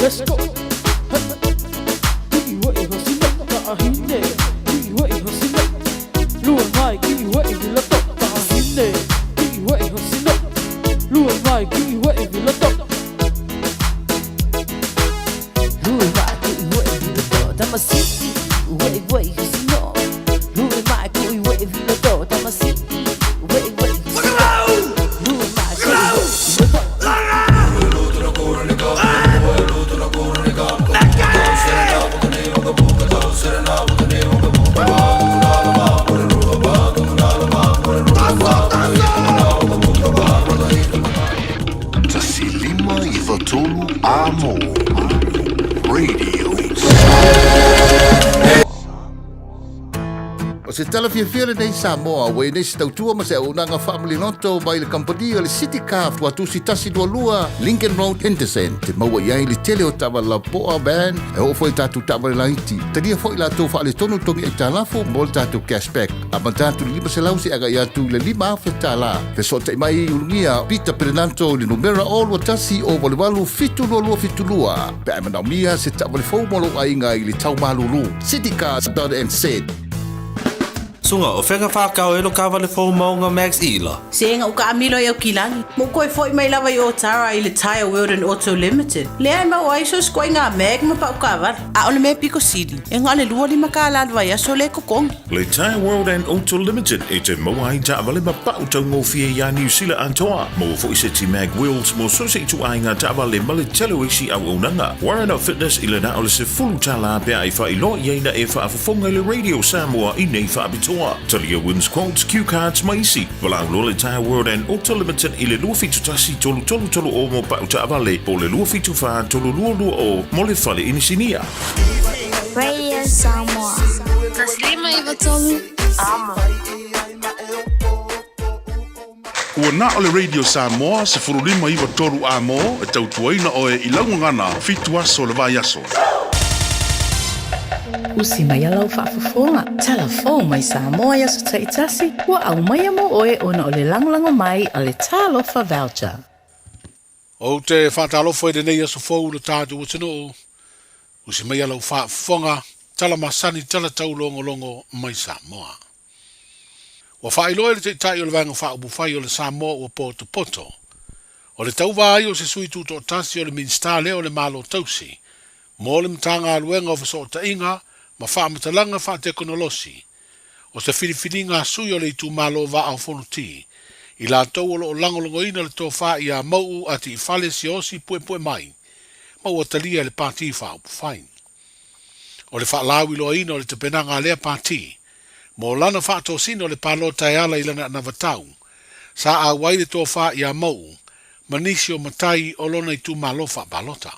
Let's go. 1593 Amo Radio. O se tala fiafia lenei Samoa, ua i nei se tautua ma se auaunaga faamaliloto mai le kamupani o le City Car Tuatusi 122 Lincoln Road, Henderson. Te maua i ai le tele o taavale lapoa, van, e oo foi i tatou taavale laiti. Talia foi latou faaletonu togi aitalafu mo le tatou cashback. Amata atu i le 500 seia agai atu i le $5,000. Fesootai mai i Ulugia Peter Perenanto i le numera 0 21 088 72272 pe a e manaomia se taavale fou mo lou aiga i le tau malulu. Citycars.nz. Suga, o fea na whākau e lo kāwale fō maunga Max Ila. Se nga uka amilo i au kilagi. Mo koe foi mai lava i Otara i le Tire World and Auto Limited. Lea e mau ai so skoe ngā mag ma pau kawara. A o le mea piko sili. E ngā le 25 ka la vai aso le kokongi. Le Tire World and Auto Limited e te maua ai taavale ma pau taugofie iā Niu Sila atoa. Maua foi seti mag wheels mo so se itu ai ngā taavale ma le tele o isi auaunaga. Warren of Fitness i le na o le $10 pe a e faailoa i ai na e faafofoga i le Radio Samoa i nei faapitoa. Talia wins quotes, cue cards ma isi. Valaau loa le Tire World and Auto Limited i le 271 333 o mo pau taavale po o le 274 322 mo le fale inisinia. Radio Samoa. 1593 Amo. Ua na o le Radio Samoa 1593 Amo e tautuaina oe i laugagana 7 aso o le vaiaso. Usi mai alau faafofoga, tala fou mai Samoa i aso taitasi, ua aumaia mo oe ona o le lagolago mai a le Talofa Voucher. Ou te faatalofa i lenei aso fou i lo tatou atunuu, usi mai lau faafofoga, tala masani tala taulogologo mai Samoa. Ua faailoa e le Taitai o le Vaega Faaupufai o le Samoa Ua Potopoto, o le tauvā ai o se sui tutoatasi o le Minisita lea o le Malo Tausi mo le Matagaluega o Fesootaiga ma Faamatalaga Faatekonolosi, o se filifiliga a sui o le itumalo Vaa o Fonoti, i latou o loo lagolagoina le tofā ia Mau'u Ati'ifale Siaosi Puepuemai, ma ua talia e le Pati Faaupufai. O le faalauiloaina o le tapenaga a lea pati, mo lana faatosina o le palota e ala i lana anavatau, sa auai le tofā ia Mau'u, ma nisi o matai o lona itumalo faapalota.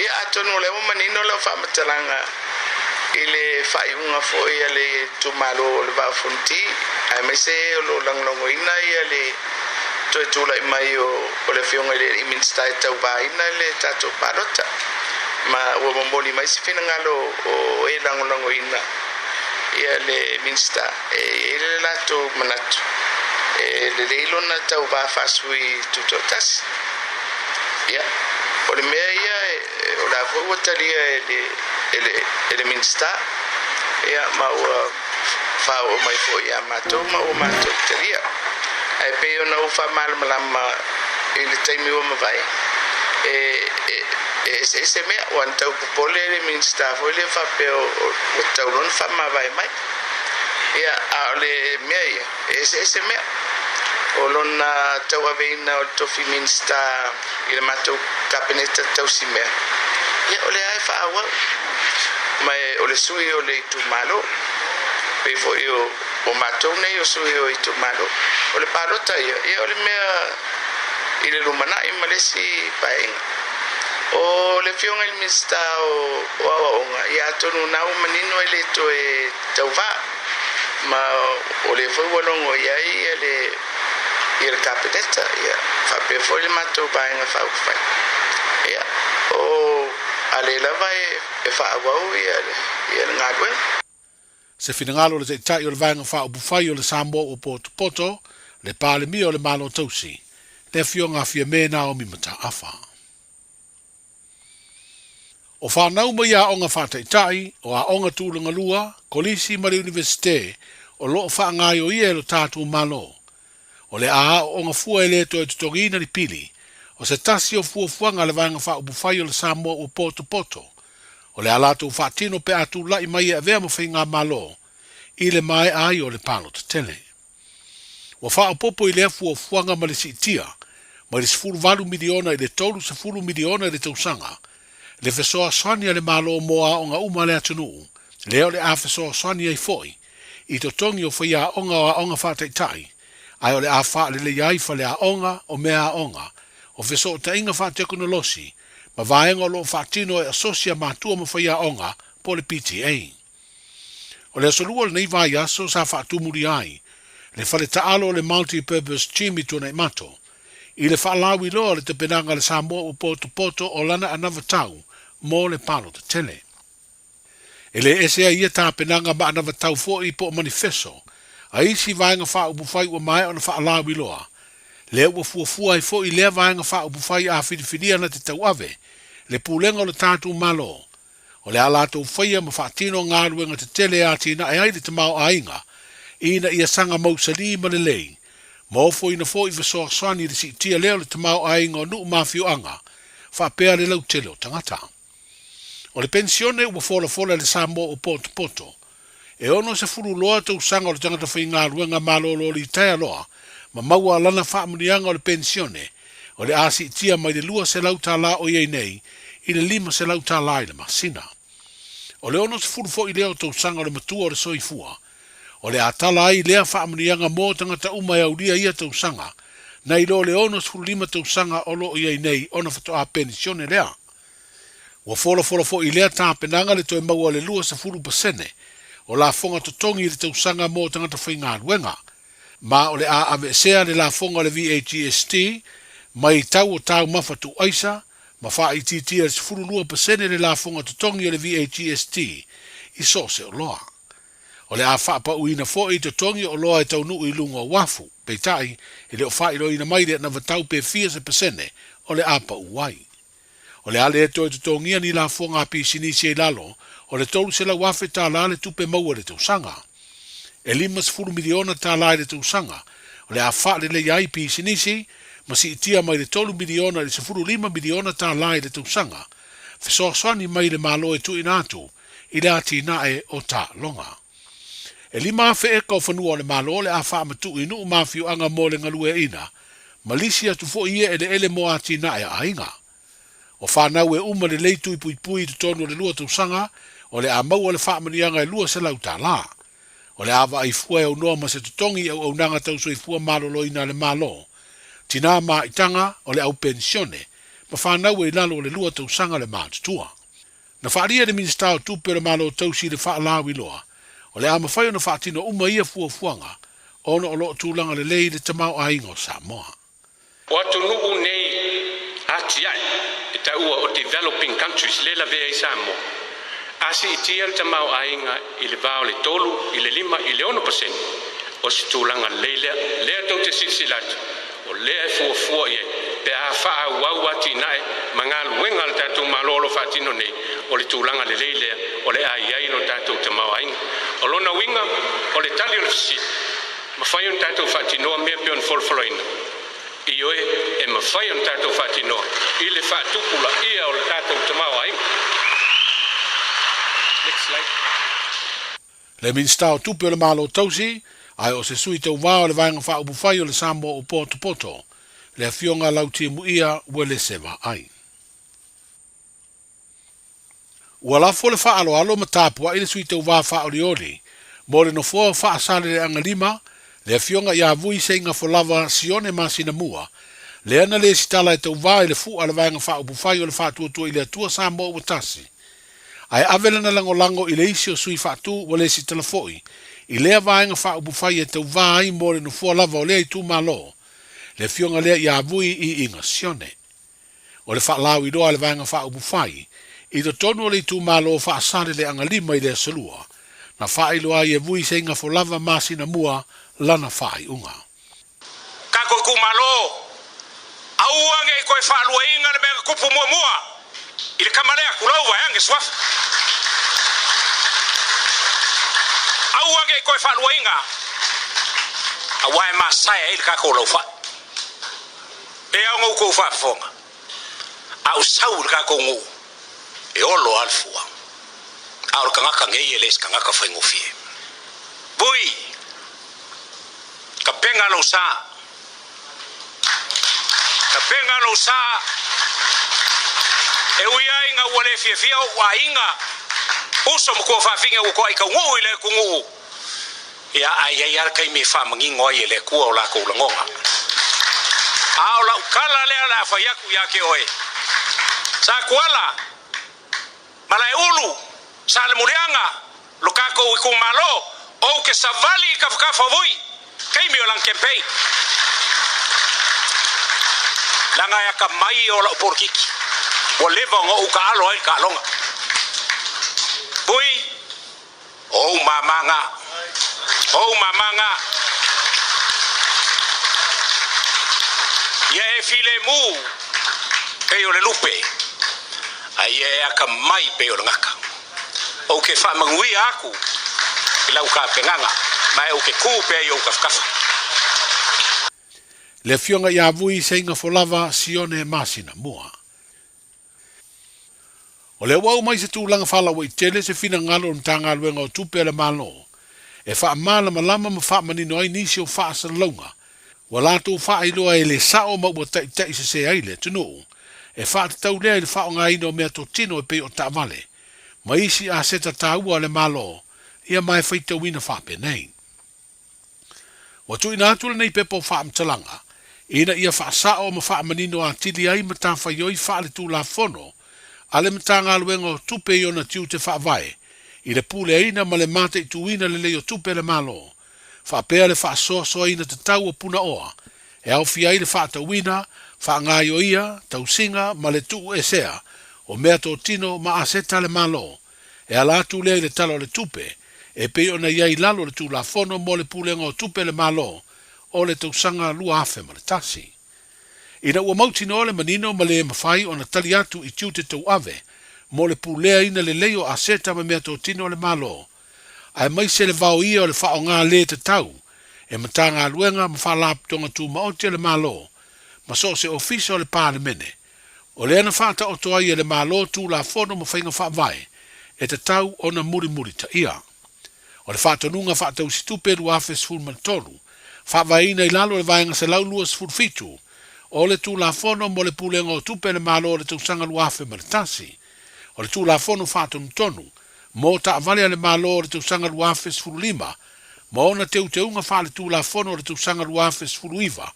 Ia, atonu o lea ua manino lau faamatalaga i le faaiuga foi a le itumalo o le Vaa o Fonoti, aemaise o loo lagolagoina ia le toe tulai mai o le afioga i le alii Minisita e tauvaina le tatou palota, ma ua momoli mai se finagalo o e lagolagoina ia le Minisita e i ai le latou manatu e lelei lona tauvā faasui tutoatasi. Ia, o le mea ia o le a foi ua talia e le e le e le Minisita, ia, ma ua faaoo mai foi ia matou ma ua matou talia. Ae pei ona ou faamalamalama i le taimi ua mavae, e e e eseese mea, ua na tau popole le Minisita foi lea faapea ua tatau loa ona faamavae mai. Ia, a o le mea ia, e eseese mea. O lona tauaveina o le tofi Minisita i le matou Kapeneta tausi mea, ia, o lea e faaauau. Ma o le sui o le itumalo, pei foi o matou nei o sui o itumalo. O le palota ia, ia, o le mea i le lumanai ma le isi paeaiga. O le afioga i le Minisita o Aoaoga, ia, atonu na ua manino e le toe tauvā. Ma o lea foi ua logo i ai ia le ia le Kapeneta, ia, faapea foi le matou Vaega Faaupufai. Ia, o a lea lava e faaauau ia le galuega. Se finagalo o le Taitai o le Vaega Faaupufai o le Samoa ua potopoto, le Palemia o le Malo Tausi, le Afioga a Fiame Naomi Mataafa. O fanau mai aoga faataitai, o aoga tulagalua, kolisi ma le Iunivesite o lo o faagaoioia e lo tatou Malo. O le a aooga fua e le toe totogiina ni pili, o se tasi o fuafuaga a le Vaega Faaupufai o le Samoa ua potopoto, o le a latou faatino pe a tulai mai e avea ma faigamalo i le maea ai o le palota tele. Ua faaopoopo i lea fuafuaga ma le siitia mai le $18 miliona i le $30 miliona i le tausaga, le fesoasoani a le Malo mo aoga uma a le atunuu, lea o le a fesoasoani ai foi i totogi o faiaoga o aoga faataitai, ae o le a faaleleia ai faleaoga o meaaoga, o fesootaiga faatekonolosi ma vaega o lo o faatino e asosi a matua ma faiaoga po o le PTA. O le aso Lua o lenei vaiaso sa faatumulia ai le fale taalo o le Multi Purpose Gym i Tuanaimato i le faalauiloa o le tapenaga a le Samoa ua potopoto o lana anavatau mo le palota tele. E le ese ai ia tapenaga ma anavatau foi po o manifeso a isi vaega faaupufai ua maea ona faalauiloa, lea ua fuafua ai foi lea vaega faaupufai a filifilia na te tauave le pulega o le tatou Malo O le a latou faia ma faatino galuega tetele e atinae ai le tamaoaiga ina ia saga mausali ma lelei, ma ofoina foi fesoasoani i le siitia lea o le tamaoaiga o nuu ma afioaga, faapea le lautele o tagata. O le penisione ua folafola e le Samoa ua potopoto, e 60 loa tausaga o le tagata faigaluega malolo litaea loa ma maua lana faamanuiaga o le penisione, o le a siitia mai le $200 tala o i ai nei i le $500 tala i le masina. O le 60 foi lea o tausaga o le matua o le soifua, o le a tala ai lea faamanuiaga mo tagata uma e aulia ia tausaga, nai lo le 65 tausaga o lo o i ai nei ona faatoa penisione lea. Ua folafola foi i lea tapenaga le toe maua o le 20% o lafoga totogi i le tausaga mo tagata faigaluega, ma o le a aveesea le lafoga o le VAGST mai tau o taumafa tuuaisa ma faaitiitia i le 12% le lafoga totogi o le VAGST i so o se oloa. O le a faapauina foi totogi o oloa e taunuu i luga o uafu, peitai, e le o faailoaina mai le anavatau pe fia se pasene o le a pau ai. O le a le toe totogia ni lafoga a pisinisi i lalo o le $300,000 le tupe maua i le tausaga. E $50 miliona i le tausaga o le a faaleleia ai pisinisi ma siitia mai le $3 miliona i le $15 miliona i le tausaga, fesoasoani mai le Malo e tuuina atu i le atinae o taaloga. E 5,000 eka o fanua o le Malo o le a faamatuu i nuu ma afioaga mo le galueaiina ma lisi atu foi ia eleele mo atinae a aiga. O fanau e uma lelei tui puipui i totonu o le lua tausaga, o le a maua le faamanuiaga e $200. O le a vaai fua e aunoa ma se totogi i auaunaga tau soifua maloloina a le Malo, tinā maitaga o le au penisione, ma fanau e i lalo o le lua tausaga le matutua. Na faaalia e le Minisita o Tupe o le Malo Tausi i le faalauiloa, o le a mafai ona faatino uma ia fuafuaga ona o lo o tulaga lelei le tamaoaiga o Samoa. O atunuu nei atiae e taua o developing countries lea e lavea ai Samoa, a siitia le tamaoaiga i le va o le 3 i le 5 i le 6%, o se tulaga lelei lea. Lea tou te silasila atu, O lea e fuafua i ai pe a faaauau atinae ma galuega a le tatou Malo o lo o faatino nei, o le tulaga lelei lea o le a i ai lo tatou tamaoaiga. O lona uiga, o le tali o le fesili, mafai ona tatou faatinoa mea pei ona folafolaina? Ioe, e mafai ona tatou faatinoa i le faatupulaia o le tatou tamaoaiga. Next slide. Le Minisita o Tupe o le Malo Tausi, ae o se sui tauva o le Vaega Faaupufai o le Samoa o Potopoto, le Afioga Lautimuia Uelese Vaai. Ua lafo le faaaloalo ma tapuai le sui tauva faaolioli mo le nofoa o Faasaleleaga 5, le Afioga ia Vui Seigafolava Sione Masinamua, lea na lesitala e tauva i le fua a le Vaega Faaupufai o le Faatuatua i le Atua Samoa Ua Tasi, Ae ave lana lagolago i le isi o sui faatu ua lesitala foi i lea vaega faaupufai e tauvā ai mo le nofoa lava o lea itumalo, le afioga lea ia Vui i Iga Sione. O le faalauiloa a le vaega faaupufai i totonu o le itumalo Faasaleleaga 5 i le Aso Lua, Na faailoa ai e Vui Seiga Folava masina mua lana faaiuga. Tatou itumalo, aua ne i toe faaluaina le mea na tupu muamua i le tama lea, tulou vaeane suafa. Aua ne i toe faaluaina, aua e masae ai le tatou laufai. E ao ona outou faafofoga, a ou sau i le tatou nuu, e olo lava le fua. A o le tagata nei e le se tagata faigofie. Vui! Tapena lou sa. Tapena lou sa. E ui ai ina ua le fiafia ou aiga, uso ma tuafafine ua toai taunuu i le atunuu, ia, ae i ai lava le taimi e faamanino ai e le Atua o latou lagona. A o lau tala lea o le a fai atu ia te oe, Satuala, Malaeulu, Salemuliaga, lo tatou itumalo, ou te savali i tafatafa o Vui, taimi o lana campaign. Leaga e atamai o lau polokiki, ua leva ona ou taalo ai i le taaloga. Vui, o ou mama na. O ou mama na. Ia e filemu pei o le lupe, a ia e atamai pei o le gata. Ou te faamanuia aku i lau tapenaga, ma ou te kū pea i ou tafatafa. Le Afioga ia Vui Seiga Folava Sione Masina Mua. O lea ua aumai se tulaga faalauaitele se finagalo o le Matagaluega o Tupe a le Malo e faamalamalama ma faamanino ai nisi o faasalalauga ua latou faailoa e le sao ma ua taitai sese ai le atunuu e faatatau lea i le faaaogaina o meatotino e pei o taavale ma isi aseta taua a le Malo ia ma e faitauina faapenei. Ua tuuina atu lenei pepa o faamatalaga ina ia faasao ma faamanino atili ai matafaioi faaletulafono a le Matagaluega o Tupe i ona tiute faavae i le puleaina ma le mataituina lelei o tupe a le Malo, faapea le faasoasoaina tatau o punaoa e aofia ai le faatauina, faagaioia, tausiga ma le tuuesea o meatotino ma aseta a le Malo E ala atu lea i le Tala o le Tupe e pei ona i ai i lalo o le Tulafono mo le Pulega o Tupe a le Malo o le tausaga 2001. Ina ua mautinoa le manino ma le mafai ona tali atu i tiute tauave mo le puleaina lelei o aseta ma meatotino a le Malo, aemaise le vaoia o le faaaoga le tatau e Matagaluega ma Faalapotopotoga Tumaoti a le Malo ma so o se Ofisa o le Palemene, O lea na faataoto ai e le Malo Tulafono ma faiga faavae e tatau ona mulimulitaia. O le faatonuga faatausitupe 2013, faavaeina i lalo o le Vaega 127 o le Tulafono mo le Pulega o Tupe a le Malo o le tausaga 2001, o le Tulafono Faatonutonu mo Taavale a le Malo o le tausaga 2015 ma ona teuteuga faaletulafono o le tausaga 2019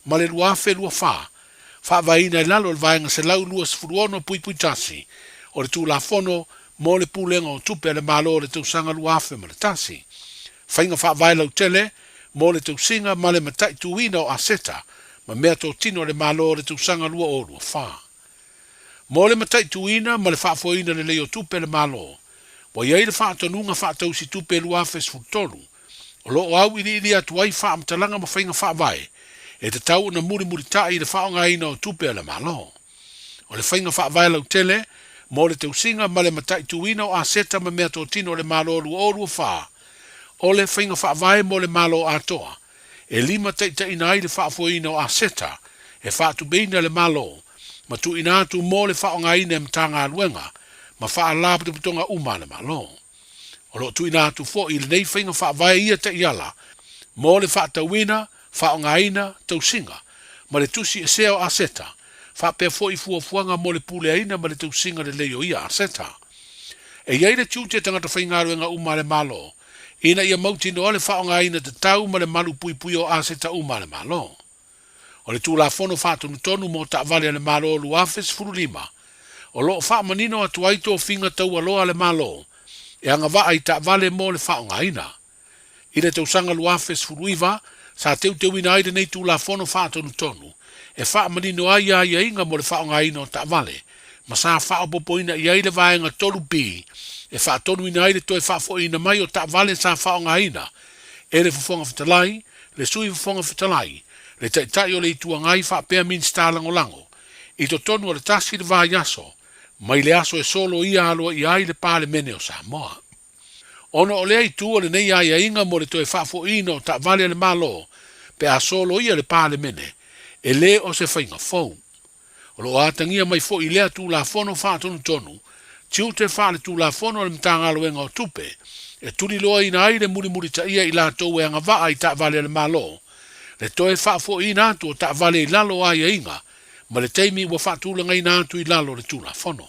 ma le 2024, Faavaeina i lalo o le Vaega 126.1 o le Tulafono mo le Pulega o Tupe a le Malo o le tausaga 2001, Faiga Faavae Lautele mo le Tausiga ma le Mataituina o Aseta ma Meatotino a le Malo o le tausaga 2024. Mo le mataituina ma le faafoeina lelei o tupe a le Malo, ua i ai le faatonuga faatausitupe 2013, o lo o auiliili atu ai faamatalaga ma faiga faavae e tatau ona mulimulitai i le faaaogaina o tupe a le Malo. O le faiga faavae lautele mo le tausiga ma le mataituina o aseta ma meatotino a le Malo 2024, o le faiga faavae mo le Malo atoa e limataitaiina ai le faafoeina o aseta e faatupeina e le Malo ma tuuina atu mo le faaaogaina e Matagaluega ma Faalapotopotoga uma a le Malo. O lo o tuuina atu foi i lenei faiga faavae ia taiala mo le faatauina, faaaogaina, tausiga, ma le tusi esea o aseta, faapea foi fuafuaga mo le puleaina ma le tausiga lelei o ia aseta. E i ai le tiute tagata faigaluega uma a le Malo ina ia mautinoa le faaaogaina tatau ma le malu puipui o aseta uma a le Malo. O le Tulafono Faatonutonu mo Taavale a le Malo 2015, o lo o faamanino atu ai tofiga taualoa a le Malo e agavaa i taavale mo le faaaogaina. I le tausaga 2019, sa teuteuina ai lenei Tulafono Faatonutonu e faamanino ai aiaiga mo le faaaogaina o taavale, ma sa faaopoopoina i ai le Vaega 3B e faatonuina ai le toe faafoiina mai o taavale sa faaaogaina e le Fofoga Fetalai, le Sui Fofoga Fetalai, le Taitai o le Itu Agai faapea Minisita Lagolago i totonu o le tasi le vaiaso mai le aso e soloia aloaia ai le Palemene o Samoa. Ona o lea itu o lenei aiaiga mo le toe faafoiina o taavale a le Malo pe a soloia le Palemene, e le o se faiga fou. O lo o atagia mai foi i lea Tulafono Faatonutonu, tiute faaletulafono a le Matagaluega o Tupe, e tuliloaina ai le mulimulitaia i latou e agavaa i taavale a le Malo, le toe faafoiina atu o taavale i lalo o aiaiga ma le taimi ua faatulagaina atu i lalo o le Tulafono.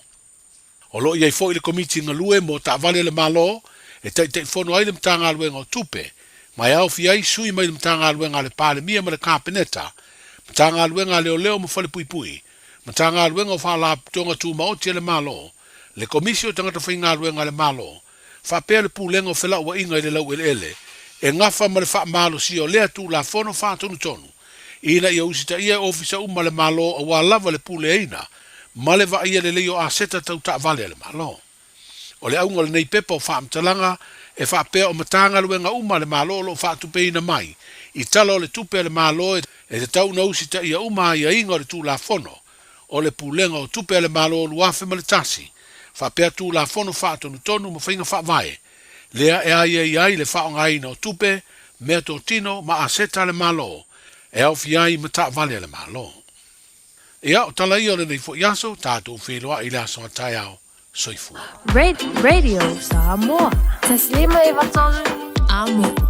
O lo o i ai foi le Komiti Galue mo Taavale a le Malo e taitaifono ai le Matagaluega o Tupe, ma e aofia ai sui mai le Matagaluega a le Palemia ma le Kapeneta, Matagaluega a Leoleo ma Falepuipui, Matagaluega o Faalapotopotoga Tumaoti a le Malo, le Komisi o Tagata Faigaluega a le Malo, faapea le Pulega o Felauaiga i le Laueleele, e gafa ma le faamalosia o lea Tulafono Faatonutonu ina ia usitaia e ofisa uma a le Malo aua lava le puleaina ma le vaaia lelei o aseta tau taavale a le Malo. O le auga o lenei pepa o faamatalaga e faapea o Matagaluega uma a le Malo o lo o faatupeina mai i Tala o le Tupe a le Malo e tatau ona usitaia uma aiaiga o le Tulafono o le Pulega o Tupe a le Malo 2001 faapea Tulafono Faatonutonu ma Faiga Faavae lea e aiaia ai le faaaogaina o tupe, meatotino ma aseta a le Malo e aofia ai ma taavale a le Malo. Ia, o tala ia o lenei foi aso, tatou feiloai i le aso a taeao. Soifua. Radio Samoa. Taslima Ivatolu. Amo.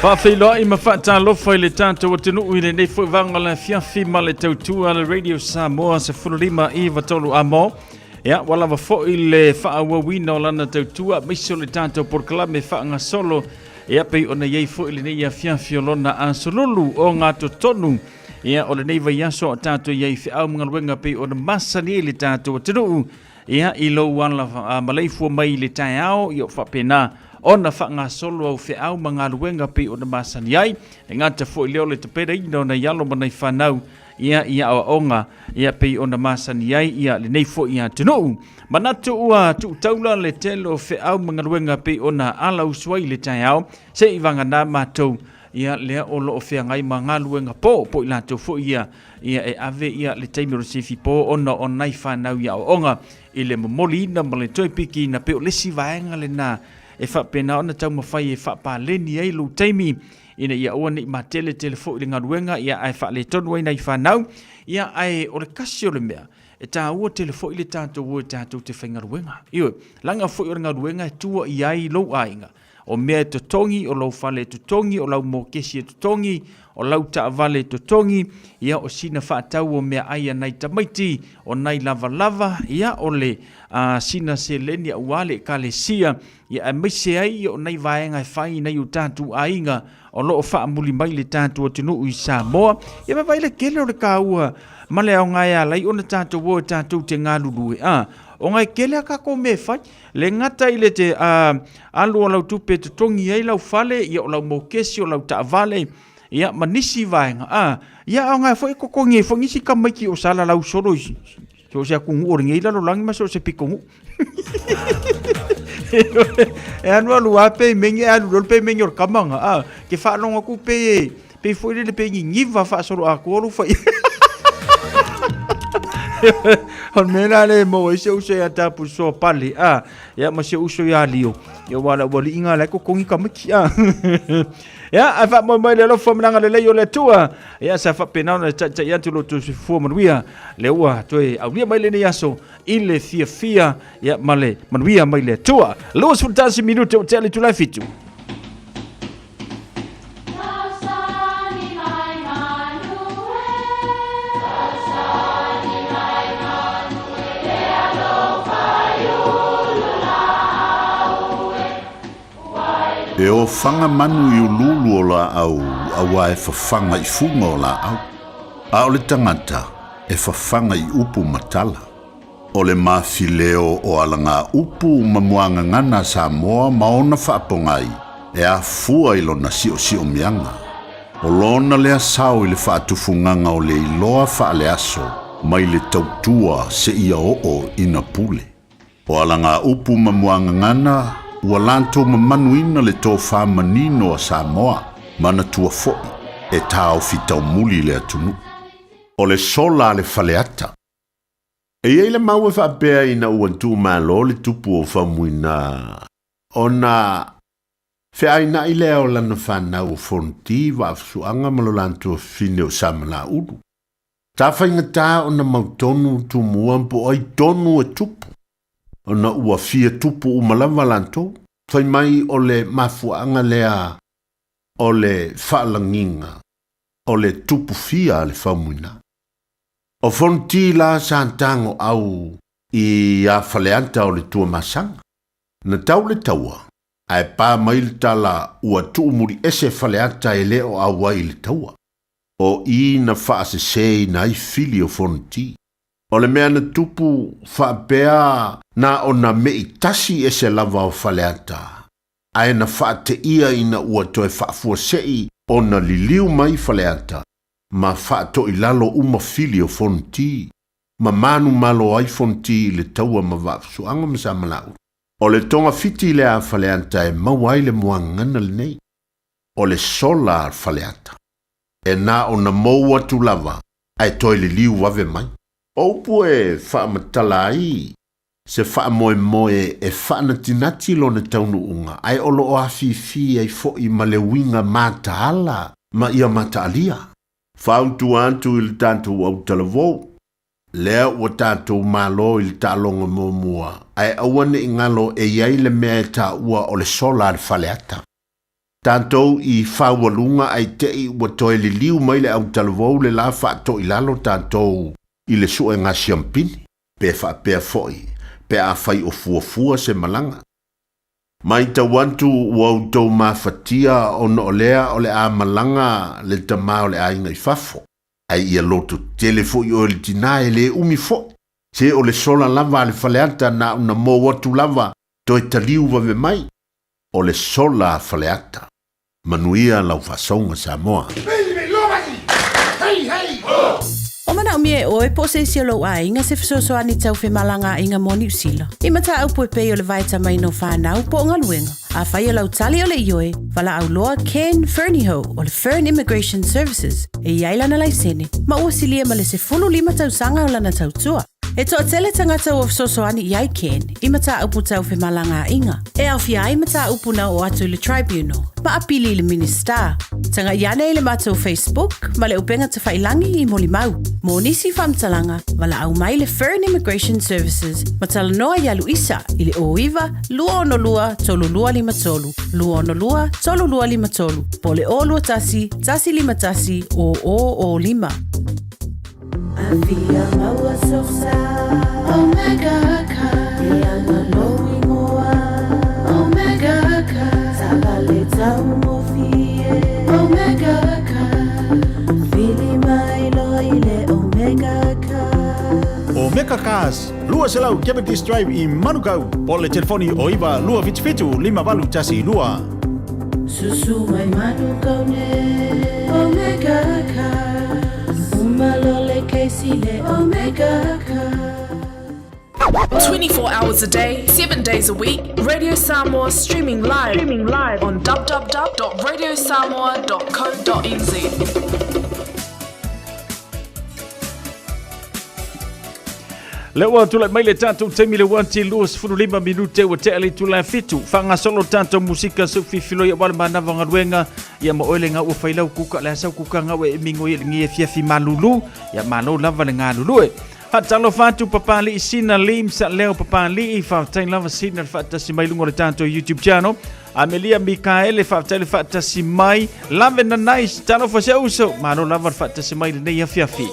Faafeiloai ma faatalofa i le tatou atunuu i lenei foi vaega o le afiafi ma le tautua a le Radio Samoa 15 i 3 amo. Ia, ua lava foi le faaauauina o lana tautua aemaise o le tatou polokalame faagasolo. Ia, pei ona i ai foi lenei afiafi o lona asolulu o gatotonu. Ia, o lenei vaiaso a tatou i ai feau ma galuega pei ona masani ai le tatou atunuu. Ia, i lou ala maleifua mai i le taeao, ia o faapena ona faagasolo au feau ma galuega pei ona masani ai. E gata foi lea o le tapenaina o nai alo ma nai fanau ia i aoaoga ia pei ona masani ai ia lenei foi atunuu. Manatu ua tuutaula le tele o feau ma galuega pei ona alausu ai i le taeao, se i vagana matou ia lea o lo o feagai ma galuega po, po i latou foi ia ia e ave ia le taimi o le sifi po ona o nai fanau i aoaoga i le momoliina ma le toe pikiina pei o le isi vaega lena e faapena ona taumafai e faapaleni ai lou taimi ina ia aua ne i mateletele foi le galuega ia ae faaletonu ai nai fanau ia ae o le kasi o le mea e taua tele foi le tatou o e tatou te faigaluega. Ioe, leaga foi o le galuega e tua i ai lou aiga. O mea e totogi, o lou fale e totogi, o lau mokesi e totogi, o lau taavale e totogi, ia o sina faatau o meaai a nai tamaiti, o nai lavalava, ia o le a, sina seleni aua le ekalesia, ia aemaise ai o nai vaega e fai i nai o tatou aiga o lo o faamuli mai le tatou atunuu i Samoa. Ia vaavaai le tele o le taua ma le aoga e ala ai ona tatou o e tatou te galulue, a, ona e tele a tatou mea e fai. Le gata i le te a, alu o lau tupe e totogi ai lau fale, ia o lau mokesi, o lau taavale, ia ma nisi vaega, a, ia aoga foi e totogi ai foi nisi tamaiti o salalau solo i so o se atunuu o lenei lalolagi ma so o se pitonuu. E alu alu lava pe menge, e alu loa le pemenge o le tama lena, a, ke faalogo atu pei e, pei foi lele pei niniva faasoloatoa lou fai. O le mea la lea e maua ai si ou uso ia Tapusoa Pale, a, ia ma si ou uso ia Lio, ia aua o le aualii lena o la e totogi tamaiti, a. Ia, ae faamoemoe i le alofa ma le agalelei o le Atua, ia sa faapena ona taitai atu lo outou soifua manuia, lea ua toe aulia mai lenei aso i le fiafia, ia ma le manuia mai le Atua. 21 minute ua tea le itula e 7. E ofaga manu i uluulu o laau auā e fafaga i fuga o laau, a o le tagata e fafaga i upu ma tala. O le mafileo o alagaupu ma muagagana a Samoa ma ona faapogai e afua i lona siosiomiaga. O lona lea sao i le faatufugaga o le iloa faaleaso mai le tautua seia oo ina pule. O alagaupu ma muagagana ua latou mamanuina le tofa manino a Samoa, manatua foi e taofi taumuli le atunuu. O le sola a le Faleata. E i ai le mau e faapea ina ua tuumalo le tupu o Faumuina ona feaina'i lea o lana fanau o Fonoti, Vaafasuaga ma lo latou afafine o Samalaulu. Sa faigata ona mautonu Tumua po o ai tonu e tupu, ona ua fia tupu uma lava latou. Fai mai o le mafuaaga lea o le faalagiga o le tupu fia a le Faumuina. O Fonoti la sa tago au i a Faleata o le Tuamasaga. Na tau le taua, ae pa mai le tala ua tuumuli ese Faleata e le o auai i le taua. O i na faaseseina ai fili o Fonoti. O le mea na tupu faapea na ona me'i tasi ese lava o Faleata, ae na faateia ina ua toe faafuasei ona liliu mai Faleata ma faatoilalo uma fili o Fonoti, ma manumalo ai Fonoti i le taua ma Vaafasuaga ma Samalaulu. O le togafiti lea a Faleata e maua ai le muagagana lenei, o le sola a Faleata. E na ona mou atu lava ae toe liliu vave mai. O upu e faamatala ai se faamoemoe e faanatinati lona taunuuga ae o lo o afifi ai foi ma le uiga mataala ma ia mataalia. Fautua atu i le tatou autalavou, lea ua tatou malo i le taaloga muamua, ae aua ne i galo e i ai le mea e taua o le sola a le Faleata. Tatou i faualuga ae te'i ua toe liliu mai le autalavou le la faatoilalo tatou i le suega siampini, pe faapea foi pe afai o fuafua se malaga. Matau atu ua outou mafatia ona o lea o le a malaga le tama o le aiga i fafo, ae ia loto tele foi oe le tinā e le umi foi, se o le sola lava a le Faleata na ona mou atu lava toe taliu vave mai, o le sola a Faleata. Manuia lau faasauga Samoa. O manaomia e oe po o se isi o lou aiga se fesoasoani tau femalagaaiga mo Niu Sila, i mataupu e pei o le vaetamaina o fanau po o galuega. Afai o lau tali o le ioe, valaau loa Ken Fernihough o le Fern Immigration Services e i ai lana laisene ma ua silia ma le 15 tausaga o lana tautua. E toatele tagata ua fesoasoani i ai Ken i mataupu tau femalagaaiga, e aofia ai mataupu na oo atu i le Tribunal ma apili i le Minisita. Tagai ane i le matou Facebook ma le upega tafailangi i molimau. Mo nisi faamatalaga, valaau mai le Fern Immigration Services ma talanoa iā Luisa i le 09 262 3253, 262 3253, po o le 021 151 0005. Afia maua sosa Omega Car E ana lou ingoa Omega Car Taavale taugofie Omega Car Vili mai loa i le Omega Car. Omega Cars, 200 Cavendish Drive i Manukau, po o le telefoni o 9 277 5812. Susu mai Manukau nei Omega Cars Uma loa le kesi le Omega Cars. 24 hours a day, 7 days a week, Radio Samoa streaming live, streaming live on www.radiosamoa.co.nz. Lea ua tulai mai le tatou taimi le uati 25 minute ua tea le itula e fitu. Faagasolo tatou musika seu fifilo ia wale manava galuega ia ma oe le ngau ua failau kuka le asau kuka ngau e mingo i le ngi e fiafi malulu ia malo lava le galulue. Faatalofa atu Papali'i Sina Lim sa leo Papali'i faafetai lava Sina le faatasi mai luga o le tatou YouTube channel. Amelia Mikaele faafetai le faatasi mai. Lave nanais talofa se uso malo lava le faatasi mai lenei afiafi.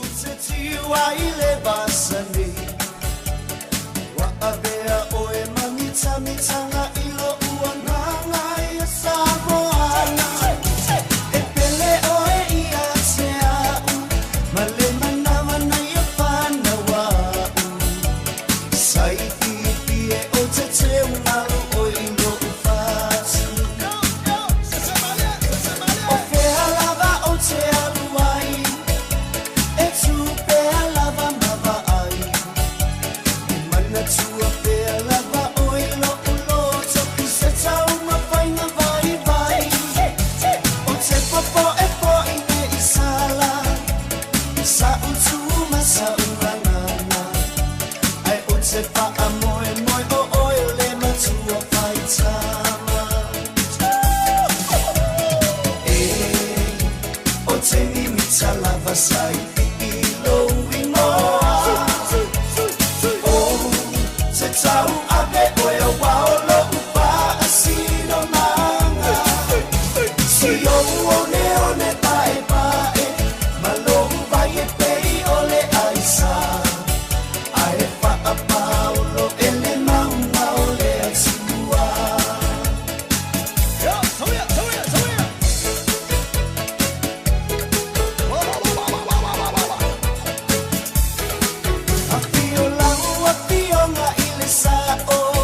Afio lau afioga i le sao.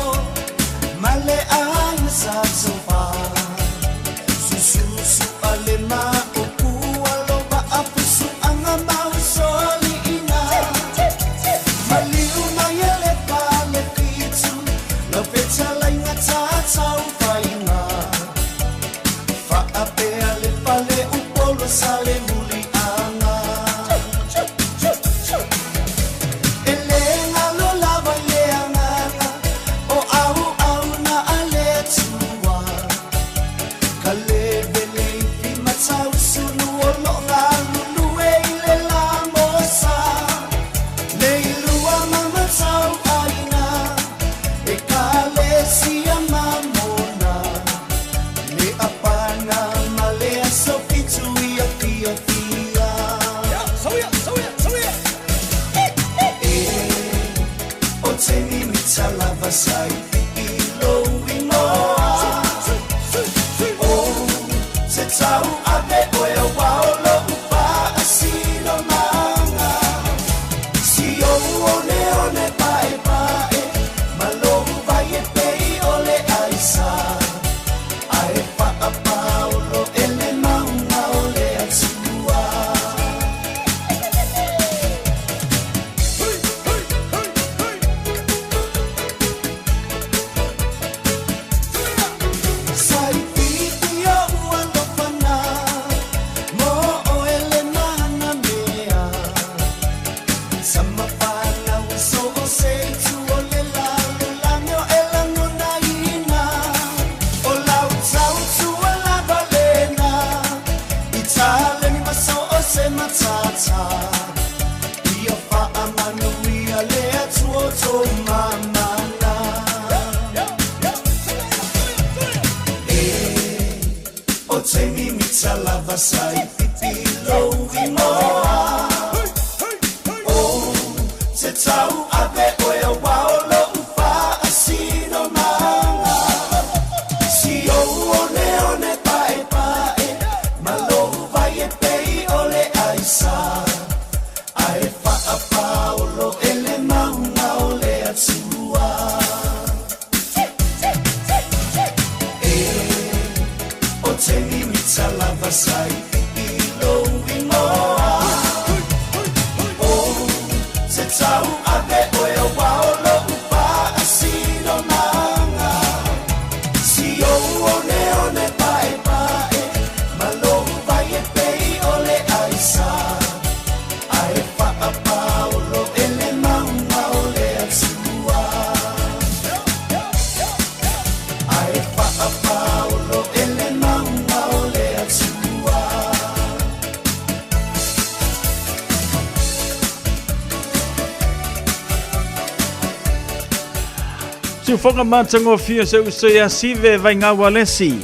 lava sa i pipi lou inoa. O se tau ave oe auā o lo'u fa'asinomaga. Si ou oneone pa'epa'e ma lou vai e pei o le aisa. Ae fa'apaolo e le mauga o le Atua. Sa i pipi o'u alofana mo oe le mana mea. Sa mafanau i so o se itu o le lalolagi o e lagonaina. O lau tautua lava lena i taleni ma so o se matata. Ia fa'amanuia le Atua o tou mamana. E o te mimita lava sa i pipi lou inoa. O te tau ave oe auā o lo'u fa'asinomaga. Si ou oneone pa'epa'e ma lou vai e pei o le aisa. Ae fa'apaolo e le mauga o le Atua. E o te mimita lava sa i pipi lou inoa. O te tau ave oe auā o lo'u fa'asinomaga. Si ou oneone pa'epa'e ma lou vai e pei o le aisa. Ae fa'apaolo e le mauga o le Atua. Ae fa'apaolo e le mauga o le Atua. Siufoga matagofie se uso ia Sive Vaigaualesi.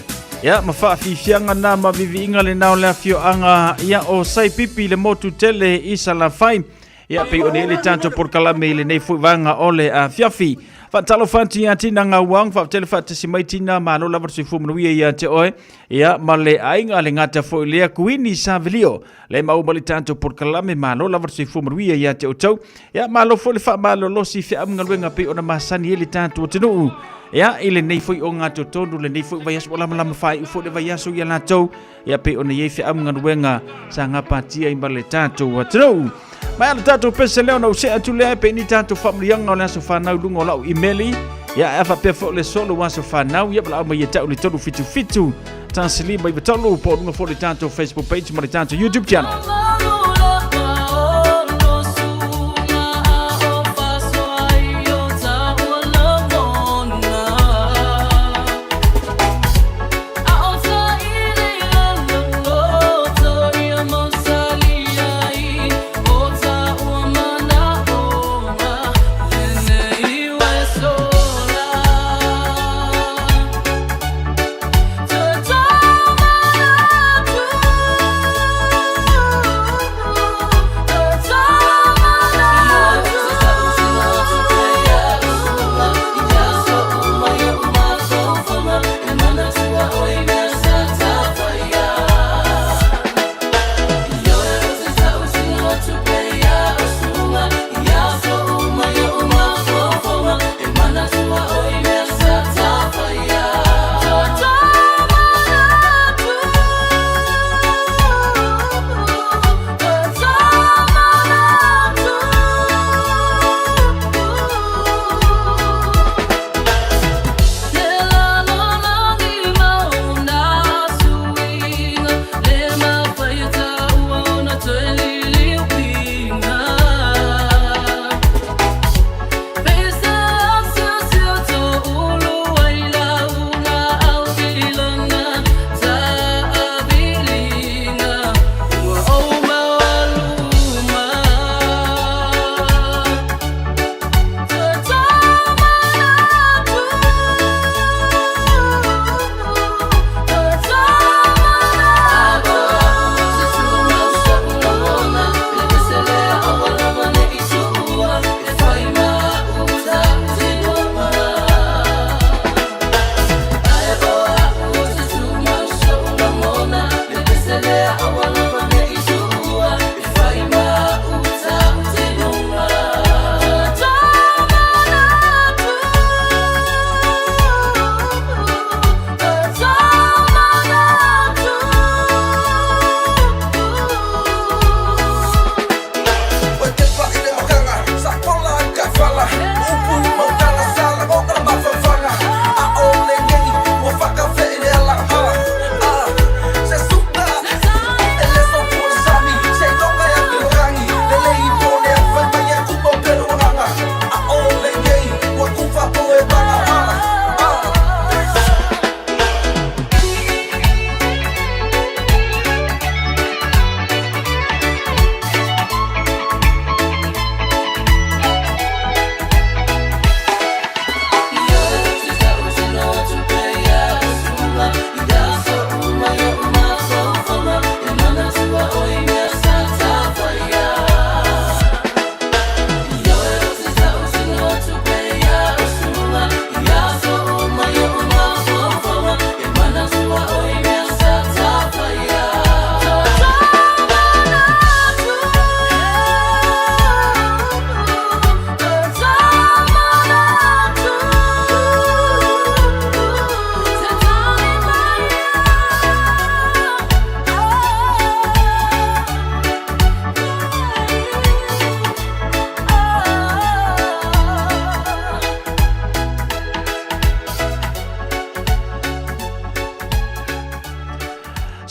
Ia ma faafiafiaga na ma viviiga lenā o le afioaga ia o Saipipi le motu tele i Salafai. Ia pei ona i ai le tatou polokalame i lenei foi vaega o le afiafi. Faatalofa atu ia Tina Gauang, faafetai le faatasi mai Tina, malo lava le soifua manuia ia te oe. Ia ma le aiga le gata foi lea Kuini Savelio, le maua ma le tatou polokalame, malo lava le soifua manuia ia te outou. Ia malo foi le faamalolosi feamugaluega pei ona masani ai le tatou atunuu. Ia i lenei foi ogatotonu, lenei foi vaiaso ua lamalama faaiu foi le vaiaso ia latou. Ia pei ona i ai feamugaluega sa gapatia ai ma le tatou atunuu. Mai ala tatou pese lea ona ou see atu lea e pei ni tatou faamanuiaga o le aso fanau i luga o lau imeli. Ia e faapea foi le solo aso fanau ia valaau mai ia te au i le 377 153 po o luga foi o le tatou Facebook page ma le tatou YouTube channel.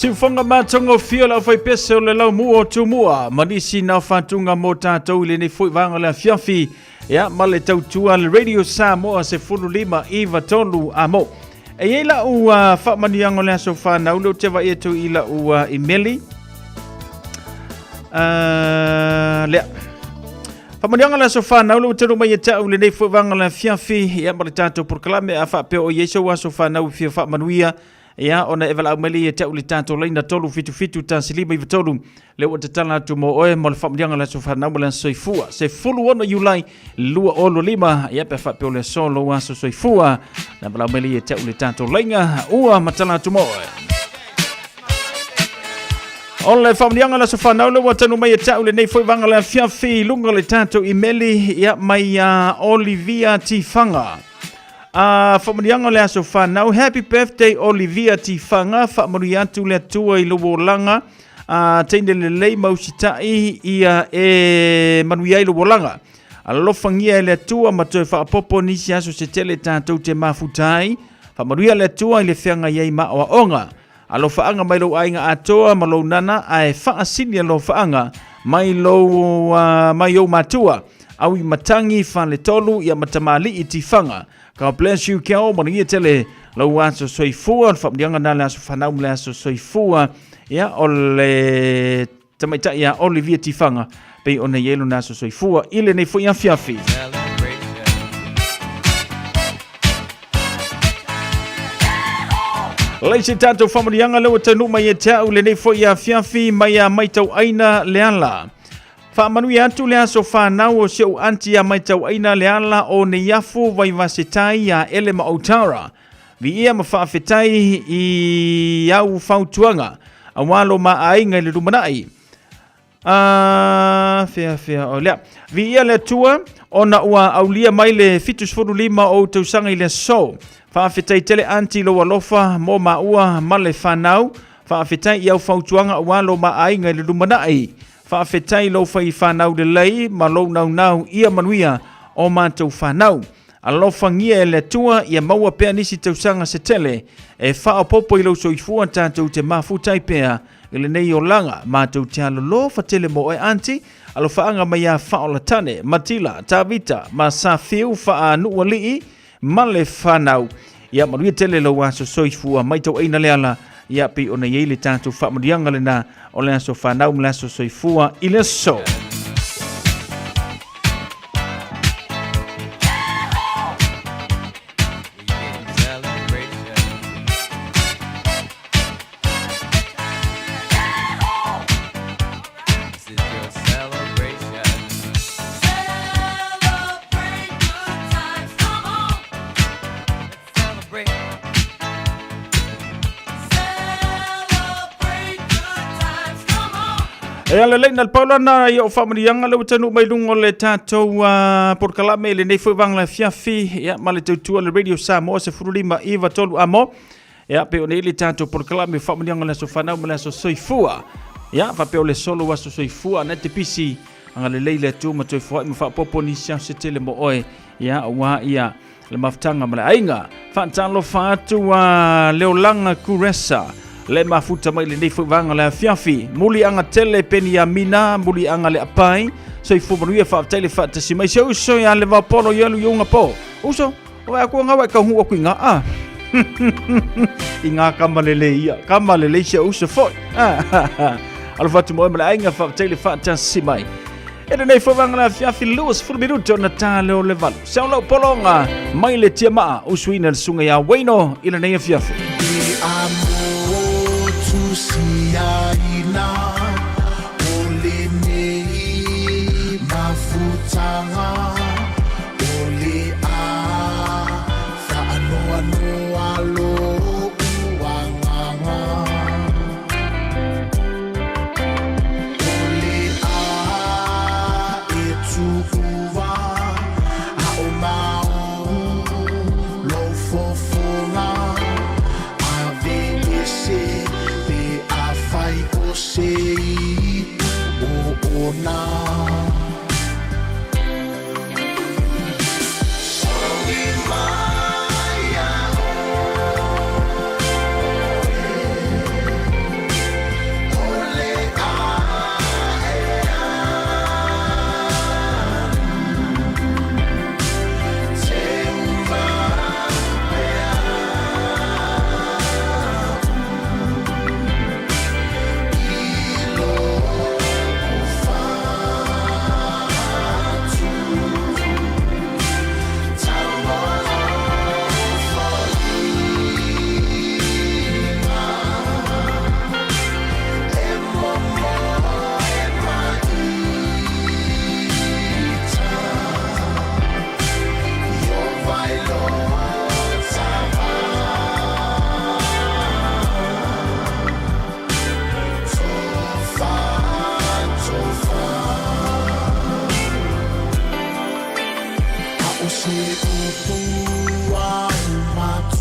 Siufoga matagofie o le aufaipese o le laumua o Tumua ma nisi na faatuga mo tatou i lenei foi vaega o le afiafi ia ma le tautua le Radio Samoa 15 93 amo. E i ai lau faamanuiaga o le aso fanau lea ou te vaai atu i lau imeli. Lea. Faamanuiaga o le aso fanau lea ua taunuu mai ia te au lenei foi vaega o le afiafi ia ma le tatou polokalame a faapea o i ai sou aso fanau e fia faamanuia ia ona e valaau mai lea ia te au i le tatou laina 377 1593 lea ua tatala atu mo oe mo le faamanuiaga o le aso fanau ma le aso soifua 16 Iulai 2025 ia pe faapea o le aso lou aso soifua na valaau mai lea ia te au i le tatou laina ua matala atu mo oe. O le faamanuiaga o le aso fanau lea ua taunuu mai ia te au lenei foi vaega o le afiafi i luga o le tatou imeli ia mai ia Olivia Tifaga. A faamanuiaga o le aso fanau, happy birthday Olivia Tifaga, faamanuia atu le Atua i lou olaga, a teine lelei ma usitai ia e manuia ai lou olaga. Alofagia e le Atua ma toe faaopoopo nisi aso se tele tatou te mafuta ai. Faamanuia le Atua i le feagai ai ma aoaoga. Alofaaga mai lou aiga atoa ma lou nana ae faasili alofaaga mai lou mai ou matua. Au i matangi faletolu ia ma tamalii tifaga. God bless you kia o manuia tele lou aso soifua. Le faamanuiaga na le aso fanau ma le aso soifua. Ia o le tamaitai ia Olivia Tifaga pei ona i ai lona aso soifua i lenei foi afiafi. Lei se tatou faamanuiaga lea ua taunuu mai ia te au lenei foi afiafi mai a Maitauaina Leala. Faamanuia atu le aso fanau o si ou aunty ia Maitauaina Leala o Neiafu Vaivasetai ia Ele ma Otara. Viia ma faafetai i au fautuaga aua lo ma aiga i le lumanai. A fea fea o lea. Viia le Atua ona ua aulia mai le 75 o ou tausaga i le aso. Faafetai tele aunty lou alofa mo maua ma le fanau. Faafetai i au fautuaga aua lo ma aiga i le lumanai. Faafetai lou fai fanau lelei ma lou naunau ia manuia o matou fanau. Alofagia e le Atua ia maua pea nisi tausaga se tele e faaopoopo i lou soifua tatou te mafuta ai pea i lenei olaga matou te alolofa tele mo oe aunty alofaaga mai ia Faaolatane, Matila, Tavita ma Safiu Faanuualii ma le fanau. Ia manuia tele lou aso soifua mai tauaina le ala ia pei ona i ai le tatou faamanuiaga lena o le aso fanau ma le aso soifua i le aso. E ala lei na le paulana i o faamanuiaga le ua taunuu mai luga o le tatou polokalame i lenei foi vaega afiafi ia ma le tautua le Radio Samoa 15 9 3 amo. Ia pei ona i le tatou polokalame faamanuiaga o le aso fanau ma le aso soifua. Ia faapea o le solo aso soifua na te pisi agalelei le Atua ma toe foai ma faaopoopo nisi aso se tele mo oe. Ia aua ia le mafutaga ma le aiga. Faatalofa atu a Leolaga Kuresa le mafuta mai lenei foi vaega le afiafi. Muliaga tele Peniamina, muliaga le apai. Soifua manuia faafetai le faatasi mai. Se uso ia le vapolo i alu i unga po. Uso, o vai aku ngawa e kauhu aku i ngā a. I ngā kamalele ia. Kamalele se uso foi. Alofa atu mo e ma le aiga faafetai le faatasi mai. E lenei foi vaega le afiafi 20 minute ona tā leo le valu. Sau lau pologa mai le tia maa usuina le susuga ia Wayno i lenei afiafi. I a motu siaina o lenei mafutaga o le a whaanoanoa lou agaga. O le a e tuua a o maou lou fofoga ave ese pe afai o se i o ona.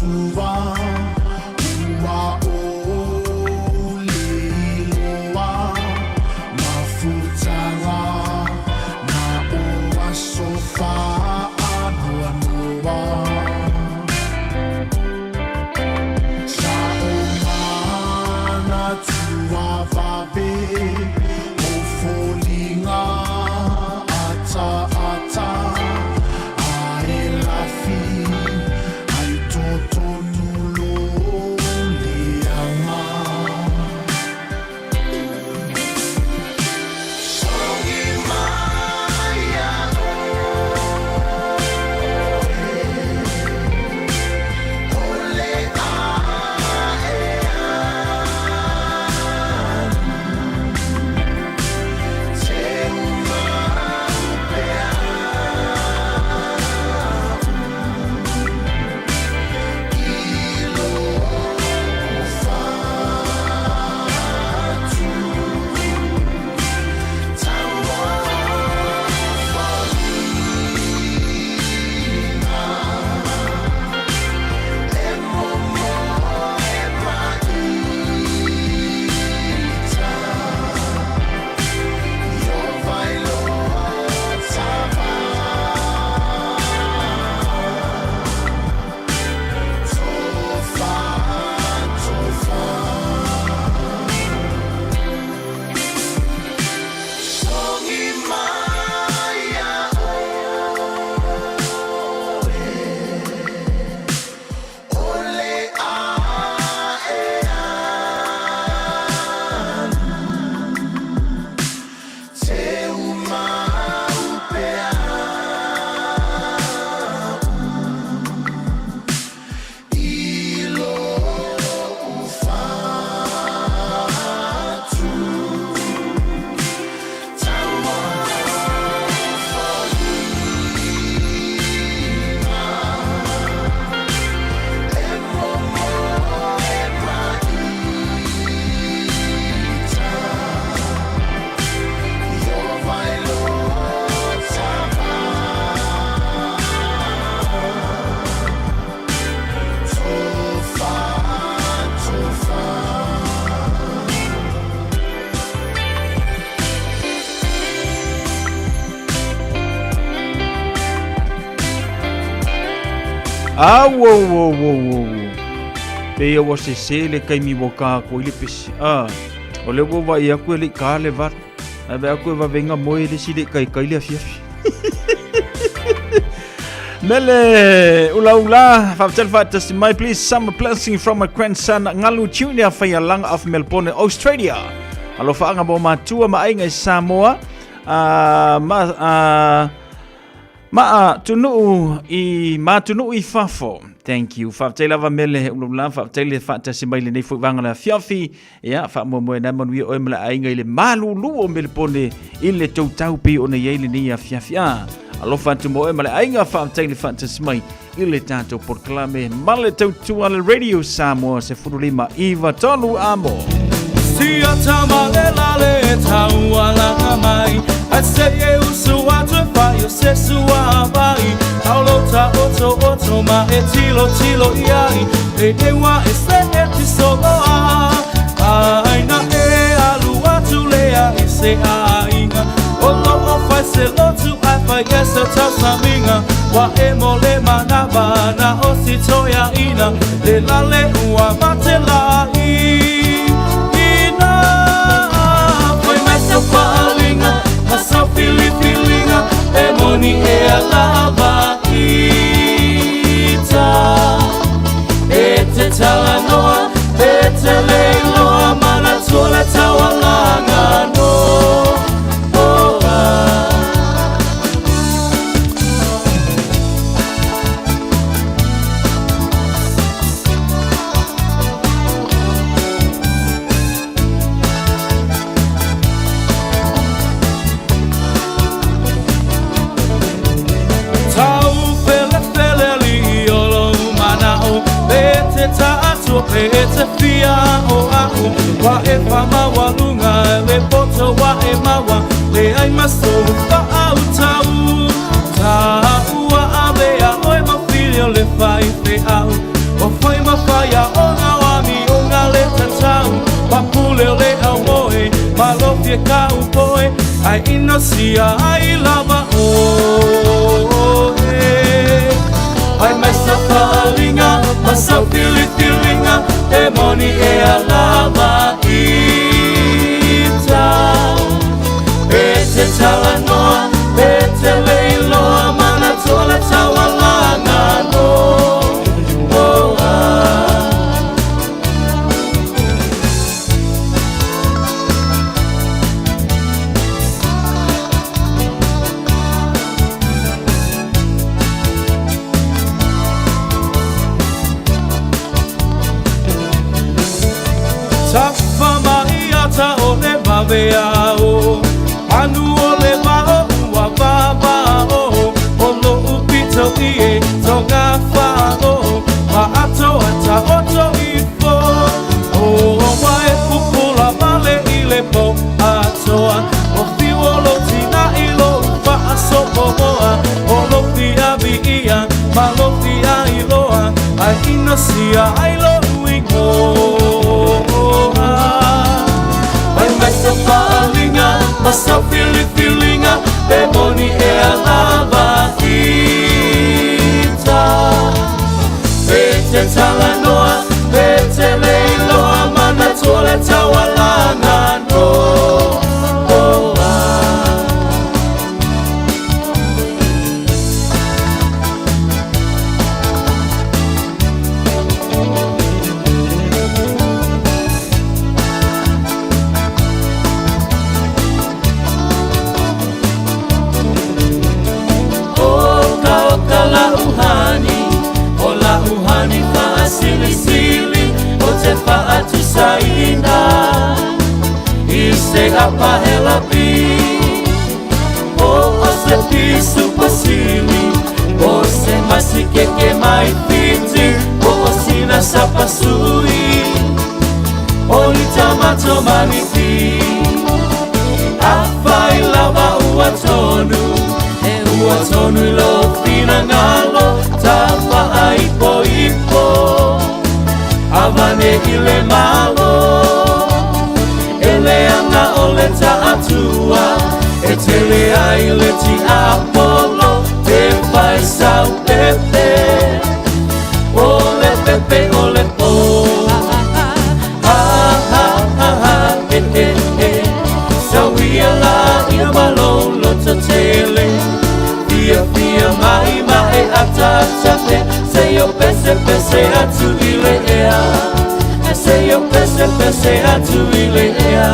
Matua Ua ou liloa Mafutaga Na o aso faanoanoa Sa o manatua vave O foliga ataata Ae lafi ai totonu lo leaga Songi mai ia oe O le ae alu Te umau pea I lou fatu Tauofoliga E momo e maita Io vai lo tava Tofa, tofa Songi mai ia oe O le ae alu Te umau pea I lou fatu Tauofoliga E momo e maita Io vai lo tava Tofa, tofa. Auauauauau. Pei ua sese le kaimi ua kākoa i le pesi. A, o lea ua vaai atu e le i kā le 8. Ae vaai atu e vavega moe le isi le i kaikai le afiafi. Mele ula ula, faafetai le faatasi mai. Please some blessing from my grandson Ngalu Junior Faialaga of Melbourne, Australia. Alofaaga mo matua ma aiga i Samoa. Ma ma atunuu i ma atunuu i fafo. Thank you. Faafetai lava Mele ula ula, faafetai le faatasi mai lenei foi vaega o le afiafi. Ia, faamoemoe na manuia oe ma le aiga i le malulu o Melepone i le tautau pei ona i ai lenei afiafi. A, alofa atu mo oe ma le aiga, faafetai le faatasi mai i le tatou polokalame ma le tautua le Radio Samoa 15 9 3 amo. Sia tama le lale taualaga mai Ai se e usu atu e fai o se sua vai Taulo ta oto oto ma e tilo tilo iai E ewa e se e ti soloa Ai na e alu atu lea i se aiga O lo o fai se lotu ai fai e se tausaminga Wa e mo le manava na o si toia ina Le lale ua mate la i Ina Foi mai sau faalinga Ma sau filifilinga E moni e alava ita E te talanoa E te leiloa Manatua le taualaga no Oh, ah. Tau fele fele li i o lou manao Pe te taatua pe te fia o au Wa e whamaualuga le poto wa e maua Le ai maso whaautau Taua avea oe mawhili o le whai fe au O fai ma fai a ona o ami o ngā le tatau Papule o le au moe, ma lo fia ka upoe Ai ino sia ai lava o e Ai mai sa whaalinga, ma sa filifilinga E moni e a lava ita E te talanoa, e te leiloa Mana toa le taualaga no oh, ah. Tafa mai ata o le vave ao Anu o le mao ua vava o O lo upito i e tonga whao Ma ato ata oto i fo O wa e pupula male i le po atoa O fiu o lo tina i lo whaasopo moa O lo fia vi ia ma lo fia i loa Ai ino sia ai lo uingoa Ai mai sa whaalinga, ma sa filifilinga E moni e a lava ita E te talanoa, e te leiloa Mana toa le taualaga no oh, ah. Oka oka la uhani, o la uhani whaasilisili, o te whaatusaina, i se apahela pi. O o se pisu pasili, o se masikeke mai fiti, o o sina sapasui, o ni tamato maniti. Awhai lava ua tonu, e ua tonu i lo whina ngalo, ta wha ipo ipo, awane i le malo. E le anga o le taatua, e tele ai le ti Apollo, te whai sau pepe, o le pepe o le po. Ha ha ha ha, he he he, Sauia la ia malolo to tele, fia fia mai mai ata ata te, se yo pese pese atu i le ea, se yo pese pese atu i le ea.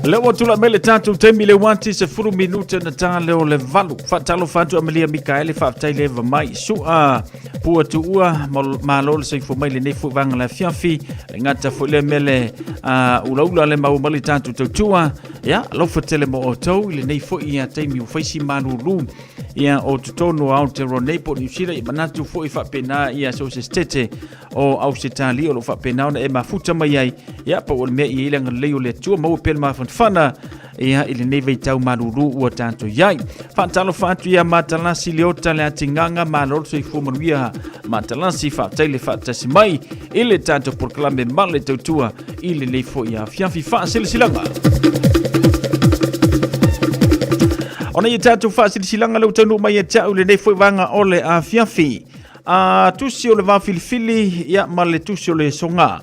Le ua tula mai le tatou taimi le uati se fulu minute na tā leo le valu. Whaatalo whātu Amelia Mikaele, whaaftai le eva mai. Sua pua tuua, malo le soifua mai lenei foi vaega le afiafi. Le gata foi lea mea le ulaula le maua mai le tatou tautua. Ia, alofa tele mo outou i lenei foi ia taimi ua faisi malūlū. Ia, o totonu o Aotearoa nei po o Niu Sila, ia manatu foi faapena ia so o se setete o Ausetalia o lo o faapena ona e mafuta mai ai. Ia, pau o le mea i ai le agalelei o le Atua, maua pea le mafanafana ia i lenei vaitau malūlū ua tatou i ai. Faatalofa atu ia Matalasi Leota le Atiganga, malo le soifua manuia Matalasi, faafetai le faatasi mai i le tatou polokalame ma le tautua i lenei foi afiafi faasilasilaga. Ona ia tatou faasilasilaga le ua taunuu mai ia te au lenei foi vaega o le afiafi. A tusi o le vafilifili ia ma le tusi o le soga.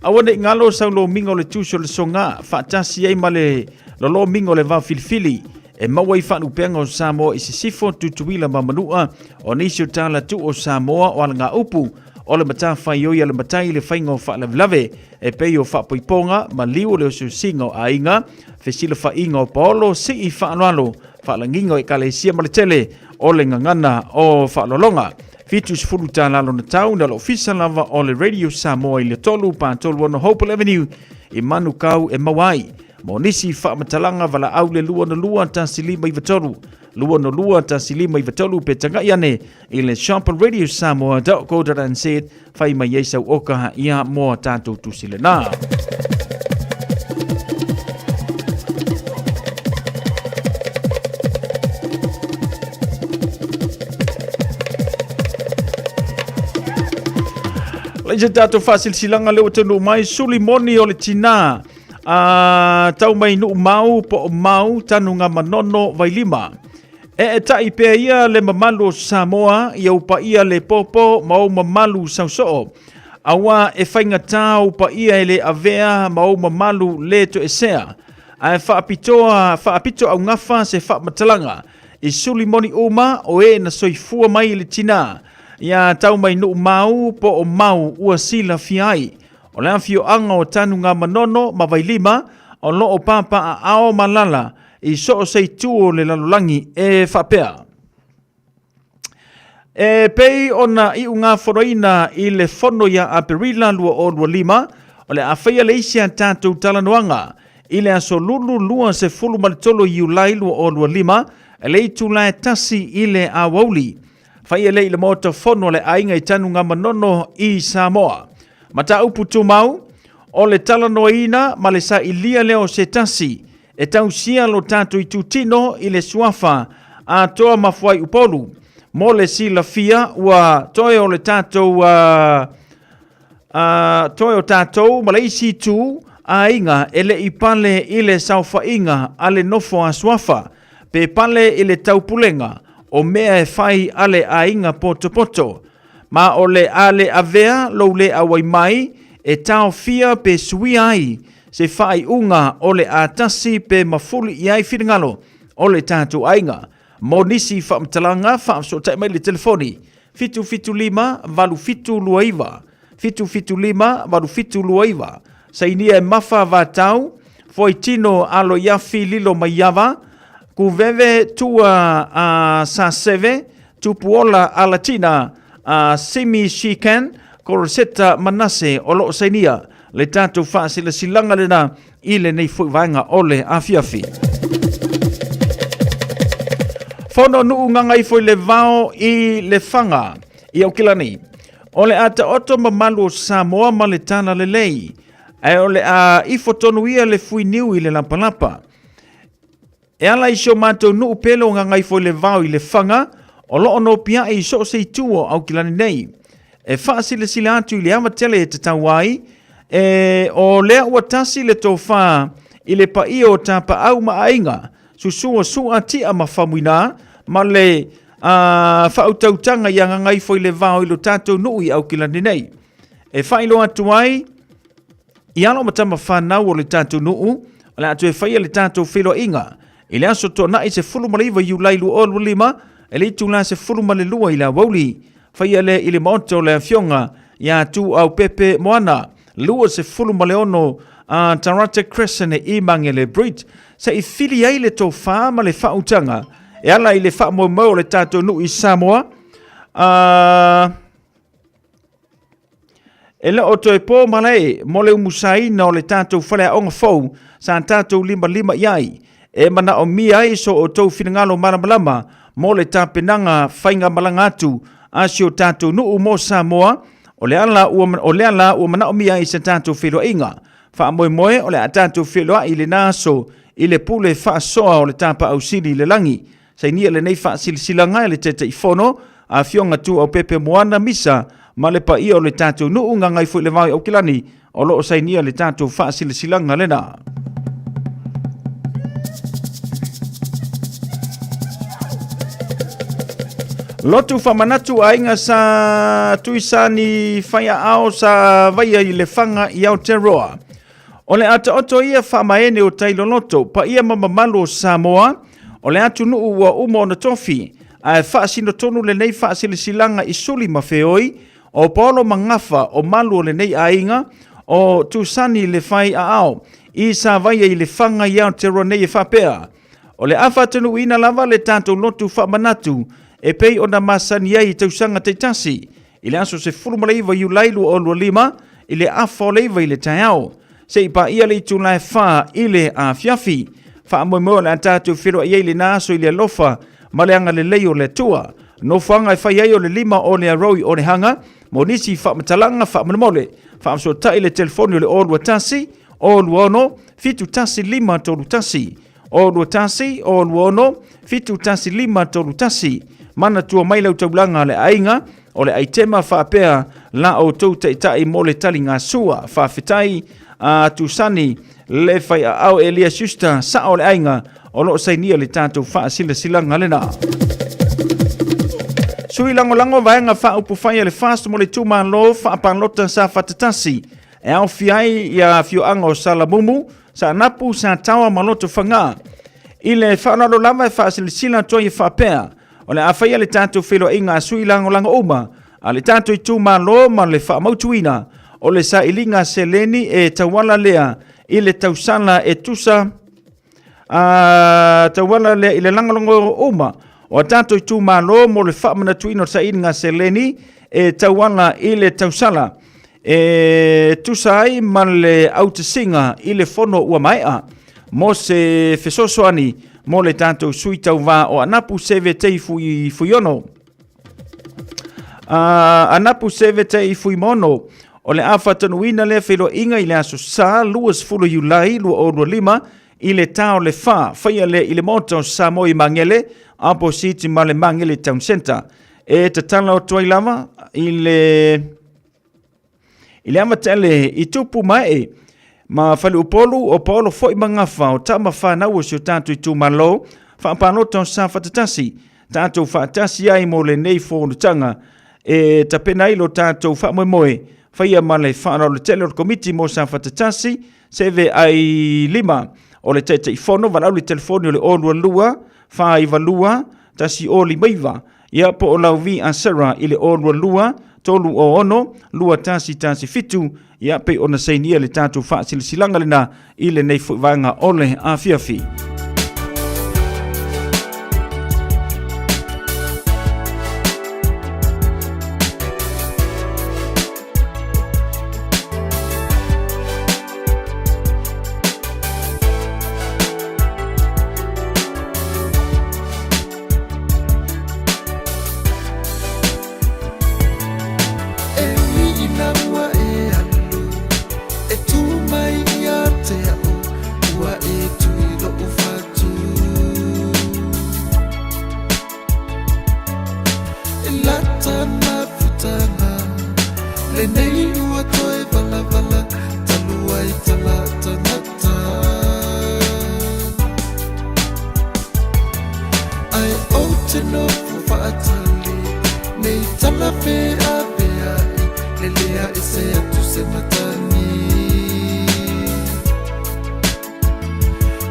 Aua ne i galo sau lomiga o le tusi o le soga, faatasi ai ma le lolomiga o le vafilifili e maua ai faalupega o Samoa i Sisifo, Tutuila ma Manua, o nisi o tala tuu o Samoa o alagaupu o le matafaioi a le matai i le faiga o faalavelave e pei o faapoipoga, maliu o le osiosiga o aiga, fesilafaiga o paolo, sii faaaloalo, faalagiga o ekalesia ma le tele o le gagana o faaaloaloga. 70 tālā lona tau na le ofisa lava o le Radio Samoa i le 3 4 36 Hopewell Avenue i Manukau e maua ai. Mo nisi faamatalaga valaau le 262 1593 262 1593 pe tagai ane i le shop@radiosamoa.co.nz fai mai ai sau oka ia mo a tatou tusi lena. Leisa tatou faasilasilaga lea ua taunuu mai suli moni o le tinā a tau mai nuu mau po o mau tanuga manono vailima. Eetai pea ia le mamalu o Samoa i ou paia le popo ma ou mamalu sausoo, auā e faigata ou paia e le avea ma ou mamalu le toesea, ae faapitoa faapito augafa se faamatalaga i suli moni uma o e na soifua mai i le tinā ia tau mai nuu mau po o mau ua silafia ai. O le afioaga o Tanugamanono ma Vailima o lo o papaaao ma alaala i so o se itu o le lalolagi e faapea. E pei ona iugafonoina i le fono ia Aperila 2025, o le a faia le isi a tatou talanoaga i le aso Lulu 23 Iulai 2025, e le itula e 1 i le aoauli. Faia lea i le Maota Fono a le Aiga i Tanugamanono i Samoa. Mataupu tumau, o le talanoaina ma le sailia lea o se tasi e tausia lo tatou itutino i le suafa atoa ma Fuaiupolu. Mo le silafia, ua toe o le tatou uh, uh, toe o tatou ma le isi itu aiga e le i pale i le saofaiga a le nofo a suafa, pe pale i le taupulega o mea e fai a le aiga potopoto. Ma o le a le avea lou le auai mai e taofia pe suia ai se faaiuga o le a tasi pe mafuli i ai finagalo o le tatou aiga. Mo nisi faamatalaga, faafesootai mai le telefoni 775 8729, 775 8729. Sainia e Mafa Vatau, Foitino Aloiafi Lilo Maiava, Kuveve Tua a Saseve, Tupuola Alatina, a Simi Shikan, Koroseta Manase o lo o sainia le tatou faasilasilaga lena i lenei foi vaega o le afiafi. Fono nuu gagaifo i le vao i Lefaga i Aukilani. O le a taoto mamalu o Samoa ma le tala lelei, ae o le a ifo tonu ia le fuiniu i le lapalapa. E ala i si o matou nuu pele o Gagaifo i le Vao i Lefaga, o lo o nopiai i so o se itu o Aukilani nei. E faasilasila atu i le ava tele e tatau ai, e o lea ua tasi le tofā i le paia o tapaau ma aiga, susua sua tia ma famuina, ma le a, faautautaga iā Gagaifo i le Vao i lo tatou nuu i Aukilani nei. E faailoa atu ai, I alo ma tama fanau o le tatou nuu, o le a toe faia le tatou feiloaiga i le aso Toonai 19 Iulai 2025 i le itula 12 i le aoauli. Faia lea i le maota o le Afioga ia Tuaupepe Moana, 26 a Tarata Crescent i Mangere Bridge, se i fili ai le tofa ma le faautaga e ala i le faamoemoe o le tatou nuu i Samoa. Uh, E le o toe pō malae mo le umusaina o le tatou faleaoga fou sa tatou limalima i ai, e manaomia ai so outou finagalo malamalama mo le tapenaga faigamalaga atu a si o tatou nuu mo Samoa, o le ala ua, o lea la ua manaomia ai se tatou feiloaiga. Faamoemoe o le a tatou feiloai i lena aso i le pule faasoa o le Tapaau Sili i le lagi. Sainia lenei faasilasilaga e le Taitaifono, Afioga Tuaupepe Moana Misa ma le paia o le tatou nuu Gagaifo-i-le-Vao i Aukilani o lo o sainia le tatou faasilasilaga lena. Lotu faamanatu aiga sa Tuisani Faiaao sa vaia i Lefaga i Aotearoa. O le a taoto ia faamaene o tai loloto, paia ma mamalu o Samoa, o le atunuu ua uma ona tofi, ae faasino tonu lenei faasilasilaga i suli ma feoi, o paolo ma gafa o malu o lenei aiga, o Tusani le fai aao, i Savaia i Lefaga i Aotearoa nei e faapea, O le a faatonuina lava le tatou lotu faamanatu. e pei ona masani ai i tausaga taitasi i le aso 19 Iulai 2025 i le afa o le 9 i le taeao seia paia le itula e 4 i le afiafi. Faamoemoe o le a tatou feiloai ai i lena aso i le alofa ma le agalelei o le Atua. Nofoaga e fai ai o le 5 o le Aroi o Lehaga. Mo nisi faamatalaga faamolemole, faafesootai i le telefoni o le 021 026 71531. 021 026 71531. Manatua mai lau taulaga a le aiga o le aitema faapea la outou taitai mo le taligasua. Faafetai a Tusani le faiaao Elia Schuster, sao o le aiga o lo o sainia le tatou faasilasilaga lena. Sui lagolago vaega faaupufai a le FAST mo le itumalo faapalota Safata 1 e aofia ai ia afioaga o Salamumu, Saanapu, Sataoa ma Lotofaga. I le faaaloalo lava e faasilasila atu ai e faapea, o le a faia le tatou feiloaiga a sui lagolago uma a le tatou itumalo ma le faamautuina o le sailiga seleni e tauala lea i le tausala e tusa a tauala lea i le lagolago uma o a tatou itumalo mo le faamanatuina o le sailiga seleni e tauala i le tausala e tusa ai ma le autasiga i le fono ua maea mo se fesoasoani mo le tatou sui tauvā o Anapu Seve Tei Fui, Fuiono. Anapu Seve Tei Fuimono o le a faatanuina lea feiloaiga i le aso Sa 20 Iulai 2025 i le tā o le 4, faia lea i le Maota o Samoa i Magele, opposite ma le Magele Town Centre. E tatala atu ai lava i le I le amatele i tupu mae ma Faleupolu o Paolo foi ma Gafa o tama whanau o si o tātou itumalo, faapalota o Safata 1, tātou faatasi ai mo lenei fonotaga e tapena ai lo tātou faamoemoe, faia ma le faaaloalo tele o le Komiti mo Safata 1, seve ai lima o le Taitaifono, valaau le telefoni o le 022 492 1059, Ia po o lau vi a Sarah i le 022 306 2117, ia pei ona sainia le tatou faasilasilaga lena i lenei foi vaega o le afiafi. E ui ina ua e alu, e tū mai ia te au, ua e tui loʻu fatu. E lata mafutaga, lenei ua toe valavala, talu ai tala tangata. Ae ou te nofo faatali nei tala feaveai lelea ese atu se matagi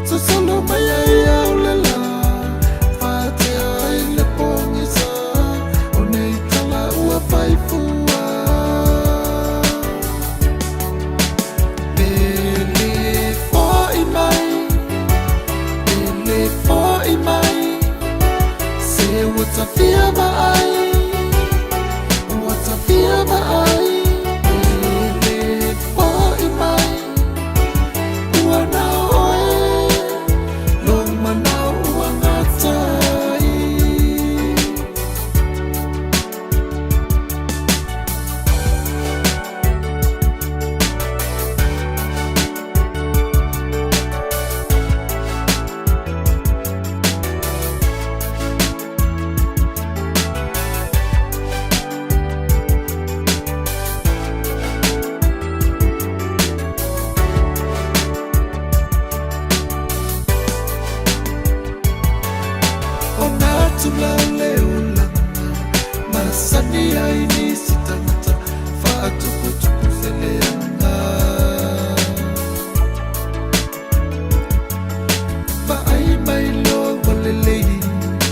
Sosolo mai ai au le la faatea ai le pogisa o nei tala ua fai fua Pele fo'i mai Pele fo'i mai Se ua tafia vaai Ua tafia vaai Pele fo'i mai Ua nao oe Lou manao ua gata ai. O nā tula o le olaga Masani ai nisi tangata Faatuputupu se leaga Vaai mai loa ua lelei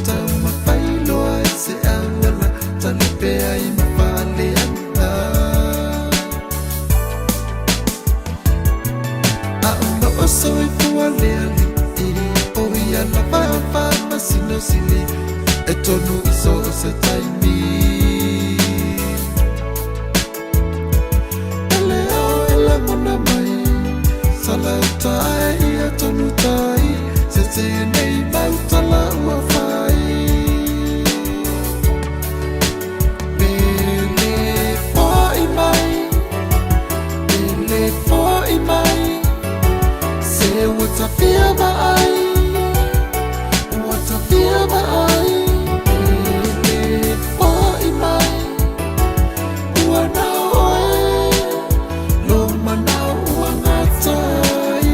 Taumafai loa i se auala Talipe ai ma faaleaga A o loo soifua le alii O ia lava faamasino sili. E tonu i so o se taimi. E le ao e lagona mai Sala uta e ia tonu tai Se tēnei mau tala ua whai. Pele fo'i mai Pele fo'i mai Se ua tawhia ai Ua tawhia ai Pele fo'i mai Ua nao oe Lo manao ua ngatai.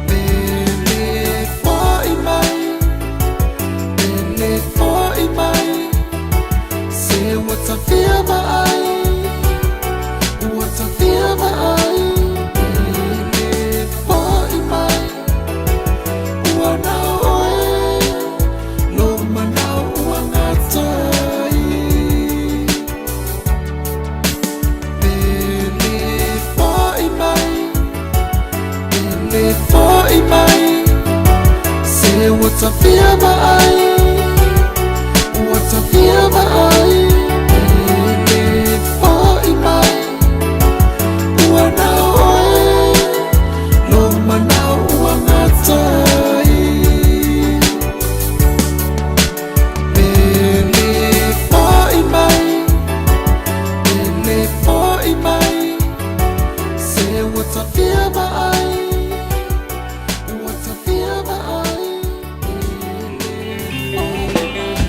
Pele fo'i mai Pele fo'i mai Se ua tawhia ai Ua tawhia ai Pele fo'i mai Ua nao oe Lo manao ua ngatai. Pele fo'i mai Pele fo'i mai Se ua tawhia ai Ua tawhia ai Pele fo'i mai Ua nao oe Lo manao ua ngatai. Pele fo'i mai Pele fo'i mai Se ua tawhia ai Ua tawhia ai Pele fo'i mai.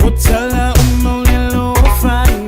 O tala o maulelo o whai.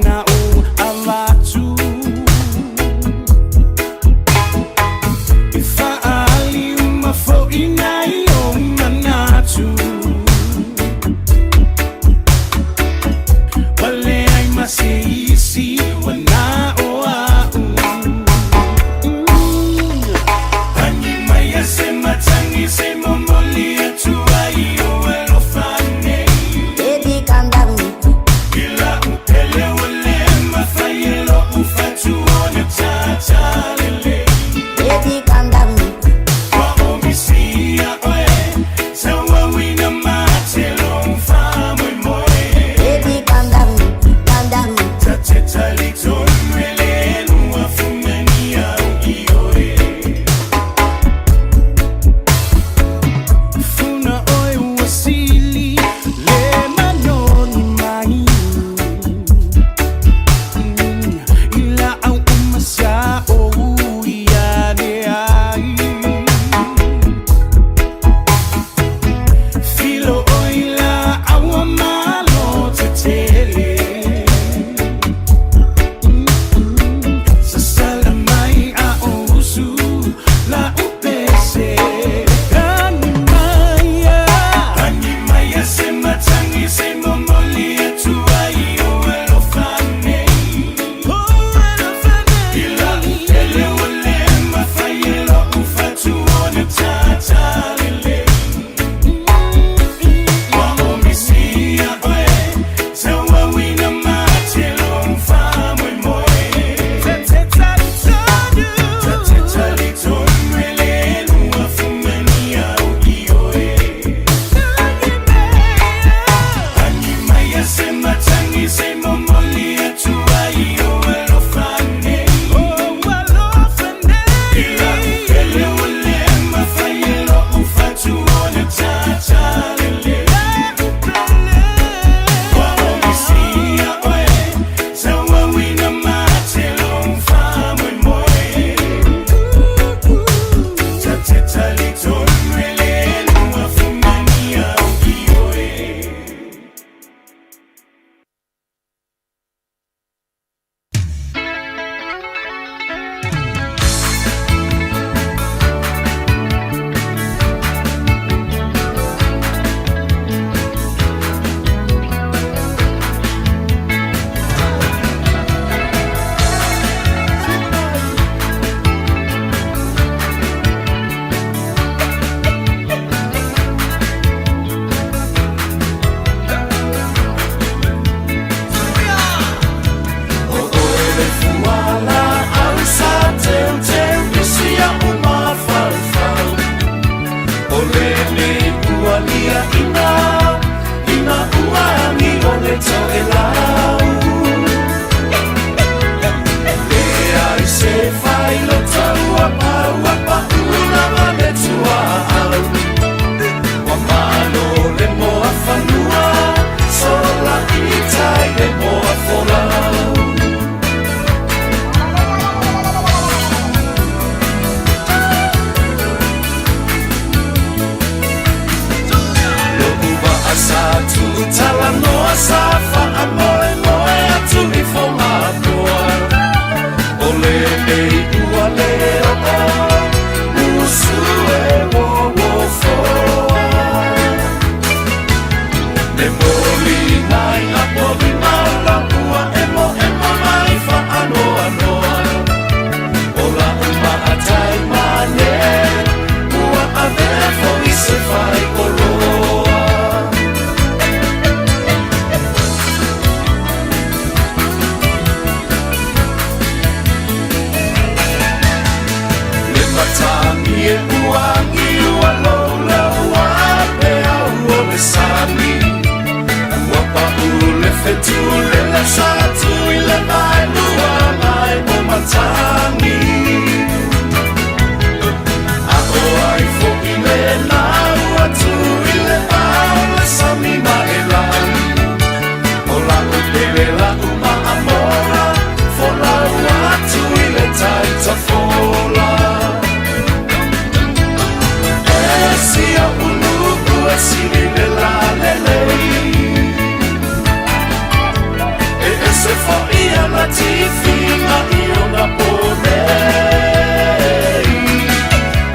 ana tifiga i ona po nei.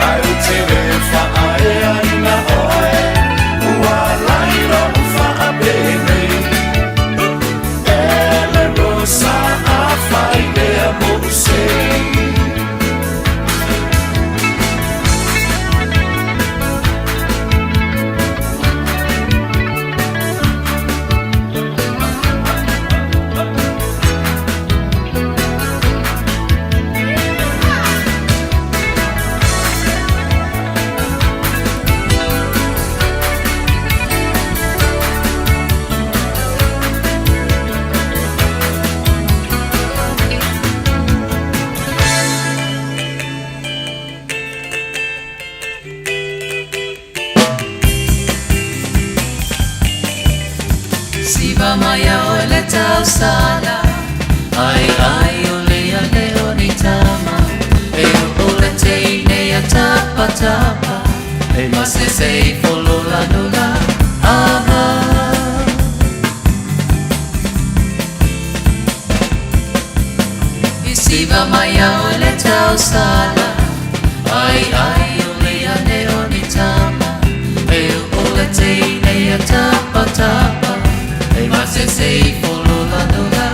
Ae ou te le faaeaina oe, ua alai lou faapenei. E le Rosa, afai lea mou sei. Siva mai a oe le tausala Ai ai o le ale o ni tama E o le teine a tapa tapa E masese i folola nula Aha I siva mai a oe le tausala Ai ai o le ane o ni tama E o le teine a tapa tapa E masese i folola nula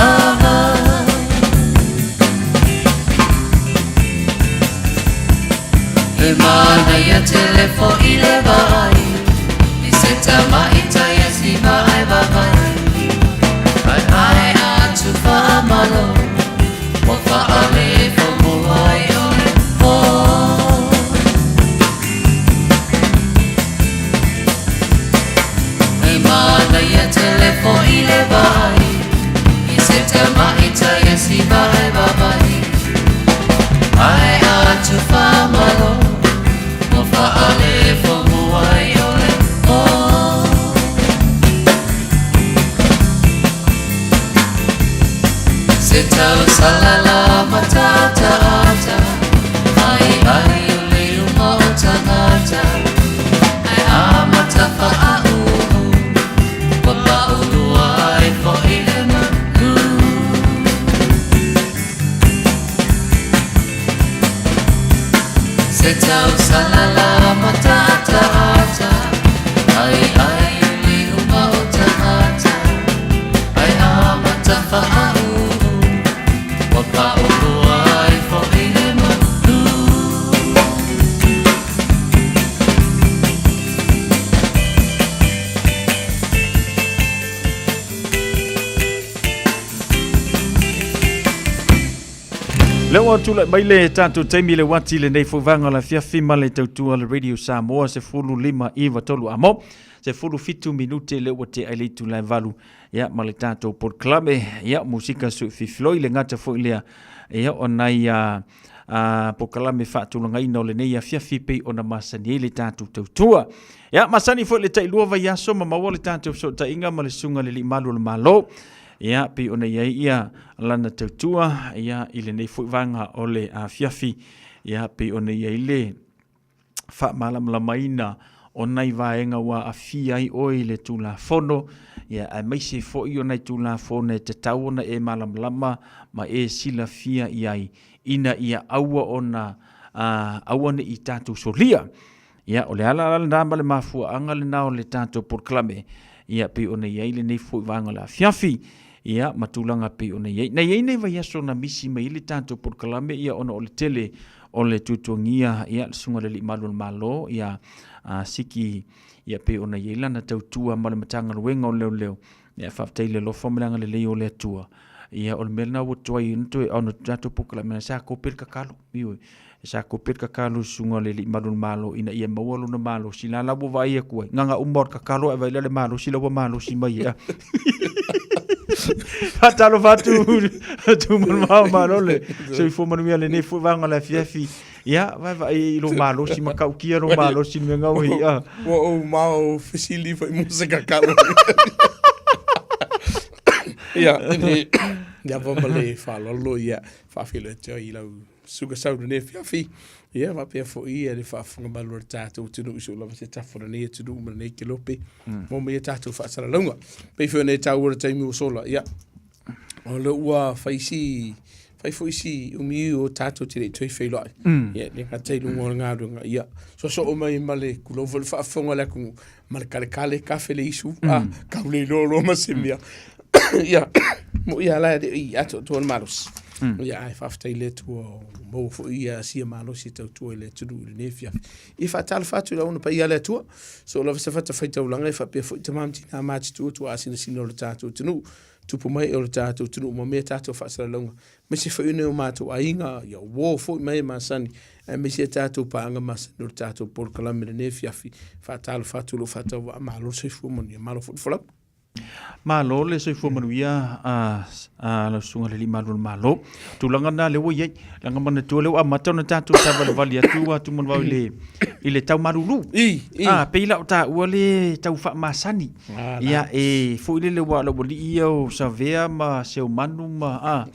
Aha E manaia tele fo'i le vaai I se tamaita ia siva ai vavai Ai ai atu faamalo Ua faale fomua ai o le po E manaia tele fo'i le vaai I se tamaita ia siva ai vavai Ai atu faamalo Ua faale fomua ai o le po Se tausala la matata ata Ai ai o le uma o tagata Ai a matafa a uu Ua paulua ai fo'i le malu Se tausala la matata ata Ai ai o le uma o tagata Ai a matafa a uu Ua paulua ai fo'i le malu Lea ua tulai mai le tatou taimi le uati lenei foi vaega o le afiafi ma le tautua le Radio Samoa 15 93 amo 17 minute lea ua tea i le itula e 8 ia ma le tatou polokalame ia musika suififiloi le gata foi lea ia o nai a polokalame faatulagaina o lenei afiafi pei ona masani ai le tatou tautua. Ia masani foi le tailua vaiaso ma maua le tatou fesootaiga ma le susuga le Alii Malu o le Malo. Ia pei ona i ai ia lana tautua ia i lenei foi vaega o le afiafi ia pei ona i ai le faamalamalamaina o nai vaega ua aafia ai oe i le Tulafono, ia, aemaise foi o nai Tulafono e tatau ona e malamalama ma e silafia i ai, ina ia aua ona, aua ne i tatou solia. Ia, o le ala la lena ma le mafuaaga lena o le tatou polokalame, ia, pei ona i ai lenei foi vaega o le afiafi, ia, ma tulaga pei ona i ai. Na i ai nei vaiaso na misi mai ai le tatou polokalame, ia, ona o le tele o le tuatuagia, ia, le Susuga i le Alii Malu o le Malo, ia, a, Siki, ia, pei ona i ai lana tautua ma le Matagaluega o Leoleo, ia, faafetai i le alofa ma le agalelei o le Atua. Ia, o le mea lena ua tuai ona toe, ona tatou polokalame, sa kope le kakalo, ioe, sa kope le kakalo i le Susuga i le Alii Malu o le Malo ina ia maua lona malosi. La la ua vaai atu ai, gaga uma o le kakalo ae vaai la le malosi la ua malosi mai ai. Faatalofa atu Tumalemao malo le soifua manuia lenei foi vaega o le afiafi. Ia, vae vaai i lou malosi matautia lou malosi i le mea gau ai. Ah. Ua ou mao fesili foi mo se kakalo. Ia, le ia ava ma le faaaloalo ia faafeiloai atu ai i lau suka sau lenei afiafi. Ia faapea foi ia le faafofoga malu a le tatou atunuu i so o lava se tafa o lenei atunuu ma lenei kelope mo mea tatou faasalalauga. Pei foi ona e taua le taimi ua sola, ia. O le ua fai si fai foi si umi o tātou te lei toi wheiloai. Ia, le ngata i lunga o le galuega. Ia, soosoo mai ma le kulou foi le faafofoga a le atunuu, ma le kalekale, kafe le isu, a, kau le iloa loa ma se mea. Ia, mo ia la e le i atoatoa le malosi. Ia, ae faafetai i le Atua ua maua foi ia sia malosi e tautua i le atunuu i lenei afiafi. Ia faatalofa atu i le auauna paia a le Atua, so lava se fatafaitaulaga e faapea foi tama ma tina matutua tuaasinasina o le tatou atunuu. Tupu mai o le tatou atunuu ma mea tatou faasalalauga, aemaise foi o matou aiga, ia uo foi mai e masani, aemaise a tatou paaga masani o le tatou polokalame i lenei afiafi. Faatalofa atu i lou faatauvaa, malo le soifua manuia, malo foi le folau. Malo le soifua manuia a a lau susuga i le Alii Malu o le Malo. Tulaga na lea ua i ai, leaga manatua lea ua amata ona tatou savalivali atu atu manuvao i le i le tau malulu. I, i. Ah, pei la o taua le tau faamasani. Ah, Ia, e foi lele ua lou alii ia o Savea ma Seumanu ma, ah,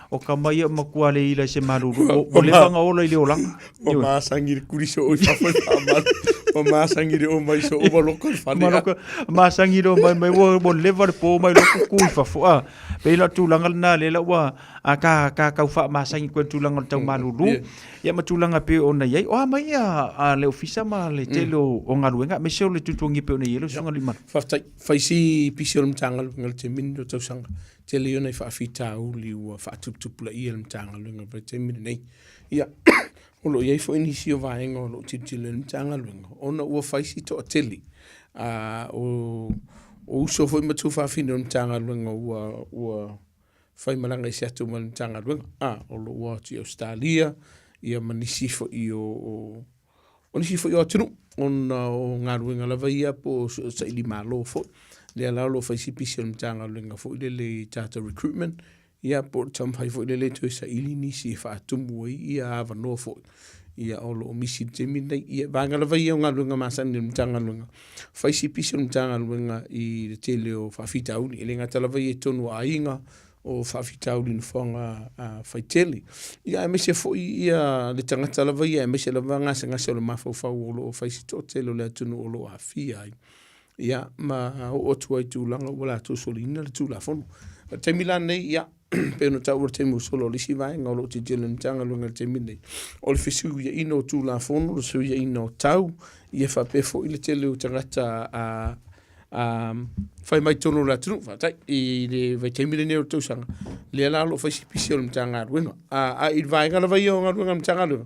o tama ia matua le ila i se malulu. Ua, ua leva ona ola i le olaga. Ua masangi le kuli so i fafo i faamalu. Ua masangi le omai so ua loko i fale. Maloko, masangi le omai mai ua, ua leva le po mai loko ku i fafo. Ah, pei la o tulaga lena lea la ua, a ka, ka kau faamasani koe i le tulaga o le tau malulu. Yeah. Ia ma tulaga e pei ona i ai. O a mai ia a le ofisa ma le tele o, o galuega, aemaise o le tutuagi e pei ona i ai lau susuga Limana. Faafetai. Fai si pisi o le Matagaluega i le taimi lenei o tausaga. Tele ia o nai faafitauli ua faatuputupulaia e le Matagaluega i le taimi lenei. Ia, o lo o i ai foi nisi o vaega o lo o tilotilo i ai le Matagaluega, ona ua fai si toatele o, o uso foi ma tuafafine o le Matagaluega ua, ua faimalaga ese atu ma le Matagaluega, a, o lo o ua o atu i Ausetalia, ia ma nisi foi o, o, o nisi foi o atunuu, ona o galuega lava ia po o saili malo foi. Lea la o lo o fai si pisi o le Matagaluega foi lele i tatou recruitment, ia po o le taumafai foi lele e toe saili nisi e faatumu ai ia avanoa foi ia o lo o misi i le taimi lenei. Ia, vaega lava ia o galuega masani a le Matagaluega, fai si pisi o le Matagaluega i le tele o faafitauli. E le gata lava ia i totonu o aiga, o faafitauli i nofoaga faitele. Ia aemaise foi ia le tagata lava ia, aemaise lava gasegase o le mafaufau o lo o fai si toatele o le atunuu o lo o aafia ai. Ia, ma oo atu ai i tulaga ua latou soliina le Tulafono. O le taimi la lenei, ia, pei ona taua i le taimi ua sola o le isi vaega o lo o tilotilo i le Matagaluega i le taimi lenei, o le fesuiaiina o Tulafono, le fesuiaiina o tau, ia faapea foi le tele o tagata a a fai mai totonu o le atunuu, faafetai, i le vaitaimi lenei o le tausaga, lea la o lo o fai si pisi o le Matagaluega. A i le vaega lava ia o galuega a le Matagaluega,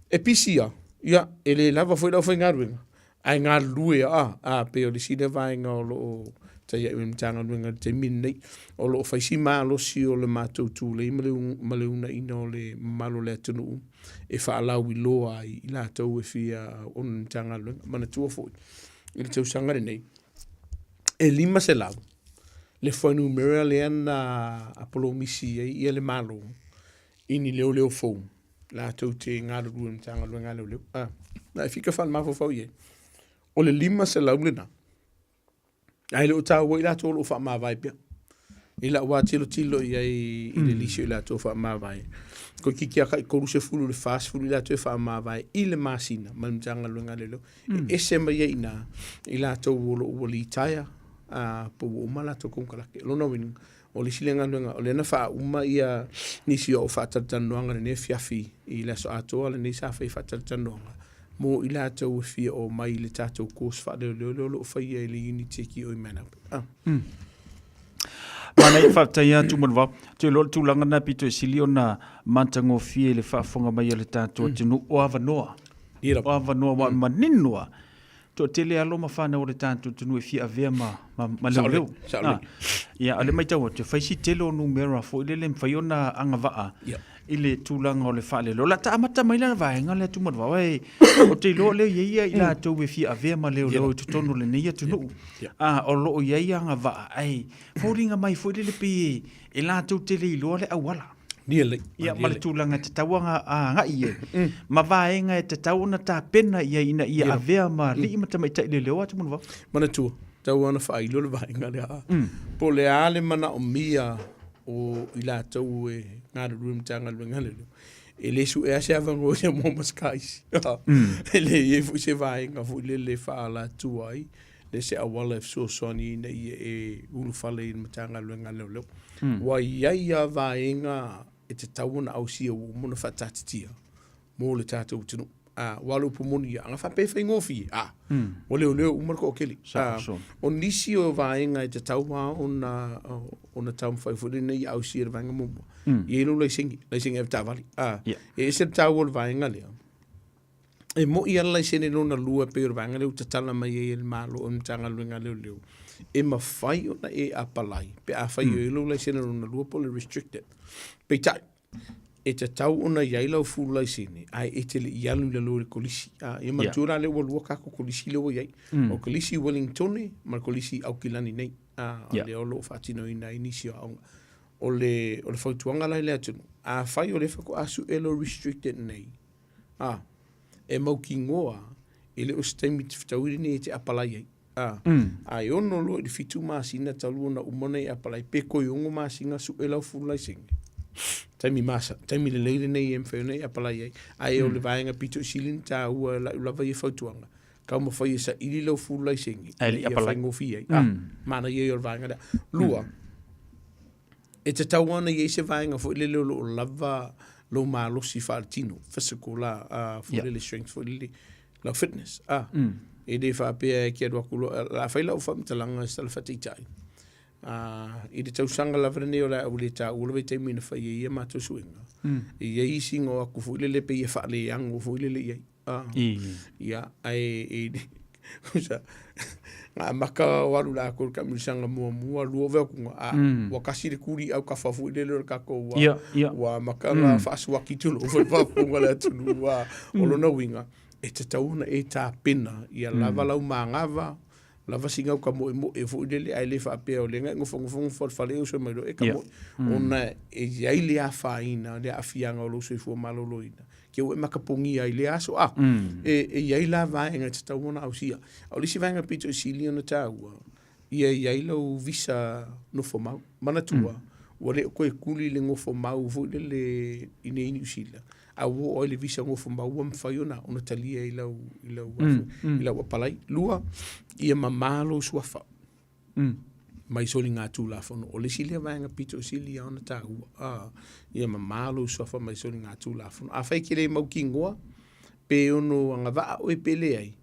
e pisi lava, ia, e le lava foi le aufaigaluega, Ae galulue a, a pei o le isi lea vaega o lo o taiai mai le Matagaluega i le taimi lenei. O lo o fai si malosi o le matou tulei ma le, ma le uunaina o le mamalu o le atunuu e faalauiloa ai i latou e fia ona le Matagaluega. Manatua foi i le tausaga lenei, e 500 le fuainumera lea na apolomisi ai ia le Malo i ni leoleo fou latou te galulue i le Matagaluega a Leoleo. A, na e fika faale-mafaufau i ai. O le 500 lena, ae le o taua i latou o lo o faamavae pea. I lau lava tilotilo i ai i le lisi o i latou faamavae, toeitiiti lava tai 30 i le 40 i latou e faamavae i le masina ma le Matagaluega a Leoleo. E ese mai ai i ina i latou o lo o ua litaea, po ua uma a latou konekarate. O lona uiga, O le isi lea galuega, o lea na faauma ia nisi o au faatalatalanoaga i lenei afiafi i le aso atoa lenei sa fai faatalatalanoaga mo i latou e fia omai i le tatou course faaleoleo lea o lo o faia i le Unitec i o i Manawa. Ah. Manaia, faafetai atu Manuvao. Ou te iloa o le tulaga lena pito e sili ona matagofie i le faafofoga mai a le tatou atunuu, o avanoa. O avanoa aua e manino lava Toatele alo ma fanau o le tatou atunuu e fia avea ma, ma, ma leoleo. Saole. Ia, a o lea matau atu, e fai si tele o numera foi lele e mafai ona agavaa i le tulaga o le faaleleoleo. O le a ta amata mai la le vaega lea Tumanuvao, ae ou te iloa o lea e i ai i latou e fia avea ma leoleo i totonu o lenei atunuu. A, o lo o i ai agavaa, ae foliga mai foi lele pei e latou te le iloa le auala. Nearly. Ia, ma le tulaga e tatau ona agai i ai, ma vaega e tatau ona tapena i ai ina ia avea ma alii ma tamaitai leoleo atu Manuvao. Manatua, tatau ona faailo le vaega lea. Po o le a le manaomia o i latou e galulue i Matagaluega a Leoleo, e le suea se avanoa ia mo Masakaisi. E le i ai foi se vaega foi lele e faaalatua ai. le se auala e fesoasoani ina ia e ulufale i le Matagaluega a Leoleo. Ua i ai lava vaega e tatau ona ausia ua uma ona faataatitia mo le tatou atunuu. Aua o le upu moni ia, ana faapea e faigofie, a, ua leoleo uma le toatele. O nisi o vaega e tatau lava ona, ona taumafai foi lea ina ia ausia i le vaega muamua, e i ai lou laisene, laisene avetaavale. E ese le taua o le vaega lea, e moi lava le laisene lona lua e pei o le vaega lea ua tatala mai ai e le Malo, e le Matagaluega a Leoleo, e mafai ona e apalai pe afai o i ai lou laisene lona lua po o le restricted. Peitai, e tatau ona i ai lau full laisene ae e te le i alu i lalo i le kolisi. Ia manatua la lea ua lua tatou kolisi lea ua i ai. O le kolisi i Wellingtone ma le kolisi i Aukilani nei. Lea o lo o faatinoina ai nisi o aoga. O le, o le fautuaga la i le atunuu, afai o lea faatoa sue lou restricted nei, e mautinoa e le o se taimi fetaui lenei e te apalai ai. A e ono loa i le 7 masina talu ona uma ona e apalai, pe toe 6 masina sue lau full laisene. Taimi masa, taimi lelei lenei e mafai ona e apalai ai. Ae o le vaega pito i sili ona taua i lau lava ia fautuaga, taumafai e saili lau full laisene Ae le i ina ia apalai. faigofie ai. Manaia ia o le vaega lea. Lua, e tatau lava ona i ai se vaega foi lele o lo o lava lou malosi faaletino, physical la, foi lele strength foi lele, lau fitness. E le faapea e te alu atu loa, o le a fai lau faamatalaga i se tala faataitai. I le tausaga lava lenei o le a ou le taua le vaitaimi na fai ai ia matou suiga, e i ai isi na o atu foi lele pei e faaleano foi lele i ai. Ia, ae e, na amata o alu la ko le taamilosaga muamua lua vea kuga a ua kasi le kuli au kafa foi lele o le tatou ua ua amata na faasuaki tulou foi faafofoga le atunuu a o lona uiga e tatau ona e tapena ia lava lau manava lava sina uta moemoe foi lele ae le faapea o lea na e nofonofo nofo i le fale e uso mai loa e ka moe ona e i ai le afaina le aafiaga o lou soifua maloloina ke ua e makapogia ai i lea aso a e i ai la vaega e tatau ona ausia. A o le isi vaega pito i sili ona taua, ia i ai lau visa nofo mau. Manatua, ua le o toe kuli le nofo mau foi lele i nei Niu Sila, a ua oo ai le visa nofo mau ua mafai ona ona talia i lau i lau i lau apalai. Lua, ia mamā lou suafa. Mai soligatulafono. O le isi lea vaega pito sili lava ona taua, ia mamā lou suafa mai soligatulafono. Afai e te le mautinoa pe ono agavaa oe pe leai,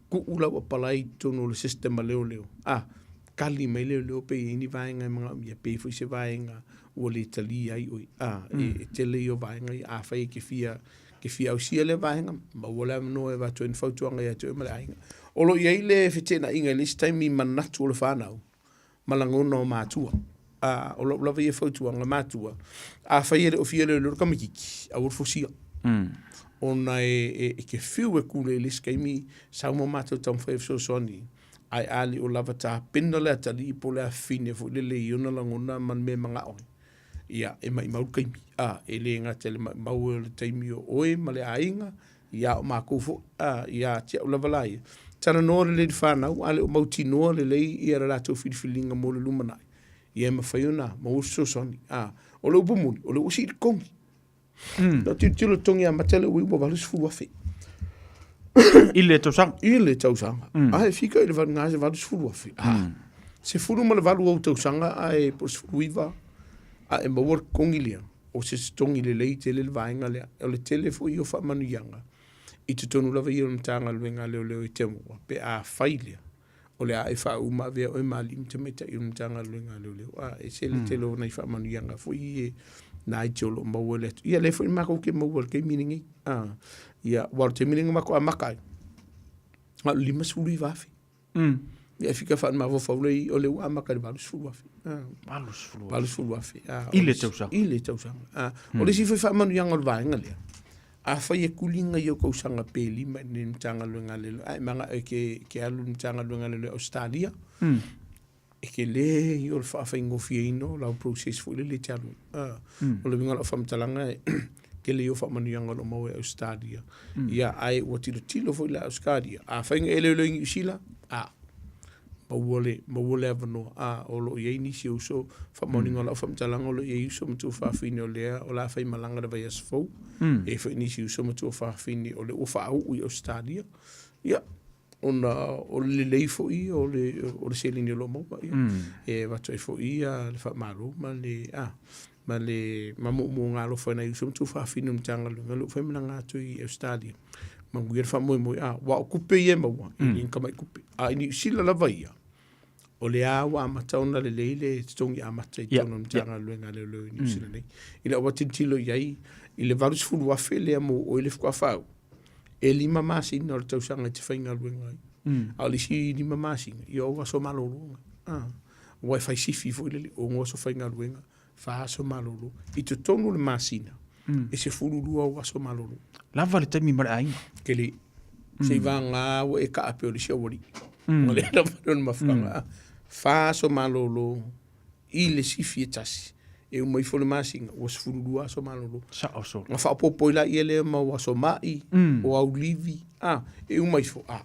tuu lau apalai i totonu o le system a leoleo, tali mai leoleo pe i ai ni vaega e manaomia, pe i ai foi se vaega ua le talia ai oe. E tele ia o vaega ia, afai e te fia ke fia ausia lea vaega, maua le avanoa e avatu ai ni fautuaga ia te oe ma le aiga. O lo o i ai le feteenaiga i le isi taimi i manatu o le whanau ma lagona o matua. A, o lau lava ia fautuaga matua, afai e le o fia leoleo le tamaititi, aua le fosia. Ona e, e, e ke whiu e kule i le isi taimi, sau ma mātou taumafai e fesoasoani, ae a le o lava tapena le atalii po o le afafine foi lele i ona lagona ma le mea e manao ai. Ia, e maʻimau le taimi, a, e le gata i le maʻimau o le taimi o oe ma le aiga, ia o makou foi, a, ia te au lava la ia. Talanoa lelei i le fanau, a le o mautinoa lelei ia le latou filifiliga mo le lumanai, ia e mafai ona maua le fesoasoani. A, o le upu moni, o lea ua sii le togi. Lau tilotilo i le togi amata lea ua ua $80,000. I le tausaga? I le tausaga. A e fika i le $80,000. A, 18 ou tausaga ae po o le 19 a e maua le totogi lea, o se totogi lelei tele le vaega lea. O le tele foi ia o faamanuiaga i totonu lava ia o le Matagaluega a Leoleo i Temoa pe a fai lea, o le a e faauma avea oe ma alii ma tamaitai o le Matagaluega a Leoleo. A e ese le tele o nai faamanuiaga foi ia nai te o lo o maua i le atu. Ia lea foi matou te maua i le taimi lenei. A, ia, aua o le taimi lenei na matou amata ai, na o le $59,000. Ia e fika faale-mafaufau lea o lea ua amata i le $80,000. $80,000. I le tausaga. I le tausaga. O le isi foi faamanuiaga o le vaega lea, afai e kuli nai ou tausaga pe 5 i le Matagaluega a Leoleo, ae manao e ke alu i le Matagaluega a Leoleo i Ausetalia, e tele ia o le faafaigofieina o lau process foi lele e te alu ai. O le uiga o lau faamatalaga, e tele ia o faamanuiaga o lo o maua i Ausetalia. Ia, ae ua tilotilo foi la Ausetalia, afai na e leoleo i Niu Sila, a, maua le, maua le avanoa. A, o lo o i ai nisi o uso, faamaoniga o lau faamatalaga o lo o i ai uso ma tuafafine o lea o le a faimalaga i le vaiaso fou. E i ai foi nisi uso ma tuafafine o lea ua faauu i Ausetalia. Ia, Ona o le lelei foi o le, o le seleni o lo o maua, ia. E avatu ai foi ia le faamalo ma le, a, ma le ma moomooga alofa i nai uso ma tuafafine o le Matagaluega, o lea ua fai malaga atu i Ausetalia. Manuia le faamoemoe, a, aua o tupe ia e maua, e le ni tamai tupe. A i Niu Sila lava ia, o lea ua amata ona lelei le totogi amata i totonu o le Matagaluega a Leoleo i Niu Sila nei. I lau tilotilo i ai, i le $80,000 lea mo oe le faatoa faauu, e 5 masina o le tausaga e te faigaluega ai. A o le isi 5 masina, ia o aso malologa. Aua e fai sifi foi lele, 6 aso faigaluega, 4 aso malolo. I totonu o le masina, e 12 ou aso malolo. Lava le taimi ma le aiga. Tele. Se i vagana ua e kaa pei o le isi aualii. Ua le lava le mafuaaga. 4 aso malolo i le sifi e tasi. E uma ifo le masina, ua 12 aso malolo. Sao solo. Na faaopoopo ai laia lea ma o aso mai, o au livi, a, e uma ifo, a,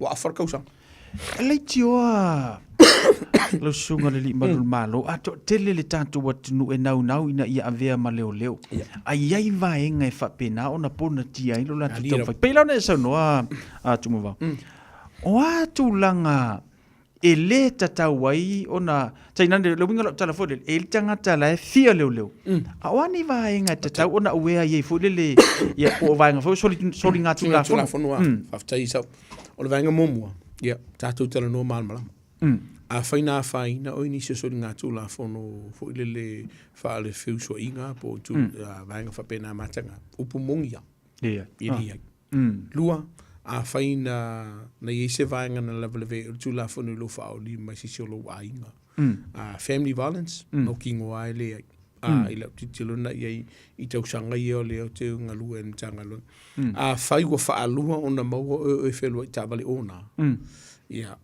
ua afa le tausaga. E leitioa lau susuga le alii malu o le Malo, a toatele le tatou atunuu e naunau ina ia avea ma leoleo. A i ai vaega e faapena ona ponatia ai lo latou taumafai. Pei la ona e saunoa a Tumavao, o a tulaga e lē tatau ai ona tainane le uiga o lau tala foi lele, e i ai le tagata la e fia leoleo, a o a ni vaega e tatau ona aware i ai foi lele, ia po o vaega foi o soligatulafono. Tulafono a, faafetai i sau. O le vaega muamua, ia, tatou talanoa malamalama. Afai na afaina oe i nisi o soligatulafono foi lele faale-feusuaiga po o vaega faapena mataga, upu moni lava, e leai. Lua, afai na, na i ai se vaega na lavelavea ai o le Tulafono i lou faaolima i se isi o lou aiga. Family violence, mautinoa lava e leai. I lau tilotilo na i ai i tausaga ia o lea ou te galue i le Matagaluega. Afai ua faalua ona maua oe o e fealuai taavale ona, ia,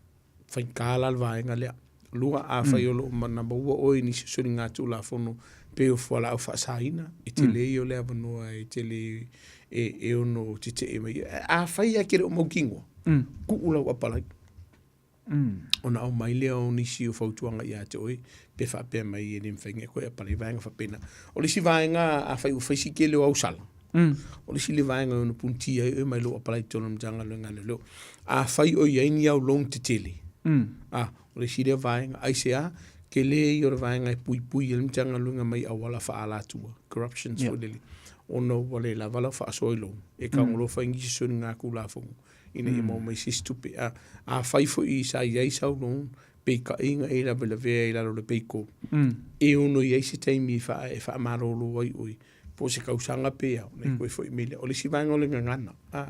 faigata la le vaega lea. Lua, afai o lo o na maua oe i nisi o soligatulafono pei o fualaau faasaina, e tele ia o le avanoa e tele e ono tetee mai. Afai lava e te le o mautinoa, tuu lau apalai. Ona aumai lea o nisi o fautuaga ia te oe, pe faapea mai e le mafai ona e toe apalai vaega faapena. O le isi vaega, afai ua fai si tele o au sala, O le isi lea vaega e ono punitia ai oe mai lou apalai i totonu o le Matagaluega a Leoleo. Afai o i ai ni au loan tetele, a, o le isi lea vaega, aisea, tele ia o le vaega e puipui ai le Matagaluega mai auala faaalatua, corruptions foi lele, ona ua le lava lau faasoa i loan, e taugolofa ai nisi soligatulafono ina ia maua mai se isi tupe. A, afai foi sa i ai sau loan, peitai na e lavelavea i lalo o le pay-go, e ono i ai se taimi e faamalolo ai oe po o se tausaga pe a, ona e toe foi mai lea. O le isi vaega o le gagana, a,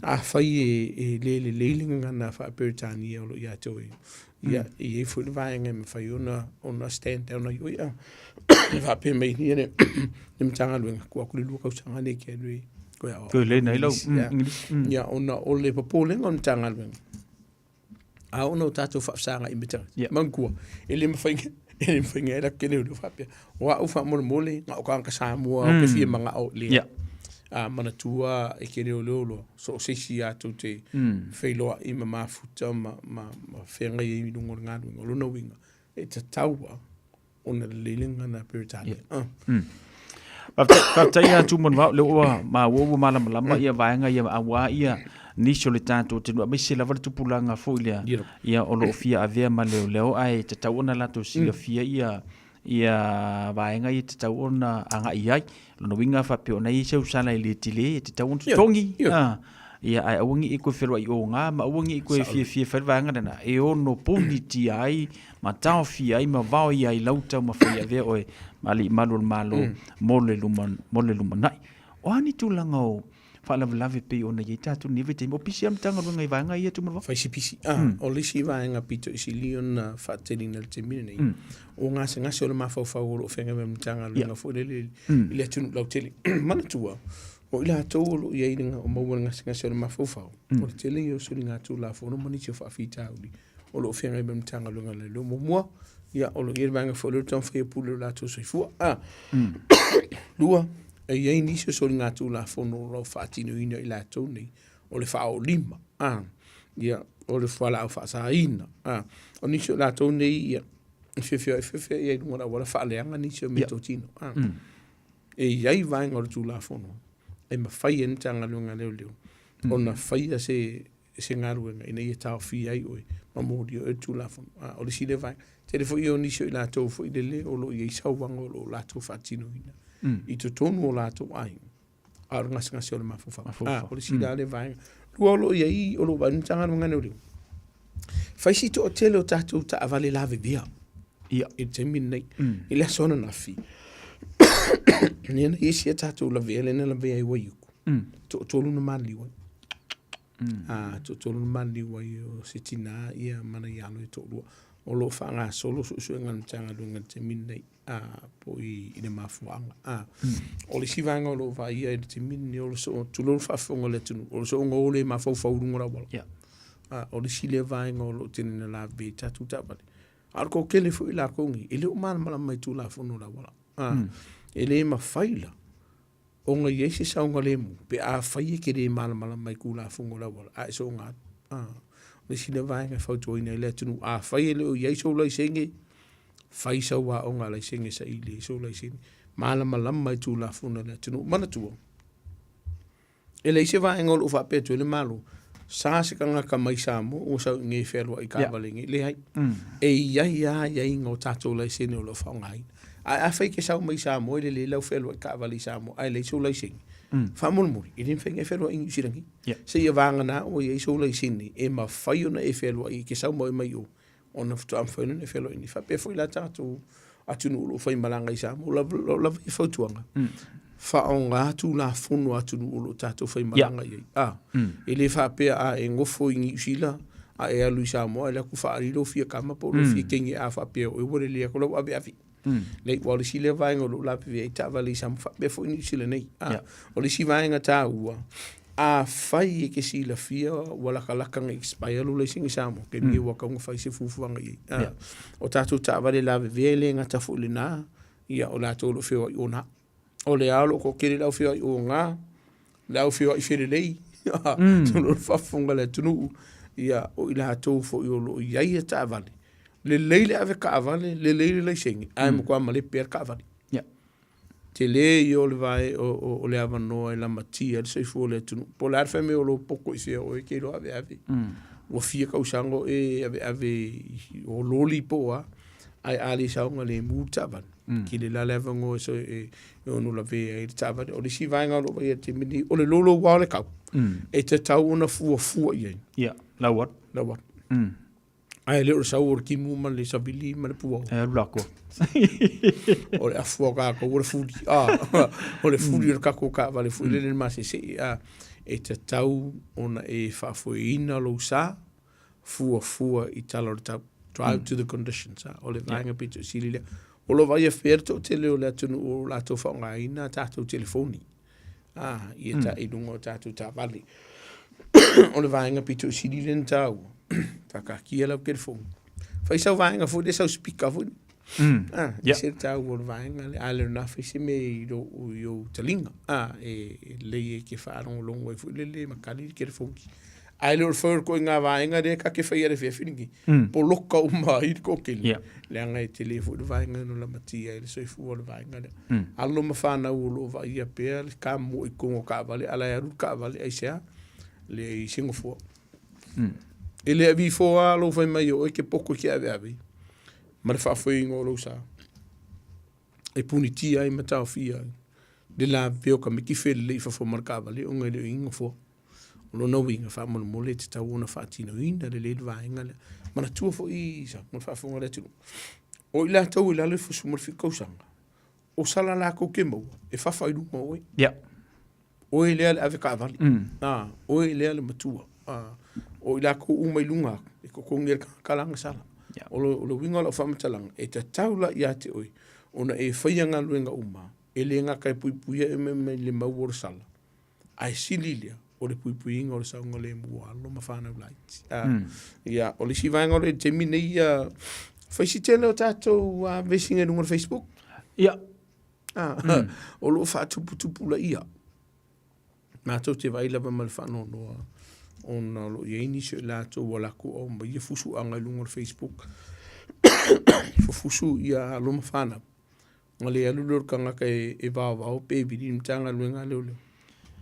afai e le lelei le gagana faa-Peretania o lo o ia te oe, ia, e i ai foi le vaega e mafai ona stand down ai oe, a. E faapea mai ia le Matagaluega, tuu atu le 2 tausaga lea e te alu e toe aoao. Toe learn ai lau English. Ia, ona o le popolega o le Matagaluega, a oo ina o tatou faafesagai ma tagata, yeah. manatua, e le mafai e le mafai ona atu leoleo faapea, o au faamolemole, na o tagata Samoa ou te fia manao i le yeah. A manatua e te leoleo loa, so o se isi lava tou te feiloai ma mafuta ma feagai ai i luga o le galuega. O lona uiga, e tatau lava ona lelei le gagana a Peretania. Yeah. Faafetai ia Tumanuvao, lea ua maua ua malamalama ia vaega ia aua ia nisi o le tatou atunuu aemaise lava le tupulaga foi lea ia o lo o fia avea ma leoleo ae tatau ona latou silafia ia ia vaega ia tatau ona agai i ai. Lona uiga faapea ona i ai sau sala e le tele e tatau ona totogi. Ia ae aua ne i e toe feloai oga ma aua ne i toe fiafia e fai le vaega lena e ono punitia ai ma taofia ai ma vaoia ai lau taumafai e avea oe ma alii malu o le Malo mo le mo le lumanai. O a ni tulaga o faalavelave pei ona i ai tatou i lenei vaitaimi? O pisi lava Matagaluega i vaega ia Tumanuvao? Fai si pisi. O le isi vaega pito i sili ona faateleina i le taimi lenei, o gasegase o le mafaufau o lo o feagai ma le Matagaluega foi lele i le atunuu lautele. Manatua, o i latou o lo o i ai le o maua i le gasegase o le mafaufau, o le tele ia o soligatulafono ma nisi o faafitauli o lo o feagai ma le Matagaluega o Leoleo. Muamua, ia, o lo o i ai le vaega foi lea o le taumafai e pule i lo latou soifua. Lua, e i ai nisi o soligatulafono o lo o faatinoina e i latou nei, o le faaoolima, ia, o le fualaau faasaina. O nisi o i latou nei, ia, e fiafia i ai i luga o le auala faaleaga nisi o meatotino. E i ai vaega o le Tulafono e mafai ai le Matagaluega a Leoleo ona faia se se galuega ina ia taofia ai oe ma molia oe le Tulafono. A o le isi lea vaega. Tele foi o nisi o i latou foi lele o lo o i ai sauaga o lo o latou faatinoina i totonu o latou aiga, a o le gasegase o le mafaufau. A o le isi la lea vaega. Lua o lo o i ai, o lo o vaai le Matagaluega a Leoleo, fai si toatele o tatou taavale lavevea i le taimi lenei. I le aso ananafi, lea na i ai si a tatou lavea lea na lavea ai i Waiuku, toatolu na maliliu ai. Toatolu na maliliu ai o se tinā ia ma nai alo e toalua. O lo o faagasolo suesuega a le Matagaluega i le taimi lenei, po o i le mafuaaga. O le isi vaega o lo o vaaia i le taimi lenei, o le soo, tulou le faafofoga a le atunuu, o le soonga o le mafaufau i luga o le auala. O le isi lea vaega o lo o tele ina lavevea ai tatou taavale. A o le toatele foi o latou nei, e le o malamalama i Tulafono o le auala. E le mafai la ona i ai se saogalemu pe afai e te le malamalama i Tulafono o le auala, a e soona atu. O le isi lea vaega e fautuaina ai le atunuu, afai e le o i ai sou laisene, fai sau aoga laisene e saili ai sou laisene, malamalama i Tulafono a le atunuu. Manatua, e leai se vaega o lo o faapea atu ai le Malo, sa se tagata mai Samoa ua sau i inei e fealuai i taavale nei. Leai. E i ai lava aiaiga o tatou laisene o lo o faaaogaina. Ae afai e te sau mai Samoa e lelei lau fealuai taavale i Samoa ae leai sou laisene, faamolemole, e le mafai ona e fealuai i Niu Sila nei. Seia vagana ua i ai sou laisene e mafai ona e fealuai e te sau ma oe mai o, ona faatoa mafai lea ona e fealuai nei. Faapea foi la tatou atunuu o lo o faimalaga i Samoa, o lava ia fautuaga, faaaoga Tulafono a atunuu o lo o tatou faimalaga i ai. A, e le faapea a e nofo i Niu Sila a e alu i Samoa ae alu atu faaali lou fia kama po o lou fia teine a faapea o oe ua lelei atu lau aveave. Leai, aua o le isi lea vaega o lo o lavevea ai taavale i Samoa faapea foi Niu Sila nei. A, o le isi vaega taua, afai e te silafia ua lakalaka ona expire lou laisene i Samoa, taimi ua tatau ona fai se fuafuaga i ai. A, o tatou taavale lavevea e le gata foi i lena, ia o latou o lo o feoai ona. O le a o lo o toatele le au feoai ona, le au feoai felelei, o lo o faafofoga le atunuu, ia o i latou foi o lo o i ai ia taavale, lelei le ave taavale, lelei le laisene, ae matua malepe lava le taavale. Tele ia o le vae o le avanoa e lamatia ai le soifua o le atunuu. Po o le a le fai mai o lou poto i fea o oe e te iloa aveave. Ua fia tausaga o e aveave o loli po o a, ae a le saogalemu le taavale, tele la le avanoa e ono lavea ai le taavale. O le isi vaega o lo o vaaia i le taimi lenei, o le louloua o le tau, e tatau ona fuafua i ai. Ia, lau atu. Lau atu. Ae le o le sau o le timu ma le savili ma le puao. E alu lako. O le afu o kākou o le fuli. Ah, o le fuli o le kako kaavale foi lele le masese. Ah, e tatau ona e faafoeina lou sa fuafua i tala o le tau. Drive to the conditions. Ah, o le vaega pito sili lea. O lo vaai pea le toatele o le atunuu o latou faaaogaina tatou telefoni. Ah, i e ta i lunga o tatou taavale. O le vaega pito sili lea na taua. Whakakia lau telefoni. Whai sau vaega foi lea, sau speaker foi. Ah, e se taua o le vaega lea. A le na whai se mea i ro i ou talinga. Ah, e lei e ke whaalongolongo ai foi lele makali le telefoni. Ae le o le whai o le koe ngā vaega lea ka ke whai a le whiawhiri ki. Poloka uma ai le kokele. Leaga e tele foi le vaega no lamatia ai le soifua o le vaega lea. Alo ma whanau o lo o vaaia pea le ka mo i kongo kaavale, ala e alu le kaavale aisea, le i se ngofua. E le avi fo a lou fai mai o oe ke poko i ke aveave, ma le faafoeina o lou sa. E punitia ai ma taofia ai le lavevea o ka miki felelei i fafo ma le kaavale ona e le o i ngofoa. O lona uiga, faamolemole e tatau ona faatinoina lelei le vaega lea. Manatua foi sa mo le faafofoga a le atunuu, o i latou i lalo i le 17 tausaga, o sala latou ke maua, e fafa i luga o oe. Oe lea le ave taavale. Oe lea le matua. O i latou uma i luga atu, e totogi e le tagata lana sala. O le uiga o lau faamatalaga, e tatau la ia te oe ona e faia galuega uma, e le gata e puipuia e mai le mau o le sala, ae sili lea o le puipuiga o le saogalemu o alo ma fanau laiti. Ia, o le isi vaega o le taimi nei, ia, fai si tele o tatou vesiga i luga o le Facebook. Ia. O lo o faatuputupulaia. Matou te vaai lava ma le faanoanoa ona o lo o i ai nisi o i latou ua latou aumaia fusuaga i luga o le Facebook. Fufusu ia alo ma fanau. Ona le alu lea o le tagata e vaovao pe vili i le Matagaluega a Leoleo,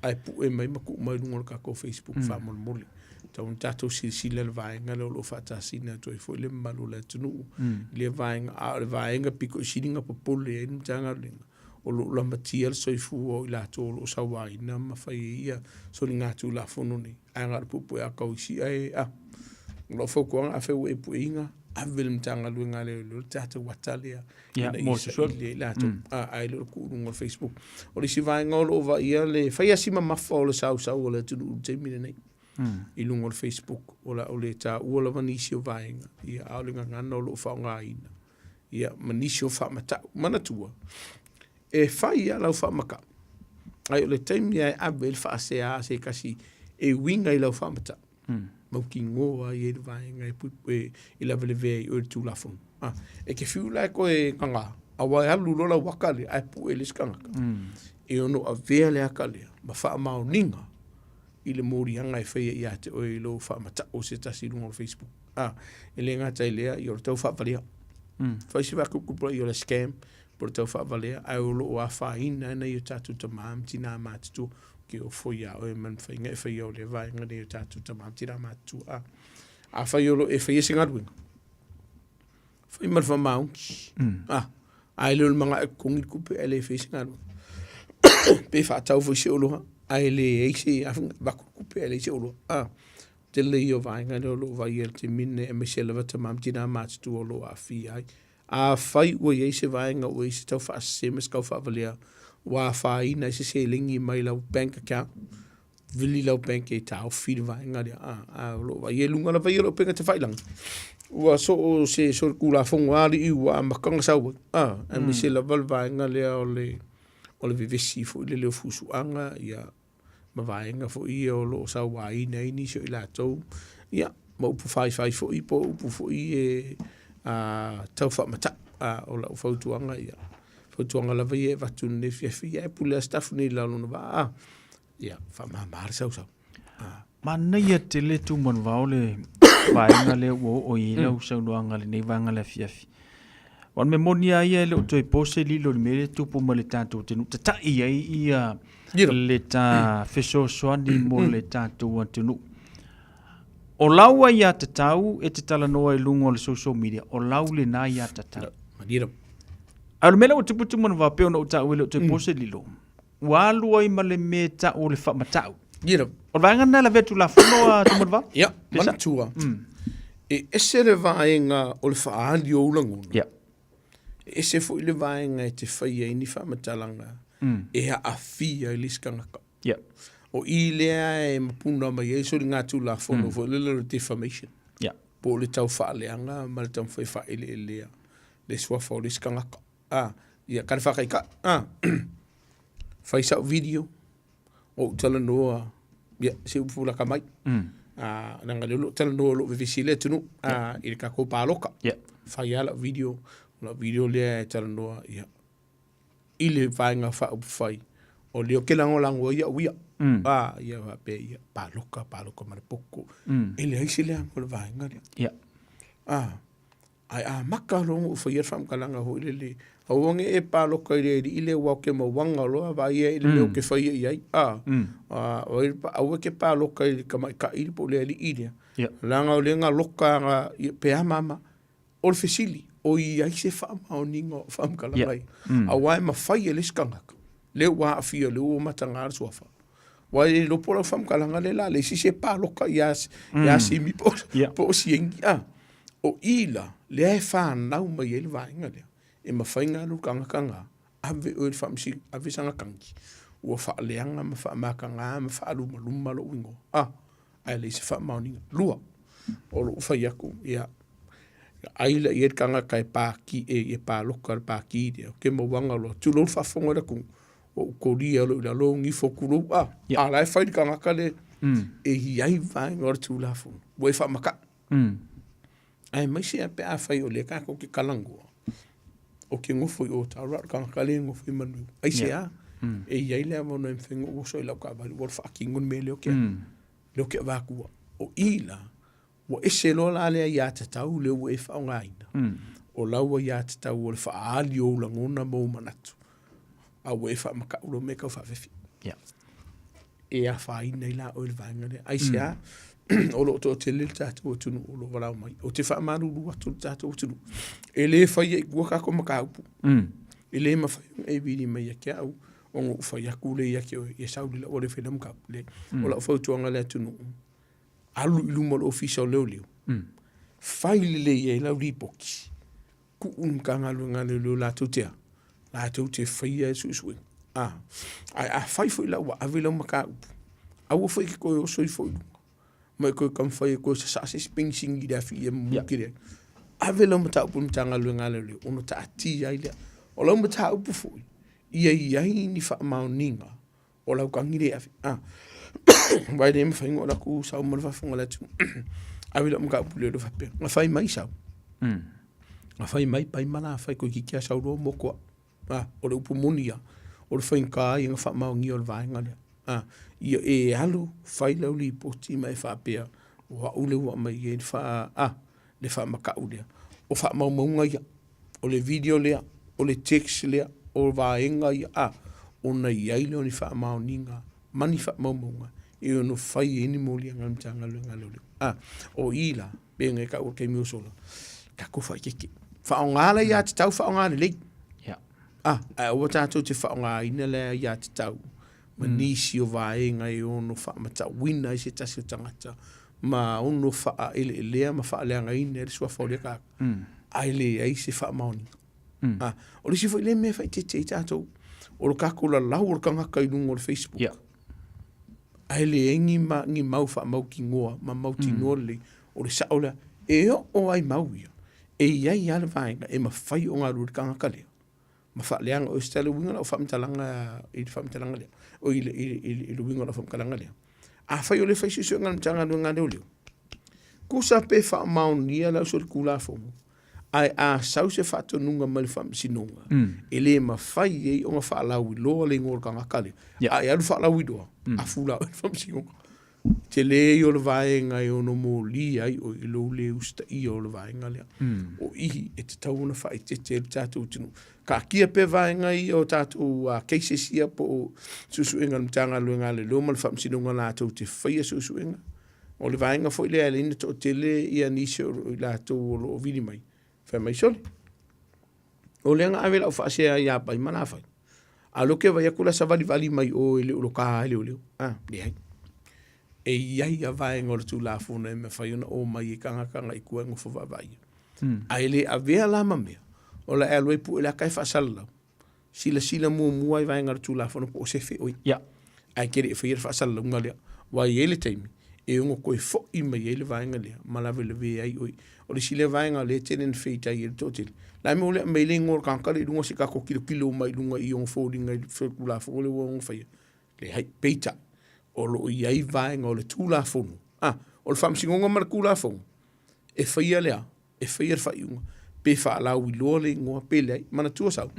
ae pue mai ma tuu mai i luga o le tatou Facebook faamolemole. Tau ona tatou silasila i le vaega lea o lo o faatasina atu ai foi le mamalu o le atunuu i lea vaega, a o le vaega pito i sili ona popole ai le Matagaluega, o lo o lamatia le soifua o i latou o lo o sauaina ma fai ai ia soligatulafono nei, ae na o le puepue ata o isi ae a. O lau fautuaga afai ua e pueina, ave i le Matagaluega a Leoleo le tatou ata lea ina ia saili ai latou, ae le o le tuu i luga o le Facebook. O le isi vaega o lo o vaaia le fai lava si mamafa o le sausau o le atunuu i le taimi lenei i luga o le Facebook, o le a ou le taua lava nisi o vaega, ia, a o le gagana o lo o faaaogaina, ia, ma nisi o faamatau. Manatua, e fai lava lau faamatau, ae o le taimi lava e ave ai le faasea a se tasi e uiga i lau faamatau, mautinoa ai le vaega e, e, e lavelavea ai oe i le Tulafono. Ah, e te fiu la e toe gagā, aua e alu loa lau aka lea, ae pue le isi tagata. E ono avea le aka lea ma faamaoniga i le moliaga e faia ia te oe i lou faamatau o se tasi i luga o le Facebook. Ah, e le gata i lea, ia o le tau faavalea. Fai si faatuputupulaia o le scam, po o le tau faavalea, ae o lo o afaina ai nai o tatou tamā ma tinā matutua. Ke ofo iā oe ma le mafaiga e faia o lea vaega nei o tatou tamā ma tinā matutua. Ah, afai o lo o e faia se galuega, fai ma le faamaoni. Ah, a e le o le manaʻo e totogi le tupe ae le faia se galuega. Pe faatau foi se oloa ae leai se afuga, avatu le tupe ae leai se oloa. Ah, tele ia o vaega lea o lo o vaaia i le taimi lenei aemaise lava tamā ma tinā matutua o lo o aafia ai. Afai ua i ai se vaega ua i ai se tau faasese ma se tau faavalea ua afaina ai se seleni mai lau bank account, vili lau bank e taofi le vaega lea, a, a o lo o vaaia i luga lava ia o le upega tafailagi, ua soo se solitulafono a alii ua amata ona sau ai, a, aemaise lava le vaega lea o le, o le vevesi foi lele o fusuaga, ia, ma vaega foi ia o lo o sauaina ai nisi o i latou, ia, ma upu faifai foi po o upu foi e tau faamatau. A o lau fautuaga, ia, fautuaga lava ia e avatu i lenei afiafi, ia e pule lava Sitafu nei i lalo o lona vaa, a, ia, faamama le sausau. Manaia tele Tumanuvao le vaega lea ua oo i ai lau saunoaga i lenei vaega o le afiafi. Aua o le mea moni lava ia e le o toe po se lilo i le mea lea e tupu mai le tatou atunuu, tatai ai ia le ta fesoasoani mo le tatou atunuu. O lau aiatatau e te talanoa i luga o le social media, o lau lena aiatatau. A o le mea lea ua tupu Tumanuvao pei ona ou taua e le o toe po se lilo, ua alu ai ma le mea e tau o le faamatau. O le vaega lena e lavea Tulafono a Tumanuvao? Ia, manatua, e ese le vaega o le faaali o ou lagona, e ese foi le vaega e te faia ai ni faamatalaga e aafia ai le isi tagata. O i lea e mapuna mai ai soligatulafono foi lele o le defamation, po o le tau faaleaga ma le taumafai faaeleelea le suafa o le isi tagata. A, ia ka le faataitai, a, fai sau video, ou talanoa, ia, se upu laka mai. A, leaga o lea o lo o talanoa o lo o vevesi ai le atunuu, a, i le tatou paloka. Fai lava lau video, o lau video lea e talanoa, ia, i le Vaega Faaupufai, o lea ou te lagolago ai au ia. A, ia faapea, ia, paloka, paloka ma le poto. E leai se leaga o le vaega lea. A, Ae amata loa ona ou faia le faamatalaga foi lele, aua ne i e paloka i le alii lea aua ou te mauaga loa vaai ai i le mea ou te faia i ai. A, aua e te paloka i le tamaitai po o le alii lea, leaga o lea na loka ana, pe a mama. O le fesili, o i ai se faamaoniga o faamatalaga ia? Aua e mafai e le isi tagata, lea ua aafia, lea ua mataga le suafa. Aua e le iloa po o lau faamatalaga lea o le a le isi se paloka ia Simi po o Siengi. A, o i la, lea e fanau mai ai le vaega lea, e mafai ona alu le tagata lena, ave oe i le faamasino, ave sana tagi, ua faaleaga ma faamataga ma faalumaluma lou igoa, a, ae leai se faamaoniga. Lua, o lou fai atu, ia, ai la i ai le tagata e paki, e paloka i le paki lea, ou te mauaga loa, tulou le faafofoga a le atunuu, ua ou kolia loa i lalo gifo tulou, a, a o la e fai le tagata lea, e i ai vaega o le Tulafono ua e faamataʻu. Aemaise lava pe afai o lea tatou te talanoa, ou te nofo i o Tauranga, o le tagata lea e nofo i Manuia. Aisea? E i ai le avanoa e mafai ona ou oso ai i lau taavale ua faatino le mea lea ou te, lea ou te avatua. O i la, ua ese loa la le aiatatau lea ua e faaaogaina, o lau aiatatau o le faaali o ou lagona ma ou manatu, a ua e faamatau loa mea tau faafefe. E afaina ai la oe i le vaega lea. Aisea? O loo toatele le tatou atunuu o loo valaau mai. Ou te faamalulu atu i le tatou atunuu, e le faia i tua tatou mataupu. E le mafai ona e vili mai ia te au ona ou fai atu lea ia te oe, ia sau i lau le fai lau mataupu. Leai. O lau fautuaga i le atunuu, alu i luma o le Ofisa o Leoleo, fai lelei ai lau lipoti, tuu i le Matagaluega a Leoleo latou te a? Latou te faia le suesuega. A, ae afai foi la ua ave lau mataupu, aua foi e te toe oso ifo i luga ma e toe taumafai e toe sasaa se isi penisini i le afi ia mumu tele ai. Ave lau mataupu i le Matagaluega a Leoleo ona taatia ai lea. O lau mataupu foi, ia i ai ni faamaoniga o lau tagi lea e ave. A, aua e le mafai ona ou alu atu sau ma le faafofoga a le atunuu, ave lau mataupu i leoleo faapea, na fai mai sau, na fai mai pai ma la fai toeitiiti lava sau loa motu au. A, o le upu moni lava, o le faigata ia ona faamaonia o le vaega lea. A, ia e alu fai lau lipoti ma e faapea, o au lea ua aumai ai le faa, a, le faamatau lea. O faamaumauga ia, o le video lea, o le text lea, o vaega ia, a, ona i ai lea o ni faamaoniga ma ni faamaumauga e ono fai ai ni moliaga a le Matagaluega a Leoleo. A, o i la, pei ona e taua i le taimi ua sola, tatou faaeteete. Faaaoga le aiatatau, faaaoga lelei. A, ae aua tatou te faaaogaina le aiatatau ma nisi o vaega e ono faamatauina ai se tasi o tagata ma ono faaeleelea ma faaleagaina ai le suafa o lea tagata, ae leai se faamaoniga. A, o le isi foi lea mea e faaeteete ai tatou, o le tatou lalau o le tagata i luga o le Facebook, ae leai ni, ma, ni mau faamautinoa ma mautinoa lelei o le sao lea. E oo ai mau ia, e i ai lava le vaega e mafai ona alu ai le tagata lea ma faaleaga oe. Se le uiga o lau faamatalaga i le faamatalaga lea, o i le, i le, i le uiga o lau faamatalaga lea. Afai o lea e fai suesuega a le Matagaluega a Leoleo, tusa pe faamaonia lau solitulafono, ae a sau se faatonuga mai le Faamasinoga, e le mafai ai ona faalauiloa le igoa o le tagata lea, a e alu faalauiloa, afu la oe i le Faamasinoga. Tele ia o le vaega e ono molia ai oe i lou le usitaia o le vaega lea. O i e tatau ona faaeteete ai le tatou atunuu. Taatia pea vaega ia o tatou cases ia po o suesuega a le Matagaluega a Leoleo ma le Faamasinoga latou te faia suesuega. O le vaega foi lea e ala ai ona toatele ia nisi o i latou o lo o vili mai, fai mai, sole, o lea na ave lau faasea ia Pai ma Lafai, a o lea ou te vaai atu la e savalivali mai o e le o loka ai leoleo. A, leai. E i ai a vaega o le Tulafono e mafai ona omai ai tagata agai i tua e nofo vaavaaia. Ae le avea la ma mea o le a e alu ai pue le ata e faasalalau. Silasila muamua i vaega o le Tulafono po o sefe oe. Ae te le i faia le faasalalauga lea. Aua e i ai le taimi e ono toe foi mai ai le vaega lea ma lavelavea ai oe. O le isi lea vaega lea e tele ina feitai ai le toatele. La e mea o le aumai le igoa o le tagata lea i luga se tatou tilotilo mai i luga i ona foliga i le Tulafono lea ua ono faia. Leai, peitai, o lo o i ai vaega o le Tulafono. Ah, o le Faamasinoga ma le Tulafono, e faia le a? E faia le faaiuga pe faalauiloa le igoa pe leai. Manatua sau,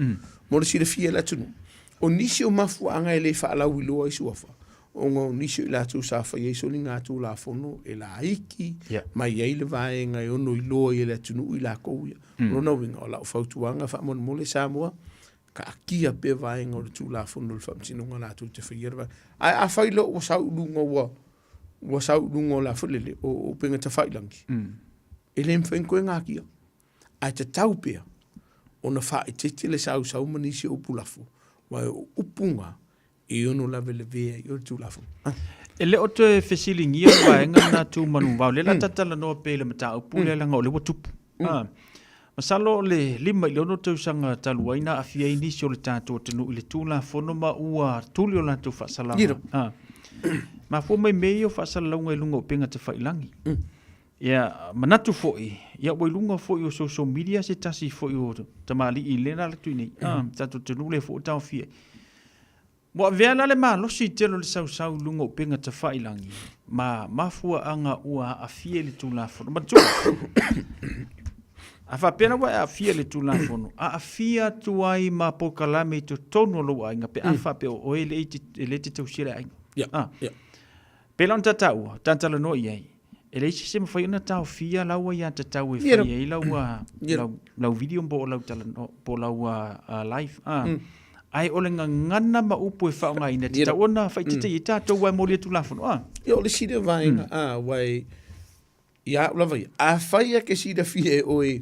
mo le silafia e le atunuu, o nisi o mafuaaga e le faalauiloa ai suafa, ona o nisi o i latou sa fai ai soligatulafono e laiti, ma i ai le vaega e ono iloa ai e le atunuu i latou ia. O lona uiga, o lau fautuaga faamolemole Samoa, taatia pea vaega o le Tulafono o le Faamasinoga latou te faia le vaega. Ae afai loa ua sau i luga ua ua sau i luga o le a foi lele, o upega tafailagi, e le mafai ona toe natia. Ae tatau pea ona faaeteete le sausau ma nisi o upu lafo, aua o upu na e ono lavelavea ai oe le Tulafono. E le o toe fesiligia le vaega lena tu manuvao, lea la ta talanoa pea i le mataupu lea leaga o lea ua tupu. Masalo o le 5 i le 6 tausaga talu ai na aafia ai nisi o le tatou atunuu i le Tulafono ma ua tuli o latou faasalaga. Mafua mai mea ia o faasalalauga i luga o upega tafailagi. Ia, manatu foi, ia ua i luga foi o social media se tasi foi o tamalii i lena atu i nei, tatou atunuu lea foi ua taofia ai. Ua avea la le malosi i tele o le sausau i luga o upega tafailagi ma mafuaaga ua aafia i le Tulafono. Manatua, a faapea la ua e aafia i le Tulafono, aafia atu ai ma polokalame i totonu o lou aiga pe a faapea o oe e le te tausia le aiga. Pei la ona ta taua, ta talanoa i ai, e leai se isi e mafai ona taofia lau aiatatau e fai ai lau, lau, lau video po o lau talanoa, po o lau live. Ae o le gagana ma upu e faaaogaina e tatau ona faaitiitia i tatou aua e molia Tulafono a. Ia o le isi lea vaega a aua e ia au lava ia, afai e te silafia e oe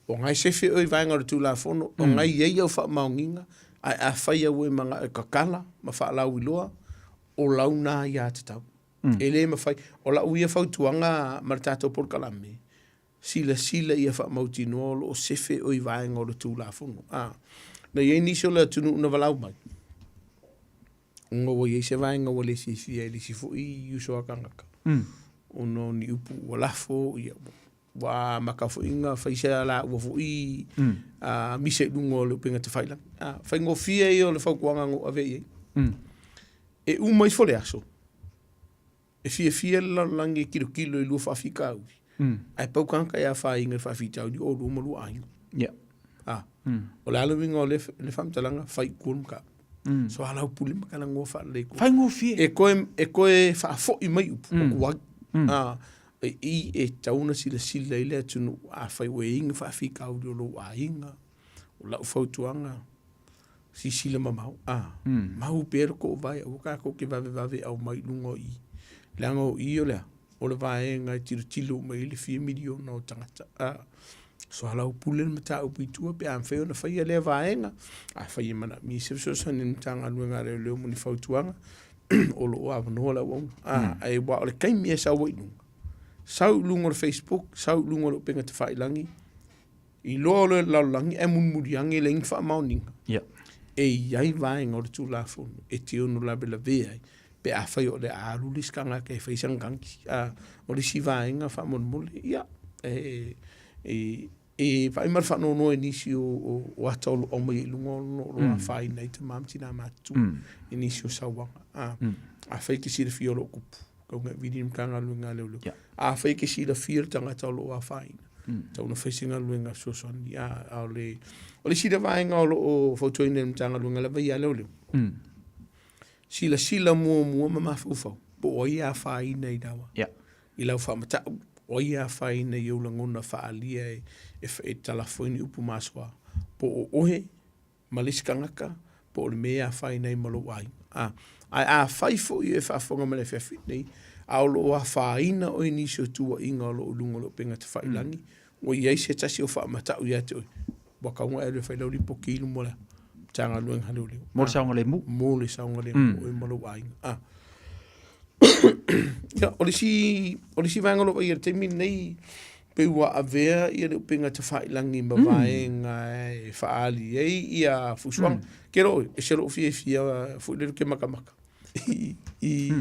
o ngai sefe oe i vaega o le Tulafono, o ngai i ai au faamaoniga, ae afai au e manao e kakala ma faalauiloa, o lau na aiatatau. E le mafai, o lau ia fautuaga ma le tatou polokalame, silasila ia faamautinoa o lo o sefe oe i vaega o le Tulafono. A, na i ai nisi o le atunuu na valaau mai, ona ua i ai se vaega ua le fiafia ai le isi foi uso a tagata, ona o ni upu ua lafo, ia, ua amata foi ona fai se laua foi misa i luga o le upega tafailagi. A, faigofie ia o le fautuaga na ou ave i ai. E uma ifo le aso, e fiafia le lalolagi e tilotilo i lua faafitauli, ae pau tagata e afaina i le faafitauli o oulua ma lua aiga. A, o le a le uiga o lea faamatalaga, fai i tua le mataupu. Soalaupule ma talanoa faalelei. Faigofie. E toe, e toe faafoi mai upu, o tuai. A, e i e tatau ona silasila i le atunuu, afai ua i ai ni faafitauli o lou aiga, o lau fautuaga, silasila mamao, a, mau pea le toovae, aua tatou te vavevave aumai i luga o i. Leaga o i o le a? O le vaega e tilotilo uma i ai le fia miliona o tagata, a. Soalaupule le mataupu i tua pe a mafai ona faia lea vaega. Afai e manaomia se fesoasoani a le Matagaluega a Leoleo mo ni fautuaga, o lo o avanoa le auauna. A, ae aua o le taimi e sau ai i luga, sau i luga o le Facebook, sau i luga o le upega tafailagi, iloa loa e le lalolagi ae mulimuli ane e leai ni faamaoniga. E i ai vaega o le Tulafono e te ono lavelavea ai pe afai o le a alu le isi tagata e fai sana gangi. A, o le isi vaega faamolemole, ia, e, e, e vaai ma le faanoanoa i nisi o, o, o ata o lo o aumai i luga ona o lo o afaina ai tama ma tina matutua i nisi o sauaga. A, afai e te silafia o lo o tupu, tau ina e vili i le Matagaluega a Leoleo. Afai e te silafia le tagata o lo o afaina, tau ina fai se galuega fesoasoani. A, a o le, o le isi lea vaega o lo o fautuaina e le Matagaluega lava ia a Leoleo, silasila muamua ma mafaufau po o ai e afaina i lau, i lau faamatau, o ai e afaina i ou lagona faaalia e, e, e talafo ai ni upu masoa, po o oe ma le isi tagata, po o le mea e afaina ai ma lou aiga. A, ae afai foi e faafofoga mai i le afiafi nei, a o lo o afaina oe i nisi o tuuaiga o lo o i luga o le upega tafailagi, ua i ai se tasi o faamatau ia te oe, ua tatau ona e alu e fai lau lipoti i luma o le Matagaluega a Leoleo. Mo le saogalemu. Mo le saogalemu o oe ma lou aiga. Ah. Ia, o le isi, o le isi vaega o lo o vaaia i le taimi lenei, pei ua avea ia le upega tafailagi ma vaega e faaali ai ia fusuaga. Ke loo, e se loo fiafia foi lele ke makamaka i, i,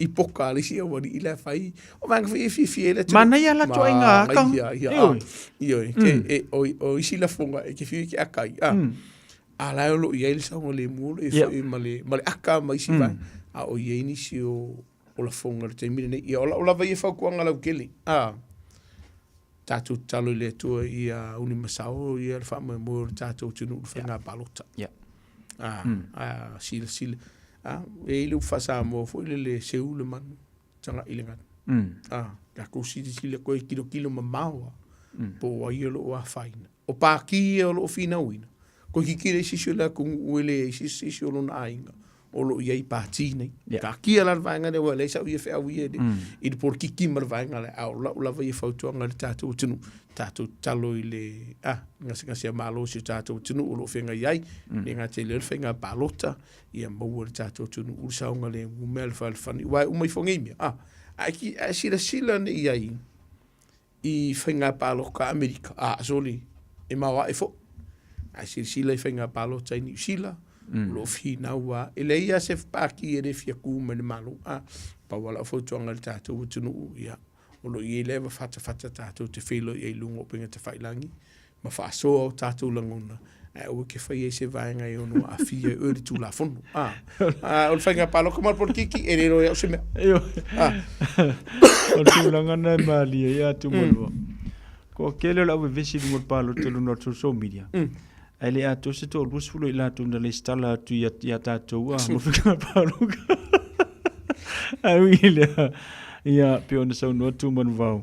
i poka a le isi aualii la e fai. O vaega foi e fiafia ai le atunuu. Manaia la ituaiga aka. Manaia, ia, Ioe. ioe. Ke, e, o, o isi lafoga e te fiu e te akai. Ah. A la e o lo o i ai le saogalemu o lo o i ai foi ma le, ma le aka ma isi vaega. A o i ai nisi o, o lafoga i le taimi lenei. Ia, o lau lava ia fautuaga lautele, a, tatou tatalo i le Atua ia uni masao ia le faamoemoe o le tatou atunuu i le faiga palota. A, a silasila, a, e i ai le upu faa-Samoa foi lele, seu le manu, tagai i le galu. A, tatou silasila toe tilotilo mamao lava, po o ai o lo o afaina. O pākī ia o lo o finauina, toeitiiti leai se isi o le atunuu e leai se isi o lona aiga o lo o i ai i pātī nei. Yeah. Taatia la le vaega lea, aua e leai sau ia feau ia i le, i le polokiki ma le vaega lea, a o lau lava ia fautuaga i le tatou atunuu, tatou tatalo i le ah, gasegase a Malo o si o tatou atunuu o lo o feagai ai, le gata i lea o le faiga palota, ia maua e le tatou atunuu le saogalemu mea le fealofani, aua e uma ifo nei mea. Ah, ae, ae silasila nei i ai i faiga palota a Amerika, a sole, e maoae foi. Ae silasila i faiga palota i Niu Sila, o lo o finau lava. E leai lava se pati e le fia tu mai le Malo. A, pau lava lau fautuaga i le tatou atunuu, ia, o lo o i ai lava fatafata tatou te feiloai ai i luga o upega tafailagi ma faasoa o tatou lagona, ae aua e te faia i se vaega e ono aafia ai oe i le Tulafono. A, a, o le faiga palota ma le polokiki, e le iloa e au se mea. A. O le tulaga lena e malie ai Tumua. Ko tele o le au vevesi i luga o le palota i luga o le social media. Ae le atoa se toa-20 o i latou na lesitala atu ia, ia tatou a, mo faiga palota. Ae ui i lea, ia, pei ona saunoa Tumanuvao,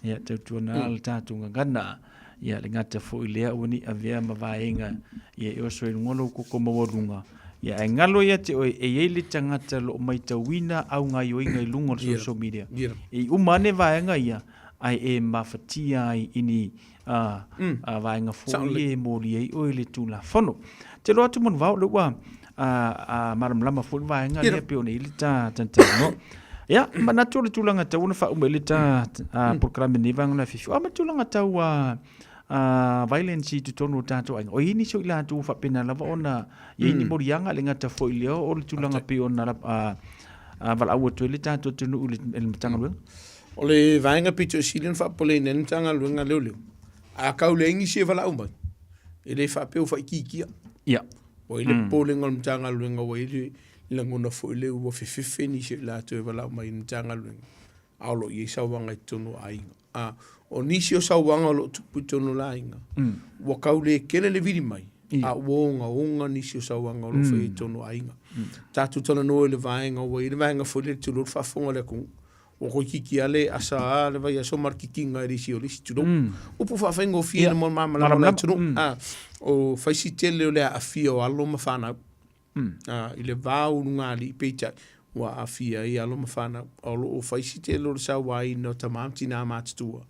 ia, tautuana le tatou gagana. Ia, le gata foi lea ua ni avea ma vaega ia e oso i luga o lou koko maualuga. Ia, ae galo ia te oe, e i ai le tagata o lo o maitauina au gaioiga i luga o le social media. E uma ane vaega ia, ae e mafatia ai i ni a vaega foi e molia ai oe i le Tulafono. Te loa atu Manuvao, lea ua malamalama foi le vaega lea pei ona i ai le ta talanoa. Ia, manatu o le tulaga tau ona faauma ai le ta polokalame i lenei vaega o le afiafi. O a ma le tulaga tau violence i totonu o tatou aiga? O i ai nisi o i latou ua faapena lava ona i ai ni moliaga, e le gata foi i lea o le tulaga pei ona valaau atu ai le tatou atunuu i le Matagaluega? O le vaega pito i sili ona faapopoleina ai le Matagaluega a Leoleo, a tau leai nisi e valaau mai, e le faapea ua faaitiitia. Ia. Ua i ai le popolega o le Matagaluega ua i ai le lagona foi lea ua fefefe nisi o i latou e valaau mai i le Matagaluega, a o lo o i ai sauaga i totonu o aiga. A o nisi o sauaga o lo o tupu i totonu o aiga, ua tau le tele le vili mai, a ua ogaoga nisi o sauaga o lo o faia i totonu o aiga. Tatou talanoa i le vaega ua i ai le vaega foi lea tulou le faafofoga a le atunuu, Ua toeitiiti lava le asa a le vaiaso ma le kikiga e le isi o le isi, tulou. Upu faafaigofie mo le malamalama o le atunuu. O faisi tele o le aafia o alo ma fanau. I le va o ulugalii peitai ua aafia ai alo ma fanau. O lo o faisi tele o le sauaina o tama ma tina matutua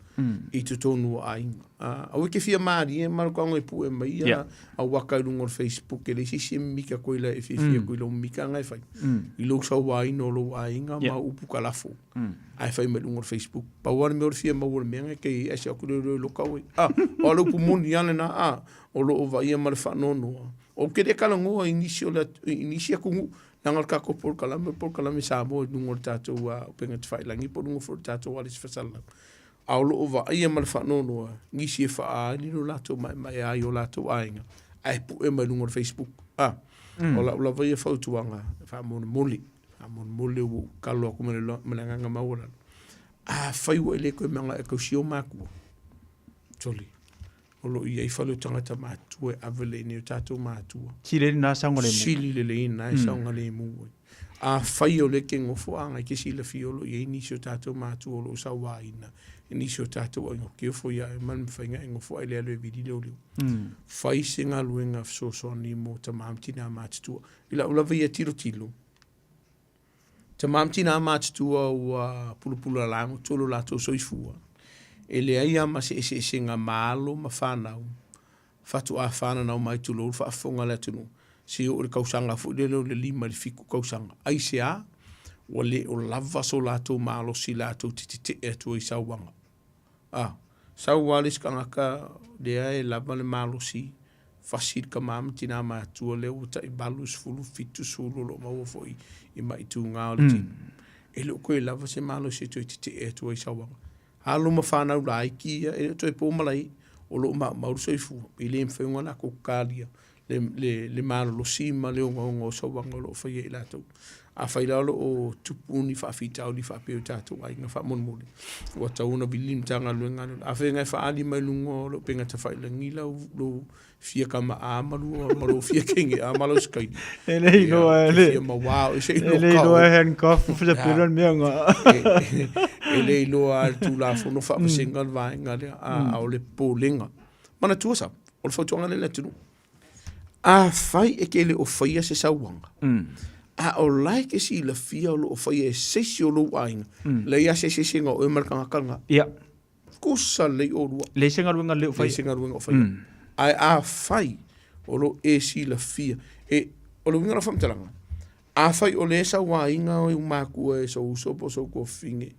i totonu o aiga. Aua e te fia malie ma le tago e pue mai ia auaka i luga o le Facebook e leai se isi e mimika atu ai e fiafia atu i lau mimikaga e fai i lou sauaina o lou aiga ma upu kalafo ae fai mai luga o le Facebook. Pau lava le mea o le fia maua o le mea e te i ai ae se atu leo loka oe. O le upu moni lava lena, o lo o vaaia ma le faanoanoa. Ou te le talanoa i nisi o le i nisi atunuu leaga o le tatou polokalame o le polokalame Samoa i luga o le tatou upega tafailagi po o luga foi o le tatou wireless faasalalau. A o lo o vaaia ma le faanoanoa nisi e faaali lo latou maemaea ai o latou aiga ae pue mai luga o le Facebook. A, o lau lava ia fautuaga, faamolemole, faamolemole ua ou talo atu ma le, ma le agaga maualalo. Afai ua e le toe manao e tausia ou matua, sole, o lo o i ai fale o tagata matutua e ave lelei nei o tatou matua. Sili ai lena saogalemu. Sili lelei lena e saogalemu ai. Afai o lea e te nofo a e te silafia o lo o i ai nisi o tatou matua o lo o sauaina e nisi o tatou aiga, ke ofo ia e ma le mafai ona e nofo ae le alu e vili leoleo. Fai se galuega fesoasoani mo tama ma tina matutua. I lau lava ia tilotilo, tama ma tina matutua ua pulapulalago tolu o latou soifua, e leai lava ma se eseesega ma alo ma fanau faatoa fananau mai tulou le faafofoga a le atunuu, seia oo i le tausaga foi lele o le 5 i le 7 tausaga. Aisea? Ua le o lava so latou malosi latou te tetee atu ai i sauaga. A, sau lava le isi tagata lea e lava le malosi, fasi i le tama ma tina matua lea ua tai 80, 70 o lo o maua foi i maituga o le tino. E le o toe lava se malosi e toe tetee atu ai i sauaga. Alo ma fanau laiti ia, e le o toe po malai, o lo o maumau le soifua, e le mafai ona latou talia le, le, le malolosi ma le ogaoga o sauaga o lo o faia e i latou. Afai la o lo o tupu ni faafitauli faapea i o tatou aiga faamolemole, ua tatau ona vili le Matagaluega a le Afai e faaali mai luga o le upega tafailagi lau, lou fia kama a ma lua ma lou fia kenge a ma lau sikaini. E le iloa e le. Fia mauā o se E le iloa e handcuff fia pelo le mea nga. E le iloa le Tulafono faavasega le vaega lea, a o le popolega. Manatua sa, o le fautuaga lea i le atunuu. Afai e te le o faia se sauaga, a o la e te silafia o lo o faia e se isi o lou aiga, leai lava se eseesega o oe ma le tagata lena. Ia. Tusa lelei oulua. Leai se galuega lelei o faia. Leai se galuega o faia. Ae afai o lo o e silafia, e, o le uiga o lau faamatalaga, afai o lea e sauaina ou matua e sou uso po o sou tuafafine,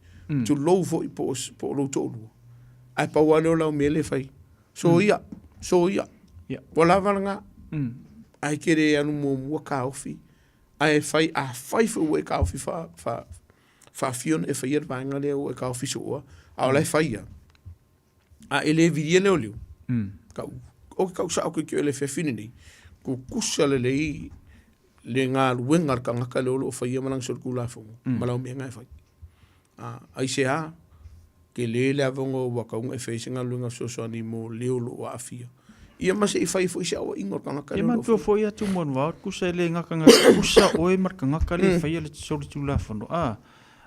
tulou foi po o, po o lou toalua, ae pau lava lea o lau mea lea e fai, soia, soia, ua lava lena, ae te le alu muamua taofi, ae fai, afai foi ua e taofi faa, faa, faafia ona e faia le vaega lea ua e taofi sooa, a o la e fai lava. A e le vilia leoleo, kau, o ke kau sao ke ke o le afiafi lenei, tutusa lelei le galuega a le tagata lea o lo o faia ma lana solitulafono ma lau mea na e fai. A, aisea, tele le avanoa ua tatau ona e fai ai se galuega fesoasoani mo le o lo o aafia. Ia ma se i fai foi se aoaiga o le tagata lea. Ia manatua foi atu Manuvao, tusa e le gagana tusa oe ma le tagata lea e faia le solitulafono, a,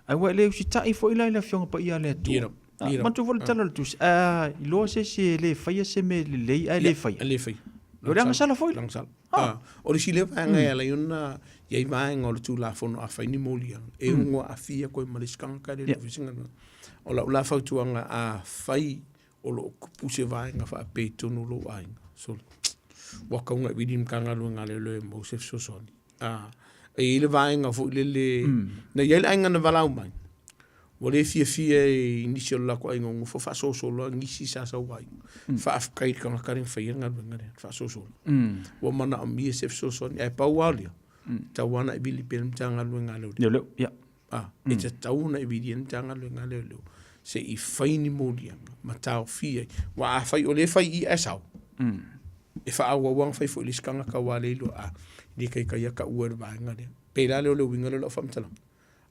ae ua e le usitai foi la i le Afioga Paia a le Atua. Manatua foi le tala o le tusi, a iloa se isi e le faia se mea lelei ae le faia. E le faia. O le agasala foi. Agasala. Ah, o le isi lea vaega e ala ai ona i ai vaega o le Tulafono a fai ni moliaga, e ono aafia koe ma le isi tagata e le i se galuega. O lau la fautuaga, a fai o lo o kupu se vaega faapea i totonu o lou aiga, sole, ua tatau ona e vili i le Matagaluega a Leoleo e maua se fesoasoani. Ah, e i ai le vaega foi lele, na i ai le aiga na valaau mai, Ua le fiafia i nisi o le latou aiga nofo faasolosolo nisi sa sau ai. Faafetai i le tagata lea na faia le galuega lea, faasolosolo. Ua manaomia se fesoasoani, ae pau lava lea, tatau lava ona e vili pea le Matagaluega a Leoleo. Leoleo, ia. Ah, e tatau ona e vilia le Matagaluega a Leoleo se i fai ni moliaga ma taofia ai. Aua afai o lea e fai i i ae sao, e faaauau lava ona fai foi i le isi tagata aua le iloa, ah, e le taitaia taua e le vaega lea. Pei la lea o le uiga lea o lau faamatalaga.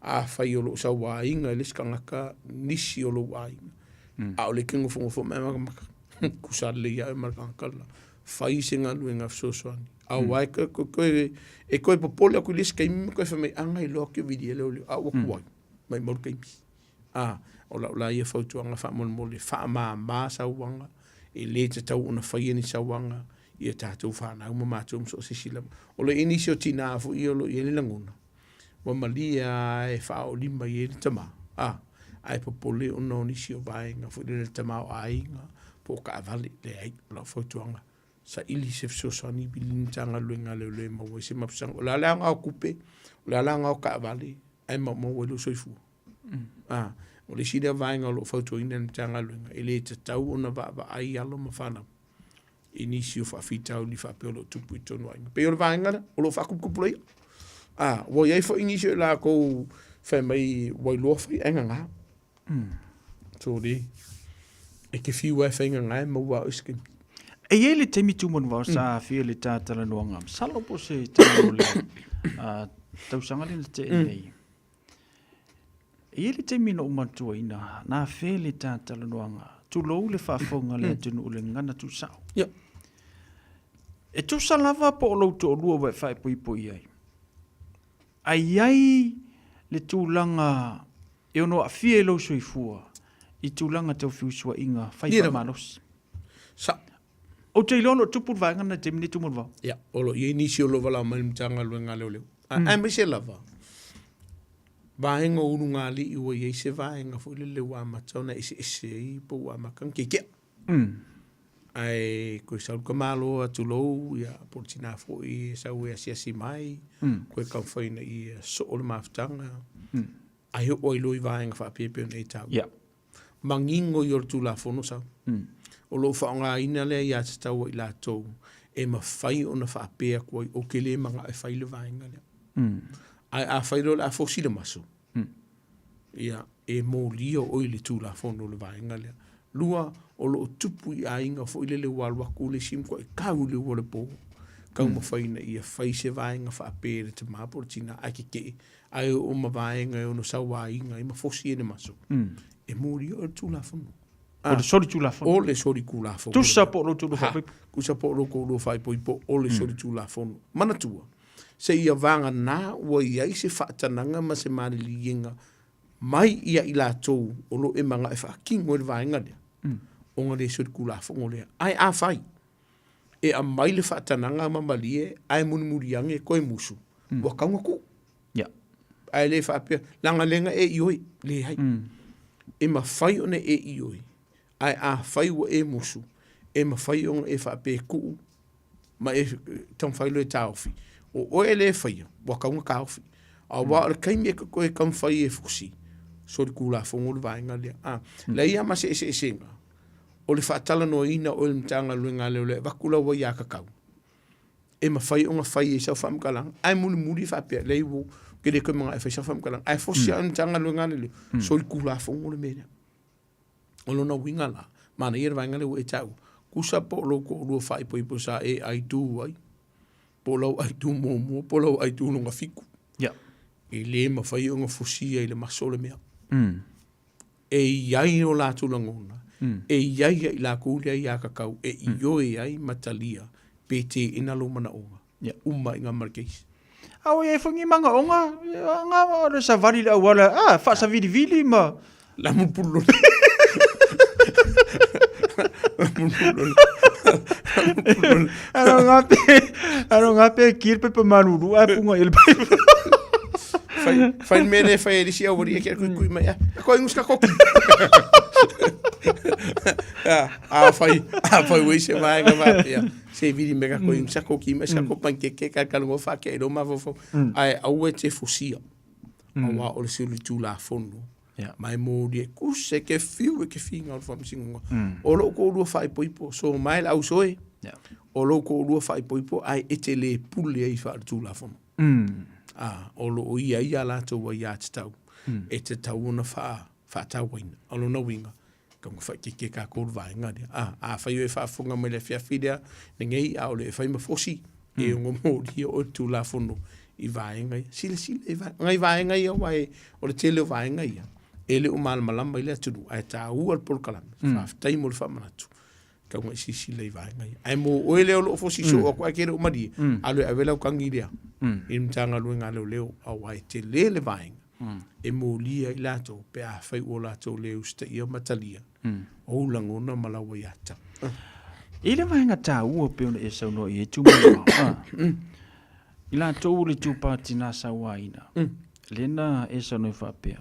Afai o lou sauaiga i le isi tagata nisi o lou aiga, a o lea e te nofonofo ma e matamata, tusa lelei lava oe ma le tagata lela, fai se galuega fesoasoani. Aua e toe, e toe popole atu i le isi taimi ma toe fai mai, a na iloa atu e vilia lea o lea, a ua tuai, maumau le taimi. A, o lau la ia fautuaga faamolemole, faamama sauaga, e le tatau ona faia ni sauaga i a tatou fanau ma matou ma so o se isi lava. O lo o i ai nisi o tina foi ia o lo o i ai le lagona, Ua malie lava e faaolima i ai le tama, a, ae popole ona o nisi o vaega foi lele le tamaoaiga po o taavale. Leai, o lau fautuaga, saili se fesoasoani i le Matagaluega a Leoleo e maua ai se mapusaga. O le a le aoga o tupe, o le a le aoga o taavale, ae maumau ai lou soifua. A, o le isi lea vaega o lo o fautuaina e le Matagaluega, e le tatau ona vaavaai alo ma fanau i nisi o faafitauli faapea o lo o tupu i totonu o aiga. Pei o le vaega lea o lo o faatuputupulaia. A, ua i ai foi nisi o i latou fai mai ua iloa fai ae gagā. So le, e te fiu lava e fai gagā e maua lava oe i se taimi. E i ai le taimi Tumanuvao sa aafia i le ta talanoaga, masalo po o se taimi o le tausaga lea na tea nei. E i ai le taimi na ou manatuaina, na afea le ta talanoaga, tulou le faafofoga a le atunuu i le gagana tuusao. Ia. E tusa lava po o lou toalua ua e faaipoipo i ai, ae i ai le tulaga e ono aafia i lou soifua i tulaga tau feusuaiga fai faamalosi. Sa. Ou te iloa o lo o tupu le vaega lena i le taimi nei Tumanuvao. Ia, o lo o i ai nisi o lo o valaau mai i le Matagaluega a Leoleo. Aemaise lava, vaega o ulugalii ua i ai se vaega foi lele ua amata ona eseese ai po ua amata ona keke'a. Ae toe sau le tamaloa tulou, ia, po o le tina foi e sau e asiasi mai, toe taumafai ina ia soo le mafutaga, ae oo ai loa i vaega faapea e pei ona e taua. Manino ia o le Tulafono sau. O lo o faaaogaina lea aiatatau a i latou e mafai ona faapea atu ai, ou te le manao e fai le vaega lea. Ae afai loa o le a fosi le maso, ia, e molia oe i le Tulafono o le vaega lea. Lua, o lo o tupu i aiga foi lele ua alu atu le isi matuai tau i le ua o le po, taumafai ina ia fai se vaega faapea i le tama po o le tina ae tetee, ae oo ma vaega e ono sauaina ai ma fosi ai le maso, e molia oe i le Tulafono. O le solitulafono. O le solitulafono. Tusa po o lou toalua faaipoipo. Tusa po o lou toalua faaipoipo, o le solitulafono. Manatua, seia vagana ua i ai se faatanaga ma se maliliega mai ia i latou o lo o e manao e faatino ai le vaega lea, ona le solitulafono lea. Ae afai e aumai le faatanaga ma malie ae mulimuli ane toe musu, ua tatau ona tuu. Ae le faapea, leaga lea na e ioe, leai. E mafai ona e ioe, ae afai ua e musu, e mafai ona e faapea e tuu ma e taumafai loa e taofi. O oe lea e faia, ua tatau ona taofi. Aua o le taimi e toe taumafai e fusi, solitulafono le vaega lea. A, leai lava ma se eseesega o le faatalanoaina o oe e le Matagaluega a Leoleo e avatu lau aiatatau, e mafai ona fai ai sau faamatalaga, ae mulimuli faapea, leai ua, ou te le toe manao e fai sau faamatalaga. Ae fosi lava le Matagaluega a Leoleo, solitulafono le mea lea. O lona uiga la, manaia le vaega lea ua e taua, tusa po o lou toalua faaipoipo sa e aitu ai, po o lau aitu muamua, po o lau aitu lona fitu. E le mafai ona fosia i le maso le mea. E i ai o latou lagona, e i ai ia i latou le aiatatau e ioe ai ma talia pe teena lou manaoga. Uma ai i ma le case. A ua i ai foi ni manaoga, nga o le savali i le auala, a, faasavilivili ma... La mupulu lole. Alo ngape, alo ngape ki le pepa malulu a punga i le pepa. Fai fai le mea lea e fai ai le isi aualii e ke kui mai a ko ingus ka koki. A fai a fai wei se vaega faapea se vili me ka ko ingus ka koki mai sa ko pankeke ka ka longo fa ke ro ma fofo ai aua e te fosia. Aua o le sulu tulafono. Ma e moli e kuse ke fiu e ke finga o le faamasinoga. O lou toalua faaipoipo, so mai le ausoe, o lou toalua faaipoipo ae e te le pule ai faaletulafono. A, o lo o i ai a latou aiatatau e tatau ona faatauaina. O lona uiga, tatau ona faaitiitia e tatou le vaega lea. A, afai o e faafofoga mai i le afiafi lea lenei a o le e fai ma fosi, e ono molia oe le Tulafono i vaega ia. Silasila i vaega, nai vaega ia aua e, o le tele o vaega ia, e le o malamalama i le atunuu, ae taua le polokalame. Faafetai mo le faamanatu. Tau ina e silasila i vaega ia. Ae mo oe lea o lo o fosi soo atu ae ke le o malie, alu e ave lau tagi lea i le Matagaluega a Leoleo, aua e tele le vaega e molia ai latou pe afai ua latou le usitaia ma talia ou lagona ma lau aiatatau. I le vaega taua pei ona e saunoa i ai Tumanuvao, i latou o le itupa tina sauaina, lea na e saunoa ai faapea,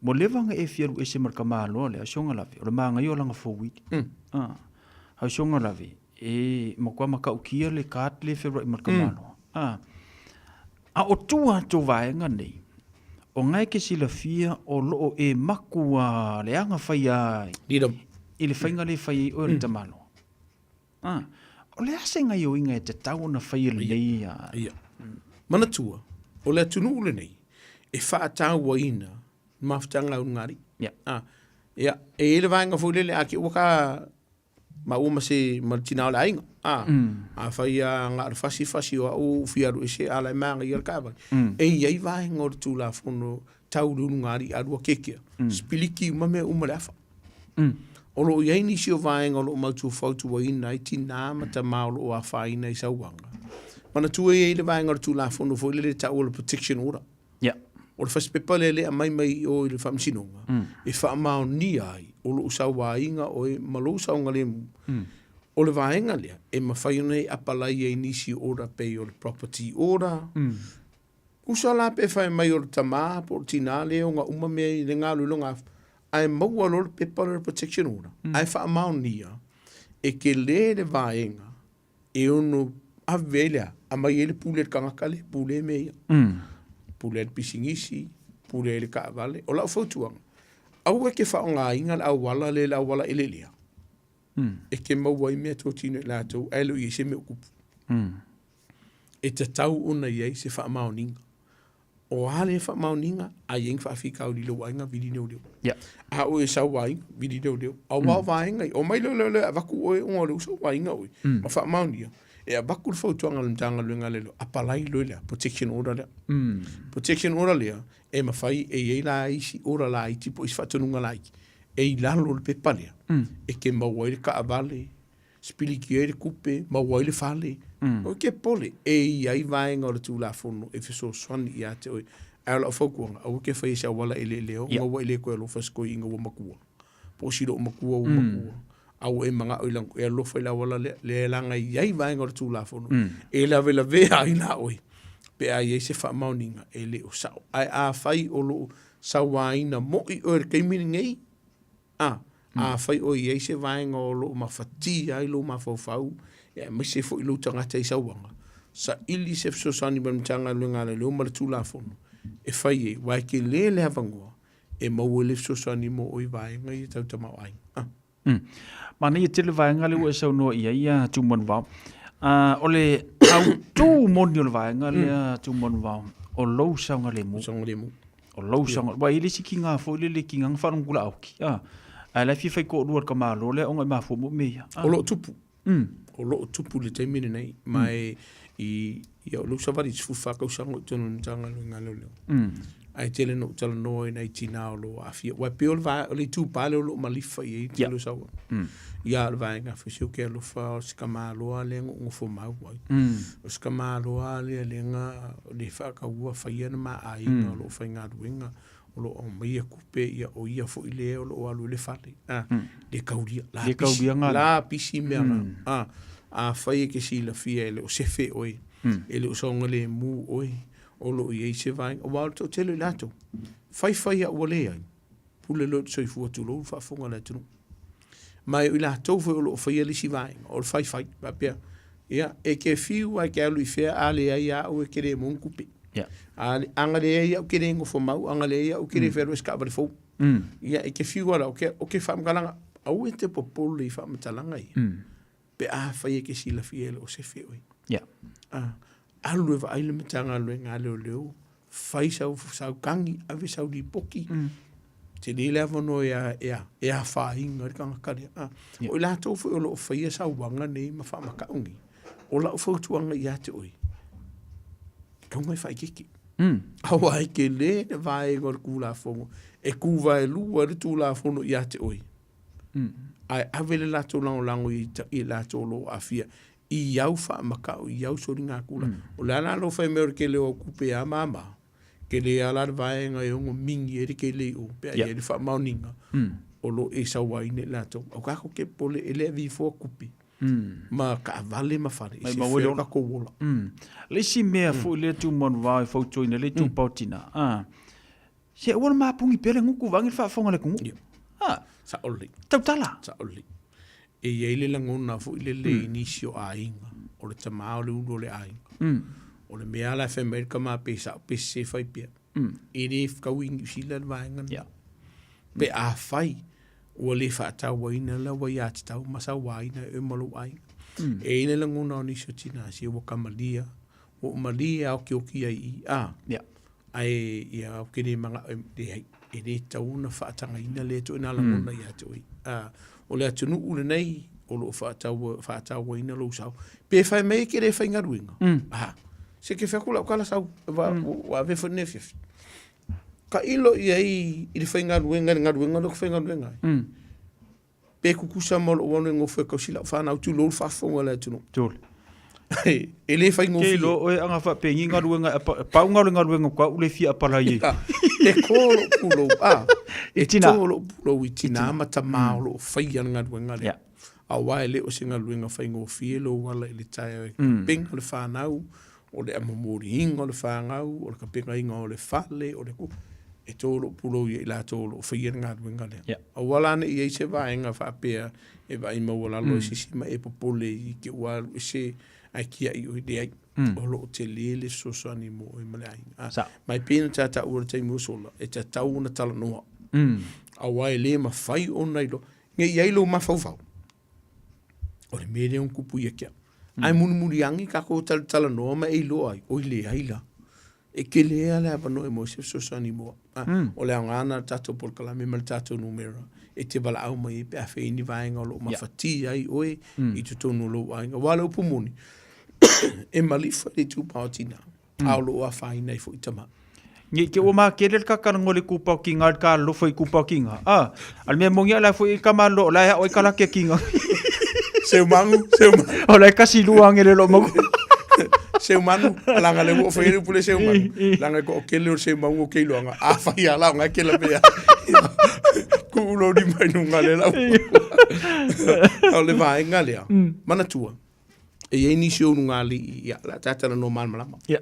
Ua leva ona e fia alu ese ma le tamaloa lea, o si ona lave, o le manaia o lana four-wheel. A o si ona lave, e matua matautia le card lea e feoai ma le tamaloa. A o tua atu o vaega nei, o na e te silafia o lo o e matua leaga fai i le faiga lea e fai ai oe e le tamaloa. O le a se gaioiga e tatau ona faia lelei ia? Ia. Manatua, o le atunuu lenei e faatauaina mafutaga a ulugalii. Ia. Ia, e i ai le vaega foi lele, a te ua ka maua ma se ma le tina o le aiga. Afai lava na o le fasi fasi o au ou fia alu ese a la e manaia le taavale. E i ai vaega o le Tulafono tau le ulugalii alu a kekea, sipiliki uma mea uma le afa. O lo o i ai nisi o vaega o lo o mautu fautuaina ai tinā ma tamā o lo o afaina i sauaga. Manatua e i ai le vaega o le Tulafono foi lele e taua o le Protection Order. O le fasipepa lea lea e aumai mai i o i le Faamasinoga e faamaonia ai o lou sauaina oe ma lou saogalemu. O le vaega lea e mafai ona e apalai ai nisi order pei o le Property Order, Usa la pe fai mai o le tamā po o le tinā lea e ona uma mea i le galue lona afa, ae maua loa le pepa lea o le protection order, ae faamaonia e tele le vaega e ono ave ai le a, aumai ai le pule a le tagata lea e pulea mea ia. Pule ai le pisinisi, pule ai le taavale. O lau fautuaga, aua e te faaaogaina le auala lea i le auala eleelea, e te maua ai mea totino i latou ae le o i ai se mea o tupu. E tatau ona i ai se faamaoniga. O a lea faamaoniga, a i ai ni faafitauli i lou aiga, vili leoleo. A o e sauaina, vili leoleo. Aua o vaega ia, omai loa leoleo e avatu oe ona o lea ua sauaina oe, ma faamaonia, e avatu le fautuaga a le Matagaluega a Leoleo, apalai loa i le a? Protection order lea. Protection order lea, e mafai, e i ai la isi order laiti po o isi faatonuga laiti, e i lalo o le pepa lea, e te maua ai le taavale, sipilikia ai le tupe, maua ai le fale. Aua e te popole, e i ai vaega o le Tulafono e fesoasoani ia te oe. Ae o lau fautuaga, aua e te faia se auala eleelea ona ua e le toe alofa i se toeaina ua matua, po o si lou matua ua matua, a ua e manao e alofa i le auala lea. Leai leaga e i ai vaega o le Tulafono e lavelavea ai la oe pe a i ai se faamaoniga e le o sao. Ae afai o lo o sauaina moi oe i le taimi lenei, A, afai o i ai se vaega o lo o mafatia ai lou mafaufau, aemaise foi lou tagata i sauaga, saili se fesoasoani mai le Matagaluega a Leoleo ma le Tulafono e fai ai, aua e tele le avanoa e maua ai le fesoasoani mo oe i vaega ia tau tamaoaiga. A. Manaia tele vaega lea ua e saunoa i ai ia Tumanuvao. O le autu moni o le vaega lea Tumanuvao, o lou saogalemu. Saogalemu. O lou saoga, aua e i ai le isi kiga foi lele, kiga na faalogologo aoki, a, ae la e fia fai toalua i le tamaloa lea ona e mafua moi mea ia. O lo o tupu. O lo o tupu i le taimi lenei, ma e i, ia o lou savali i le 14 tausaga o i totonu o le Matagaluega a Leoleo. Ae tele na ou talanoa i nai tina o lo o aafia. Aua e pei o le va, o le itupa lea o lo o malifa i ai le tele o sauaga. Ia o le vaega foi se ou te alofa o se tamaloa lea na ou nofo mau ai. O se tamaloa lea lea na le faataua faia na ma aiga o lo o faigaluega. o lo o aumaia tupe, ia o ia foi lea o lo o alu i le fale. A, le kaulia, la Le kaulia pisi, la pisi mea na. A, afai e ke silafia e le o sefe oe, e le o saogalemu oe, o lo o i ai se vaega, aua o le toatele o i latou, faifai a ua leai, pule loa i le soifua tulou le faafofoga a le atunuu. Ma e o i latou foi o lo o faia le isi vaega, o le faifai, faapea, ia, e te fiu lava e te alu i fea, a leai lava au e te le maua ni tupe. A na leai au e te le nofo mau, a na leai au e te le fealuai i se taavale fou. Ia, e te fiu lava la, o ke faamatalaga, aua e te popole i faamatalaga ia, pe afai e te silafia e le o sefe oe. Alu e vaai le Matagaluega a Leoleo, fai sau, sau tagi, ave sau lipoti, tele le avanoa e, e, e afaina ai le tagata lea. Ah, O i latou foi o lo o faia sauaga nei ma faamatau nei, o lau fautuaga ia te oe, e tatau ona e faaeteete. Aua e tele le vaega o le Tulafono e tuvaelua ai le Tulafono ia te oe, ae ave le latou lagolago i, i latou o lo o aafia i au faamatau, i au soligatula. O le a la lou fai mai o le tele o au tupe a mama, tele lava la le vaega e ono mingi ai le tele i o, pe a i ai le faamaoniga o lo o e sauaina i latou. Aua tatou te popole e le avifoa tupe ma taavale ma fale, e sefe lo tatou ola. Le isi mea foi lea Tumanuvao e fautuaina le itupa o tina, se aua le mapugi pea le gutu vaeane le faafofoga a le atunuu. Sao lelei. Tautala. Sao lelei. E i ai le lagona foi lele i nisi o aiga, o le tama o le ulu o le aiga. O le mea la e fai mai le tama pe sao pe sese fai pea. E le fekau i Niu Sila le vaega lena. Pe afai ua le faatauaina lau aiatatau ma sauaina e oe ma lou aiga. E i ai le lagona o nisi o tina, se ua kamalia, ua ou malie a okioki ai i i, a. Ae ia ou te le manao e leai, e le tatau ona faatagaina lea ituaiga lagona ia te oe. A, o le atunuu lenei o lo o faatau, faatauaina lou sao. Pe fai mai e te le faigaluega, a, se ke fai atu lau tala sau, ua, ua avea foi lenei afiafi. Tailo i ai i le faigaluega, i le galuega lea ou te faigaluega ai. Pe tutusa ma lou alu e nofo e tausi lau fanau, tulou le faafofoga a le atunuu. Tolu. E le faigofie. Ke iloa oe anga faapengi galuega e apa, pau nga o le galuega ua ou le fia apalai ai. E to lou pulou, a, e to lou pulou i tina ma tama o lo o faia le galuega lea. Aua e le o se galuega faigofie lou ala i le taeao e tapena le fanau, o le amomoliina o le fanau, o le tapenaina o le fale, o le e to lou pulou ia i latou o lo o faia le galuega lea. Yeah. Aua la ne i ai se vaega faapea e vaai maualalo mm. i se isi ma e popole i te ua alu ese ae tiai oe leai. Mm. O lo o tele le fesoasoani mo oe ma le aiga. Ah, Sa. Ma e pei ona taua i le taimi ua sola, e tatau ona talanoa. Aua e le mafai ona iloa. Ne i ai lou mafaufau, O le mea lea ua tupu ia te au. Ae mulimuli ane tatou talatalanoa ma e iloa ai, oi leai la. E tele lava le avanoa e maua ai se fesoasoani mo au. O le aoga lena o le tatou polokalame ma le tatou numera e te valaau mai ai pe a fai ni vaega o lo o mafatia ai oe i totonu o lou aiga. Aua o le upu moni, e malifa le itupa o tina, a o lo o afaina ai foi tama. Ni ke ua makele le kakalaga o le kupaokiga i le kalalofa i kupaokiga. A, a le mea moni a la foi i kamalo o la e ao ai kalake kinga. Seumanu, seumanu. O la e kasi lua ange le lo maku. Seumanu, langa le ua fai le upule seumanu. Langa ko kele o seumanu o keilo anga. A fai ala nga ke la pea. Ku ulo di mai nunga le lau. O le vaenga lea. Manatua. E i ai nisi o ulugalii, ia, o le a ta talanoa malamalama. Ia.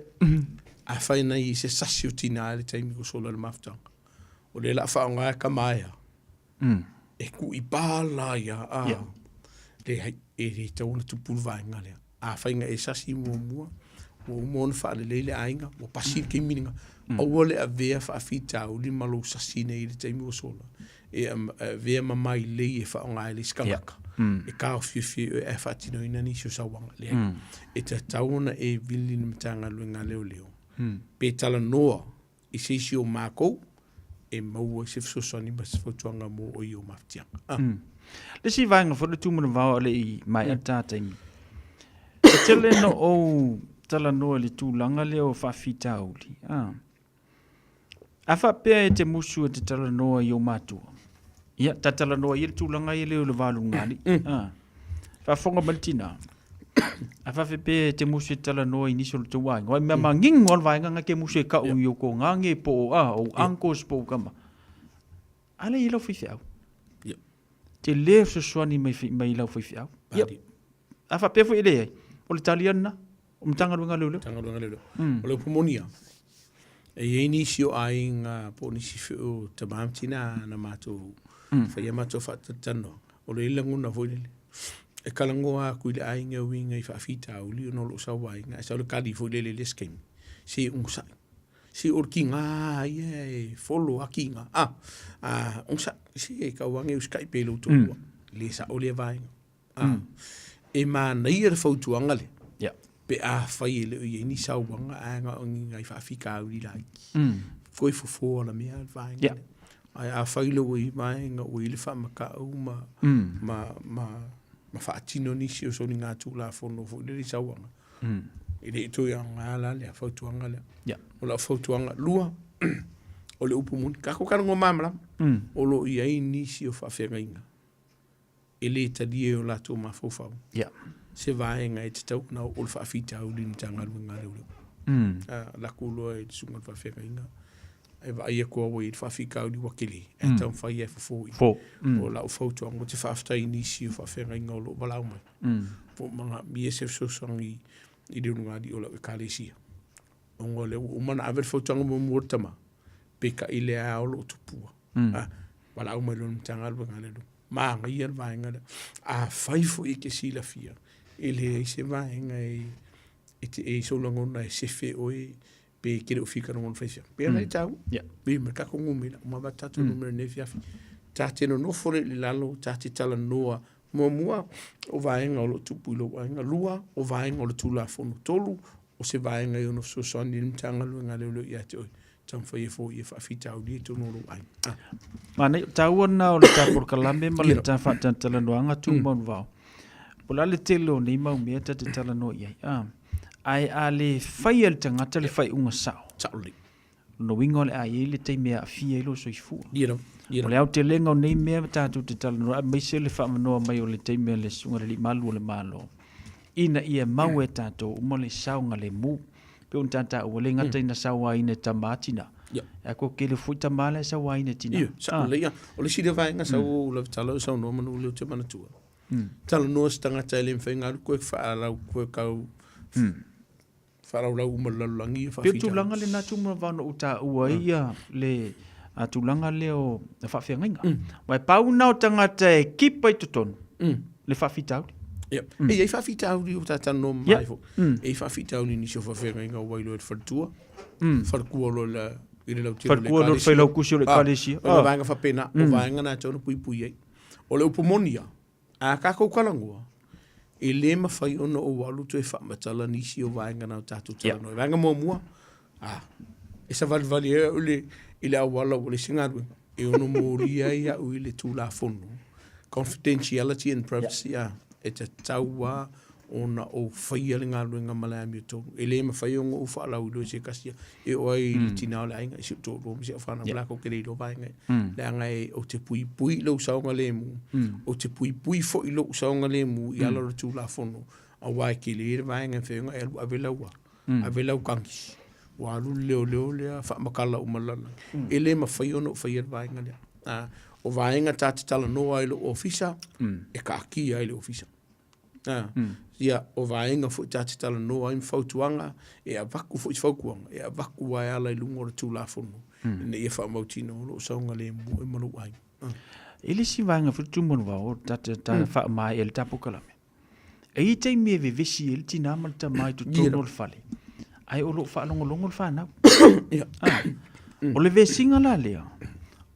Afai na i ai se sasi o tina i le taimi ua sola le mafutaga, o lea o le a faaaoga e tama ea, e kuipā la ia, a, leai, e le tatau ona tupu le vaega lea. Afai na e sasi muamua, ua uma ona faalelei le aiga, ua pasi le taimi lena, aua le avea faafitauli ma lou sasi nei i le taimi ua sola, e avea ma mailei e faaaoga ai le isi tagata e taofiofia i oe ae faatinoina nisi o sauaga. Leai. E tatau ona e vili i le Matagaluega a Leoleo pe talanoa i se isi o makou e maua ai se fesoasoani ma se fautuaga mo oe i ou mafatiaga. Ah. Le isi vaega foi le tumanavao a le i maea le ta taimi. E tele na ou talanoa i le tulaga lea o faafitauli. Ah. A faapea e te musu e te talanoa i ou matua, ia, ta talanoa ia le tulaga ia lea o le va o luga alii. Mm. Ah. Faafofoga mai le tina. A fafe pe te musu e talanoa i nisi o le tou aiga. Wai mea mangingo a le vaega nga ke musu e kau i o ko ngange po o a, o uncles po o kama. Ale i lau faifeau. Yep. Te le fesoasoani mai, mai lau faifeau. Yep. A faapea foi e leai, o le tali ana, o Matagaluega a Leoleo. Matagaluega a Leoleo. O le upu moni lava, e i ai nisi o aiga po o nisi foi o tama ma tina na matou faia matou faatalatalanoaga, o lo o i ai le lagona foi lele, e talanoa atu i le aiga e uiga i faafitauli ona o lou sauaina, ae sau le tali foi lele i le isi taimi, se onosai. Se o le tiga ia e follow a tiga, a, onosai, se e tau ane usitai pea i lou toalua. Le sao lea vaega. A, e manaia le fautuaga lea, pe afai e le o i ai ni sauaga ae na o ni nai faafitauli laiti. Toe fofo alamea le vaega lea. Ae afai loa ua i ai vaega ua i ai le faamatau ma, ma, ma, ma faatino nisi o soligatulafono foi lele i sauaga, e le i toe aoga la lea fautuaga lea. O lau fautuaga lua, o le upu moni, tatou talanoa malamalama, o lo o i ai nisi o faafeagaiga e le talia e o latou mafaufau se vaega e tatau ona oo le faafitauli i le Matagaluega a Leoleo. Alu atu loa i le susuga i le faafeagaiga, e vaai atu lava ua i ai le faafitauli ua tele, ae taumafai lava e fofo i. O lau fautuaga, ou te faafetai i nisi o faafeagaiga o lo o valaau mai, po o manaomia se fesoasoani i le ulugalii o lau ekalesia. Ona o lea ua uma ona ave le fautuaga muamua i le tama, peitai lea lava o lo o tupua. Valaau mai loa i le Matagaluega a Leoleo, manaia le vaega lea. Afai foi e te silafia e leai se vaega e te e i sou lagona e sefe oe pe e te le o fia lagona faifeau, pei ona e taua, pei ma le tatou numera, uma avatu tatou numera i lenei afiafi. Ta te nonofo lea i lalo, ta te talanoa, muamua, o vaega o lo o tupu i lou aiga, lua, o vaega o le Tulafono, tolu, o se vaega e ono fesoasoani i le Matagaluega a Leoleo ia te oe, taumafai e foia faafitauli i totonu o lou aiga. Ah. Manaia, taua lena o le ta polokalame ma le ta faatalatalanoaga tumau le vao. Po o le a le tele o nei mau mea ta te talanoa i ai. Ah. Ae a le faia e le tagata le faaiuga sao. Sao lelei. Lona uiga o le a i ai le taimi e aafia ai lou soifua. Ia lava. O le aotelega o nei mea tatou te talanoa aemaise le faamanoa mai o le taimi a le Susuga i le Alii Malu o le Malo, ina ia mau e tatou uma le saogalemu. Pei ona tatou ua le gata ina sauaina e tama tina, ae ko tele foi tama la e sauaina e tina. Ia, sao lelei. O le isi lea vaega sau o lau tala o saunoa manu lea ou te manatua. Talanoa se tagata e le mafai ona alu koe faalau koe kau Faalaulau uma le lalolagi ia faafitauli. Pei o tulaga lena Tumavao na ou taua ai ia le tulaga lea o faafeagaiga. Aua e pau lena o tagata e kipa i totonu le faafitauli. Ia, e i ai faafitauli ua ta talanoa mama ai foi. E i ai faafitauli i nisi o faafeagaiga ua iloa e le faletua, faletua loa i le lautele o le Faletua loa le failautusi o le ekalesia. O vaega faapena, o vaega na e tatau ona puipui ai. O le upu moni lava, A tatou talanoa, e le mafai ona ou alu toe faamatala nisi o vaega na o tatou talanoa. Yeah. Vaega muamua, a, e savalivali ai au i le auala ua leai se galuega, e ono molia ai au i le Tulafono, Confidentiality and Privacy, yeah. a, e tatau lava ona ou faia le galuega ma le amiotonu. E le mafai ona ou faalauiloa i se tasi e oo ai i le tina o le aiga, i si ou toalua ma si au fanau, latou te le iloa vaega ia. Leaga e, ou te puipui i lou saogalemu, ou te puipui foi i lou saogalemu i ala o le Tulafono, aua e tele le vaega e mafai ona e alu ave lau a, ave lau tagi, ua alu le leoleo lea faamatala uma i le lalolagi. E le mafai ona ou faia le vaega lea. O vaega ta te talanoa ai i lou ofisa, e taatia ai le ofisa. Ia, o vaega foi ta te talanoa ai ma fautuaga, e avatu foi se fautuaga, e avatu lava e ala i luga o le Tulafono, ina ia faamautinoa o lo o saogalemu oe ma lou aiga. E le isi vaega foi Tumoluvao, ta te ta faamaea le ta polokalame. E i ai taimi e vevesi ai le tina ma le tama i totonu o le fale, ae o lo o faalogologo le fanau. O le vesiga la lea,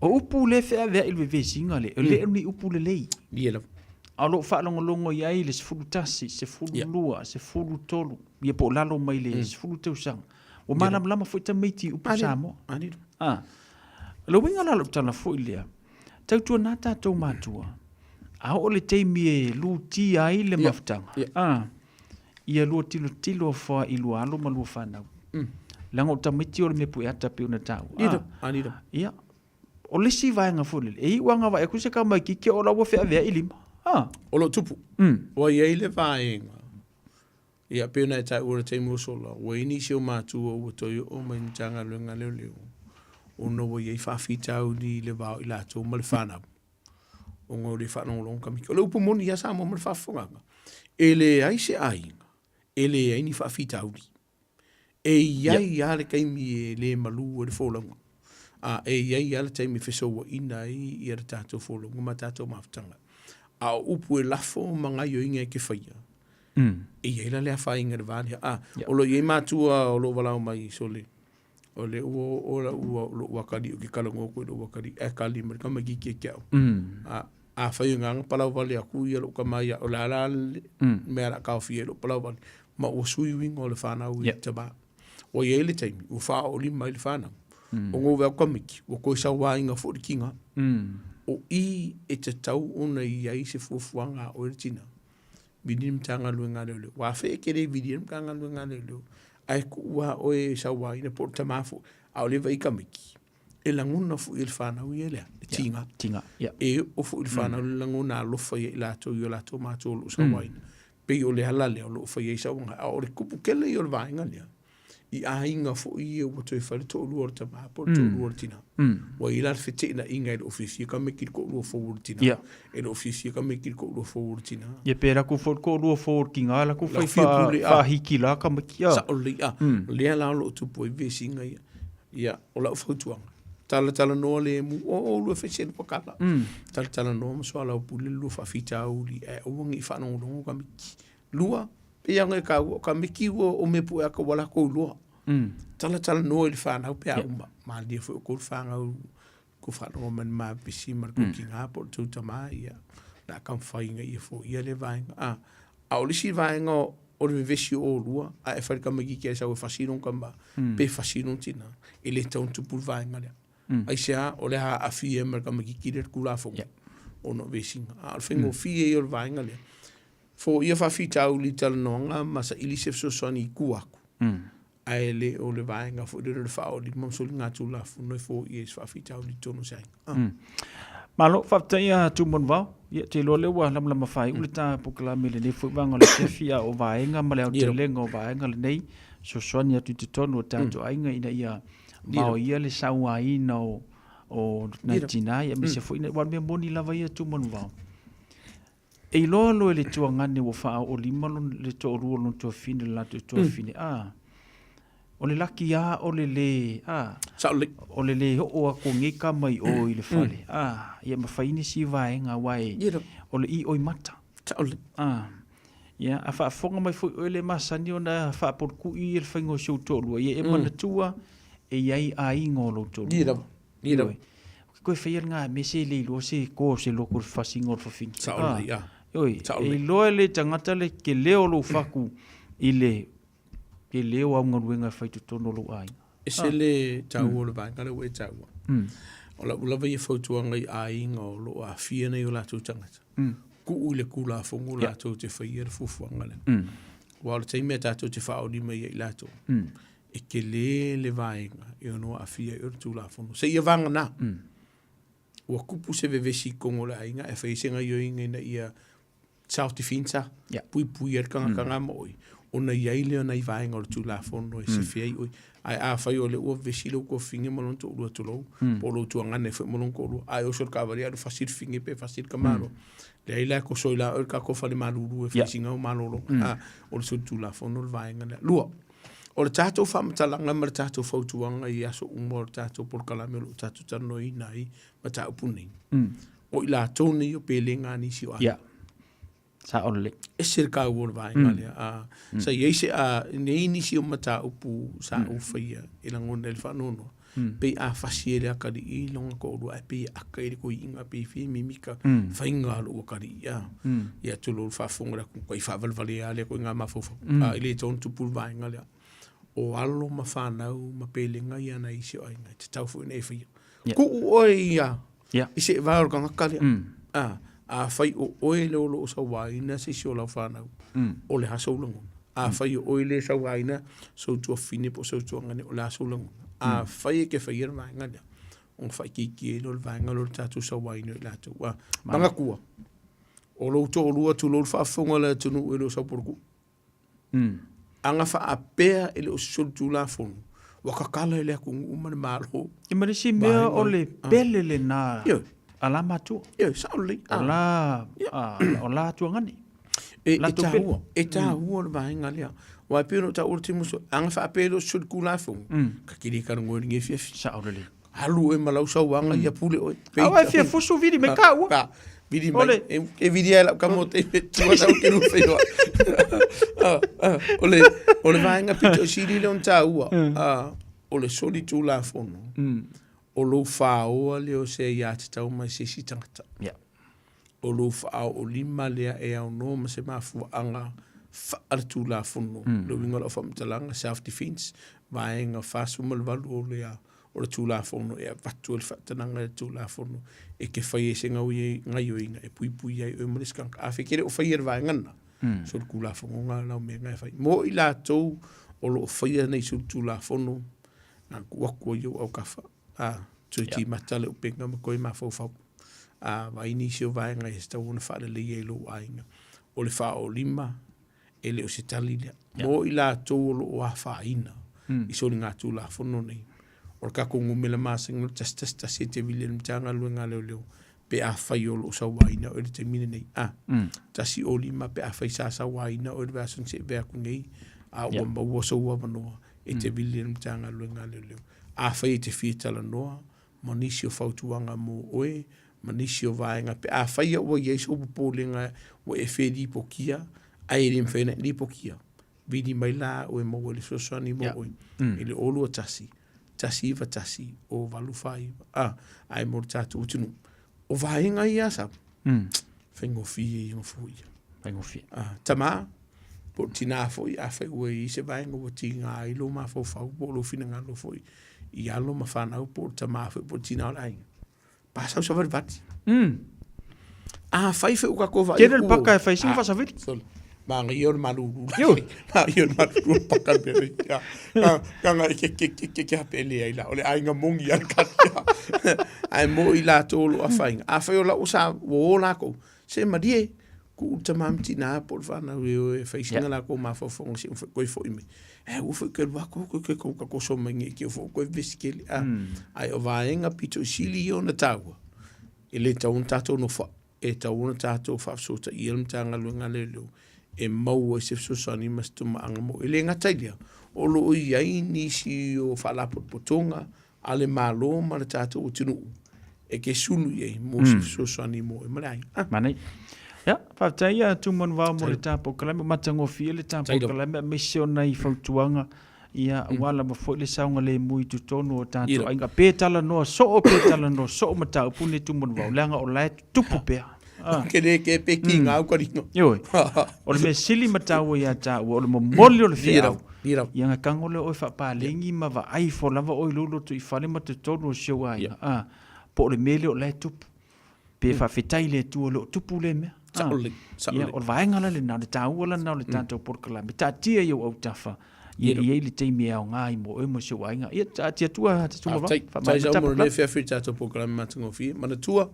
o upu lea e feaveai i le vevesiga lea, e le o ni upu lelei. Ia lava. A o lo o faalogologo i ai le 11, 12, 13, ia po o lalo mai le 10 tausaga. Ua malamalama foi tamaiti i upu Samoa. A. O le uiga la o lau tala foi lea, tautuana tatou matua, a oo le taimi e lutia ai le mafutaga, a, ia lua tilotilo foa i lua alo ma lua fanau. Leaga o tamaiti o le mea pueata pei ona taua. Ia, O le isi vaega foi lele, e iu lava vaai atu se tamaitiiti o la ua feaveai lima. O lo o tupu. Ua i ai le vaega. Ia, pei ona e taua i le taimi ua sola, ua i ai nisi o matua ua toe oo mai i Matagaluega a Leoleo ona ua i ai faafitauli i le va o i latou ma le fanau ona o le faalogologo kamiki. O le upu moni ia Samoa ma le faafofogaaga, e leai se aiga e leai ni faafitauli. E i ai lava le taimi e le malu ai le folauga, a e i ai lava le taimi e fesouaina ai ia le tatou folauga ma tatou mafutaga. A o upu e lafo ma gaioiga e te faia, e i ai la le afaina i le va lea. A, o lo o i ai matua o lo o valaau mai, sole, o lea ua oo lou atalii ou te talanoa atu i lou atalii, ae kali mai le tamaitiiti ia te au. A, afai o i ina na palau vale atu ia lou tama ia, o le a la le mea o le a taofia ai lou palau vale? Ma ua sui uiga o le fanau i le tama. Ua i ai le taimi ua faaoolima ai le fanau. Ona ua vea tamaiti, ua toe sauaina foi le tina. O i e tatau ona i ai se fuafuaga a oe le tina. Vili le Matagaluega a Leoleo. Ua afea e te le vilia le Matagaluega a Leoleo, ae tuu lava oe e sauaina po o le tama foi, a o lea e vaai tamaiti, e lagona foi e le fanau ia lea, le tiga. Tiga, yeah. E oo foi i le fanau le lagona alofa ia i latou i o latou matua o lo o sauaina. Pei o le ala lea o lo o fai ai sauaga. A o le kupu tele ia o le vaega lea, i aiga foi ia ua toe fai le toalua o le tama po o le toalua o le tina. Ua i ai la le feteenaiga e le o fiafia tamaiti i le toalua fou o le tina. E le o fiafia tamaiti i le toalua fou o le tina. Ia pe laku foi le toalua fou o le tina, laku fai faahiki la tamaiti. Sao lelei, a. O lea la o lo o tupu ai vesiga ia. Ia, o lau fautuaga, talatalanoa lemu, o oulua e fai se lua tala. Talatalanoa ma soalaupule le lua faafitauli ae aua ne i faalogologo tamaiti. Lua, pei lava ona e taua, o tamaiti ua o mea pueata ua latou iloa. Talatalanoa i le fanau pe a uma. Malilie foi outou le fanau tou faalogo mai i le ma vevesi ma le tou tina po o le tou tama, ia, o le a taumafai ina ia foia lea vaega. A, a o le isi vaega o le vevesi o oulua, a e fai i le tamaitiiti e sau e fasi lona tama, pe fasi lona tina, e le tatau ona tupu le vaega lea. Aisea? O le a aafia ai ma le tamaitiiti lea le Tulafono ona o vesiga. A o le faigofie ia o le vaega lea, foia faafitauli i talanoaga ma saili se fesoasoani i tua atu, ae le o le vaega foi lele o le faaolima ma soligatulafono e foia ai se faafitauli i totonu o se aiga. Malo, faafetai ia Tumanuvao. Ia, te iloa lea ua lamalama faaiu le ta polokalame i lenei foi vaega o le afiafi, a o vaega ma le aotelega o vaega lenei, fesoasoani atu i totonu o tatou aiga ina ia vaoia le sauaina o nai tina, ia aemaise foi, aua o le mea moni lava ia Tumanuvao, E iloa loa e le tuagane ua faaoolima le toalua o lona tuafafine i le latou tuafafine, a, o le laki lava o le lē, a, o le lē oo atu o nei tama i o i le fale, a, ia ma fai nisi vaega aua e, o le ioimata. A, ia, a faafofoga mai foi oe le masani ona faapolokui ia le faiga o si ou toalua, ia e manatua e i ai aiga o lou toalua. Ioe. O ke koe whaia ngā me se le iloa se ko se loko le whasinga o le whawhingi. Sao lelei, a. Ioe, Sao e lelei. iloa e le tangata le ke leo o lou whaku i le ke leo au galuega e whai totonu o lou aiga. E se le taua o le vaega lea ua e taua. O lau lava ia fautuaga i aiga o lo o aafia nei o latou tagata, tuu i le Tulafono latou te faia le fuafuaga lea. Aua o le taimi a tatou te faaolima ia i latou, e tele le vaega e ono aafia ai o le Tulafono. Seia vagana, ua tupu se vevesi i totonu o le aiga ae fai ai se gaioiga ina ia self defense, puipui ai le tagata na ma oe, ona i ai lea o nai vaega o le Tulafono e sefe ai oe. Ae afai o lea ua vevesi lou tuafafine ma lona toalua tulou, po o lou tuagane foi ma lona toalua, ae oso i le taavale alu fasi le fafine pe fasi le tamaloa, leai la e toso ai la oe i le tatou fale malulu e fai sina au malologa. O le solitulafono le vaega lea. Lua, O le tatou faamatalaga ma le tatou fautuaga i aso uma o le tatou polokalame o lo o tatou talanoaina ai mataupu nei, o i latou nei o pelega a nisi o aiga. Ia. Sao lelei. Ese le taua o le vaega lea. A, sa i ai se, a, nei nisi o mataupu sa ou faia e lagona ai le faanoanoa, pei a fasi e le atalii lona toalua ae pei e aka i le toeaina pei e fia mimita faiga a lou atalii a. Ia tulou le faafofoga le atunuu kai faavalevalea lea ituaiga mafaufau. A e le tatau ona tupu le vaega lea. O alo ma fanau ma pelega ia nai isi o aiga e tatau foi ona e faia. Tuu oe ia i se vae o le tagata lea. A, afai o oe lea o lo o sauaina se isi o lau fanau, o le a sou lagona? Afai o oe lea e sauaina sou tuafafine po o sou tuagane, o le a sou lagona? Afai e te faia le vaega lea, ona faaitiitia ai lea o le vaega lea o le tatou sauaina o i latou. A, manatua, o lou toalua tulou le faafofoga a le atunuu e le o sau poloku. Aga faapea e le o se solitulafono, ua kakala i le atunuu ma le Malo. Ia ma le isi mea o le pele lena a la matua. Ioe, sao lelei. O la, o la atuagani. E, e taua, e taua le vaega lea. Aua e pei ona ou taua i le taimi ua sola, aga faapea e le o se solitulafono, ta te le talanoa i lenei afiafi. Sao lelei. Alu oe ma lau sauaga ia pule oe. Aua e fia fusu vili mai ka ua. Vili mai. E vili ai lau kamo te tua tau ke lu whenua. O le, o le vaega pito i sili lea ona taua, o le solitulafono, o lou fāoa lea o se aiatatau mai se isi tagata. O lou faaoolima lea e aunoa ma se mafuaaga faaletulafono. Le uiga o lau faamatalaga, self defence, vaega 48 o le o le Tulafono e avatu ai le faatanaga i le Tulafono e te fai ai se gaoioiga e puipui ai oe ma le isi tagata. Afai e te le o faia le vaega lena, solitulafono na lau mea na e fai. Mo i latou o lo o faia nei solitulafono, na tuu atu ai i ou autafa, a, toe timata le upega ma toe mafaufau. A, vaai nisi o vaega e tatau ona faaleleia i lou aiga. O le faaolima, e le o se tali lea. Mo i latou o lo o afaina i soligatulafono nei, o le tatou numera masani o le 111 e te vili ai i le Matagaluega a Leoleo pe afai o lo o sauaina oe i le taimi lenei. A, 105 pe afai sa sauaina oe i le vaiaso na se'i avea atu nei, a ua maua sou avanoa e te vili ai i le Matagaluega a Leoleo. Afai e te fia talanoa ma nisi o fautuaga mo oe, ma nisi o vaega pe afai ua i ai sou popolega ua e felipotia ae e le mafai ona e lipotia, vili mai la oe maua i le fesoasoani mo oe i le 021 191 089. A, ae mo le tatou atunuu, o vaega ia sa faigofie ia ona foia. Faigofie. A, tama, po o le tinā foi, afai ua i ai se vaega ua tiga ai lou mafaufau po o lou finagalo foi i alo ma fanau po o le tama foi po o le tinā o le aiga, pa sau savalivali. Afai foi ua tatou vaai Tele le paka e fai sina faasavili. Sole. Manaia o le malulu. Manaia o le malulu o le paka le mea nei. Ka ngai ke ke ke ke ke hape le ai la. O le aiga mongi a le kati. Ae mo i latou o lo o afaina. Afai o lau sa ua o lakou, se malie, tuu le tama ma tina po o le fanau e o e fai sina lakou mafaufauga se i toe foi mai. Ae aua foi ke alu atu ke ke ka koso mai nei ke fo koe vesi kele. Ae o vaega pito i sili ia ona taua, e le tatau ona tatou nofoai, e tatau ona tatou faafesootaia le Matagaluega a Leoleo e maua ai se fesoasoani ma se tomaaga mo. E le gata i lea, o lo o i ai nisi o faalapotopotoga a le Malo ma le tatou atunuu e ke sulu i ai mo se fesoasoani mo e ma le aiga. Ah. Manaia. Ia, faafetai ia Tumanuvao mo le tapolokalaime, matagofie le tapolokalaime aemaise o nai fautuaga ia aua lava foi le saogalemu i totonu o tatou aiga. Pe talanoa soo, pe talanoa soo mataupu nei Tumanuvao, leaga o la e tutupu pea. Ah. Ke le ke pe ki ngā ukarino. Ioe. O le mea sili ma taua ia taua, o le momoli o le feau. Ia nga tango lea oe faapalegi ma vaai ifo lava oe i lou loto i fale ma totonu o si ou aiga. Ah, po o le mea lea o la e tupu. Pe faafetai i le Atua o lo o tupu lea mea. Sao lelei, sao Ia, lelei. o le vaega la lena, o le taua lena o le tatou polokalame. Taatia i ou autafa, ia i ai le taimi e aoga ai mo oe ma si ou aiga. Ia, taatia atu a Tatuga Vao. Faafetai. Faamaea Faafetai mai sau mo le lenei tapolokalame. afiafi i le tatou polokalame matagofie. Manatua,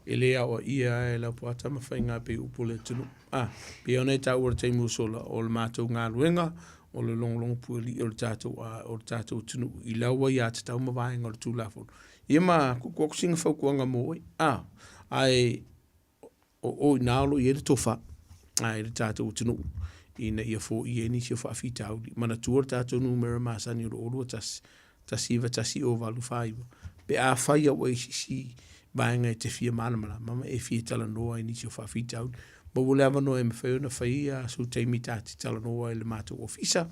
e le aoaia lava e Laupua Tamafaiga pei upu o le atunuu. A, pei ona e taua i le taimi ua sola, o le matou galuega, o le logologo puelii o le tatou, o le tatou atunuu i lau aiatatau ma vaega o le Tulafono. Ia ma tuutuu atu sina fautuaga mo oe. A, ae o o i ina o lo o i ai le tofa a i le tatou atunuu ina ia foia ai nisi o faafitauli. Manatua le tatou numera masani o le 021 191 0849 pe afai a ua i ai se isi vaega e te fia malamalama ma e fia talanoa i nisi o faafitauli. Maua le avanoa e mafai ona fai ia sou taimi ta te talanoa ai i le matou ofisa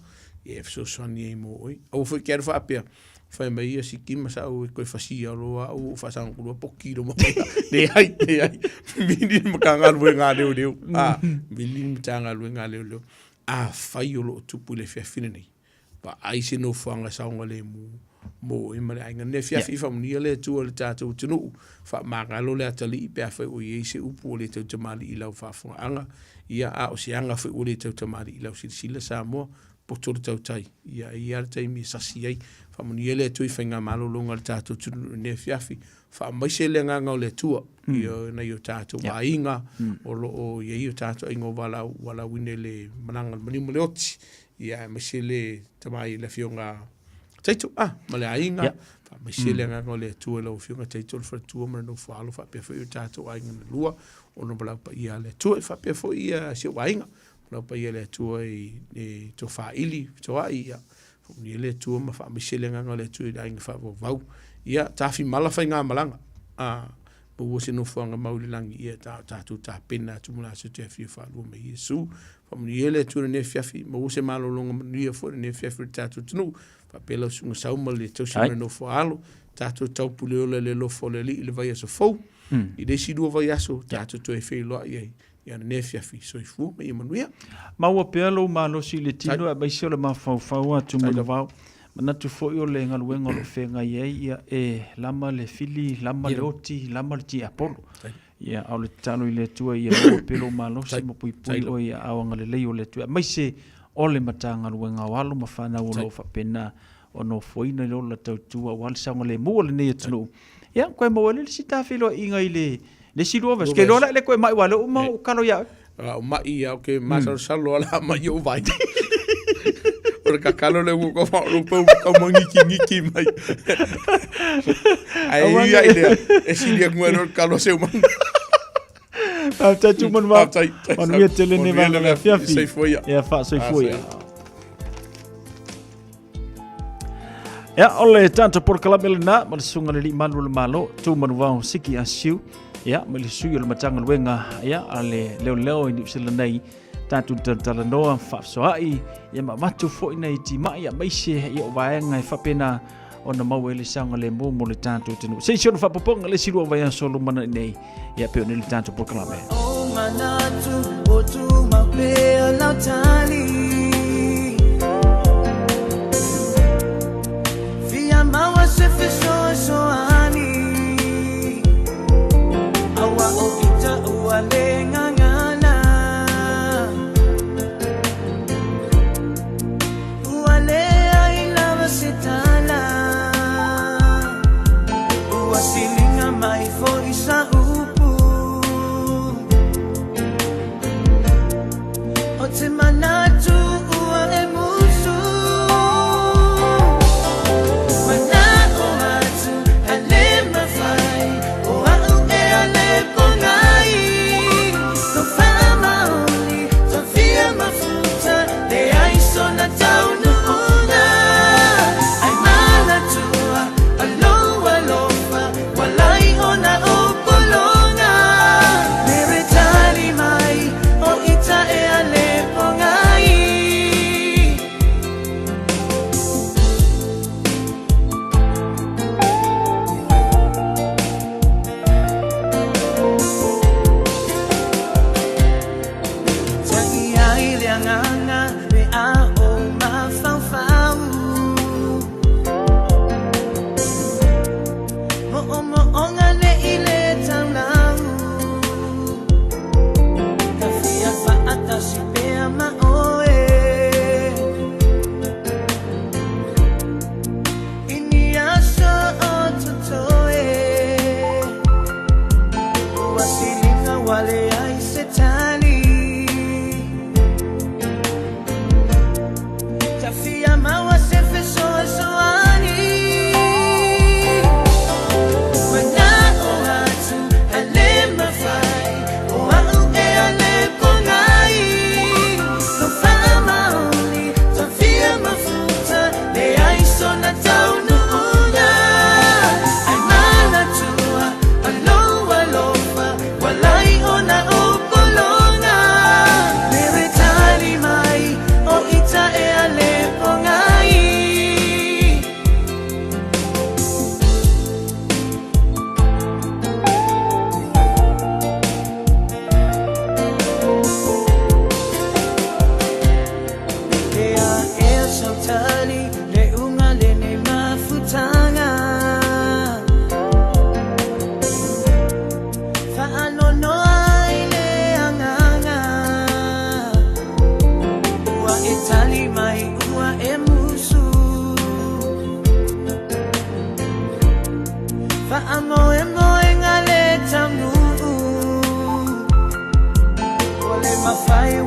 ia e fesoasoani ai mo oe. Aua foi e te alu faapea, Fai mai ia Sikima sa au e koe fasia loa au o faasagotulua poki lo mai. Leai, leai. Vili le Matagaluega a Leoleo. A, vili le Matagaluega a Leoleo. Afai o lo o tupu i le afiafi lenei, vaai se nofoaga saogalemu mo oe ma le aiga. Nei afiafi faamanuia le Atua i le tatou atunuu, faamagalo le atalii pe afai ua i ai se upu ua le tautamalii i lau faafofogaaga, ia, a o se aga foi ua le tautamalii i lau silasila Samoa. poto le tautai, ia e i ai lava le taimi e sasi ai. Faamanuia le Atua i faigamalologa a le tatou atunuu i lenei afiafi. Faamaise le agaga o le Atua i nai o tatou aiga o lo o i ai o tatou aiga o valaauina i le malaga a le maliu ma le oti, ia aemaise le tama i le Afioga Taito, ah, ma le aiga, faamaise le agaga o le Atua i lau Afioga Taito, le faletua ma le nofoalo, faapea foi o tatou aiga na lua, ona valaau paia a le Atua, e faapea foi ia si ou aiga, valaau paia a le Atua i le tofaili, fetoai, ia, faamanuia le Atua ma faamaise le agaga o le Atua i le aiga faavauvau. Ia, tafimala faigamalaga, ah, maua se nofoaga mau i le lagi, ia ta, tatou tapena atu mo le aso te afio faalua mai Iesu. Faamanuia le Atua i lenei afiafi, maua se malologa manuia foi i lenei afiafi o le tatou atunuu. Faapea lau susuga Sau ma le tausi ma le nofo a alo, tatou taupule ola i le alofa o le Alii i le vaiaso fou. I le isi 2 vaiaso, tatou toe feiloai ai i lenei afiafi. Soifua ma ia manuia. Maua pea lou malosi i le tino aemaise o le mafaufau atu manuvao. Manatu foi o le galuega o lo o feagai ai, ia, e lama le fili, lama le oti, lama le tiapolo. Ia, a o le tatalo i le Atua ia maua pea lou malosi ma puipui oe i aao agalelei o le Atua, aemaise o le Matagaluega o alo ma fanau o lo o faapena ona ofoina i le ola tautua aua le saogalemu o lenei atunuu. Ia, toe maua ai le isi tafeiloaiga i le isi 2 vaiaso. Ke iloa la e le toe mai aua o lea ua uma ona ou kalo ia oe. A o mai ia, o ke masalosalo ala mai o vai. O le kakalo le ua ka lo pau ka mangiki ngiki mai. Ai ia i lea, e sili aku ai no kalo se uma. Faafetai Tumanuvao. Faafetai. Manuia tele lenei vaega o le afiafi. Soifua ia. Ia faasoifua ia. Ia, o le tatou polokalame lena ma le susuga le Alii Malu o le Malo, Tumanuvao Siki Asiu, ia, ma le sui o le Matagaluega, ia, a le leoleo i Niu Sila nei, tatou talatalanoa, faafesoaai, ia, ma avatu foi nai timai, aemaise, ia, o vaega e faapena ona maua ai le saogalemu mo le tatou atunuu. Se i si ona faapopoga le isi 2 vaiaso o lumanai nei, ia, pei ona i le tatou polokalame. O manatu o tumau pea lau tali Fia maua se fesoasoani Aua o ita ua le gagana Ua leai lava se tala Ua siliga mai foi sa upu O te manatu ua e musu Mana'o ai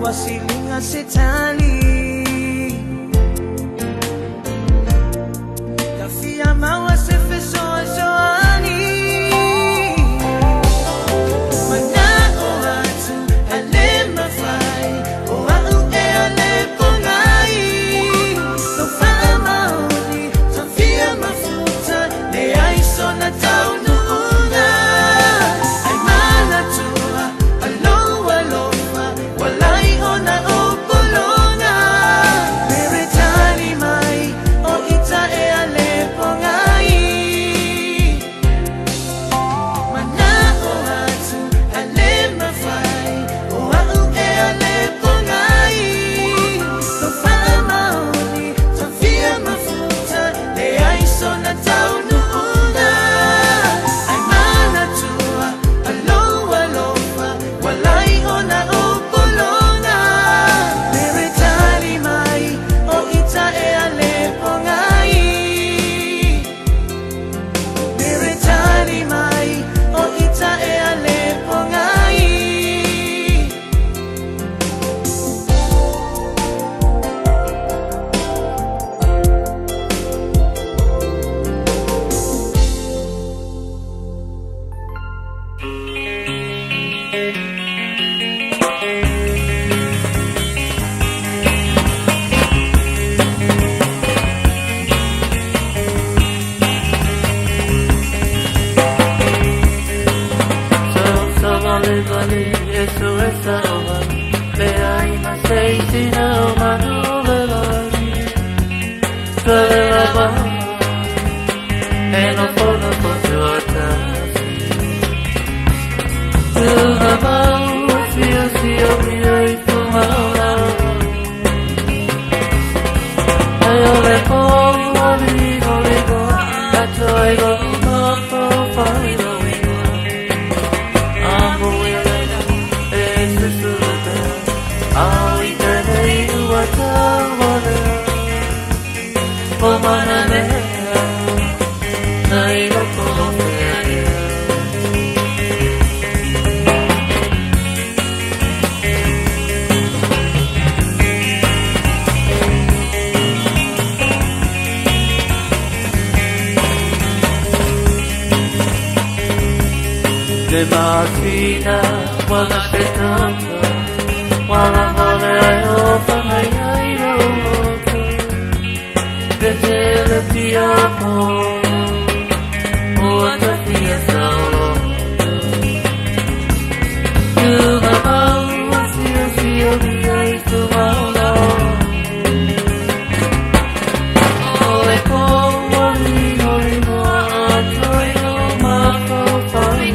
ua siliga se tali Tafia maua se fesoasoani Mana'o atu a le mafai O a'u e ale pogai Lau faamaoni tafia mafuta Leai sona taunuuga Ai manatua alou alofa Walai ona o pologa Mere tali mai o ita e ale pogai Mana'o atu a le mafai O a'u e ale pogai Lau faamaoni tafia mafuta Leai sona taunuuga Ai manatua alou alofa Walai ona o pologa Mere tali mai o ita e ale pogai Mere tali mai o ita e ale pogai Le masina wala se tata Wala vale ai o whangai ai roto Te tele pia po O atawhia saolo Tunga mau sio sio mia i tu maola O le po o limo atoa i o mafau whaino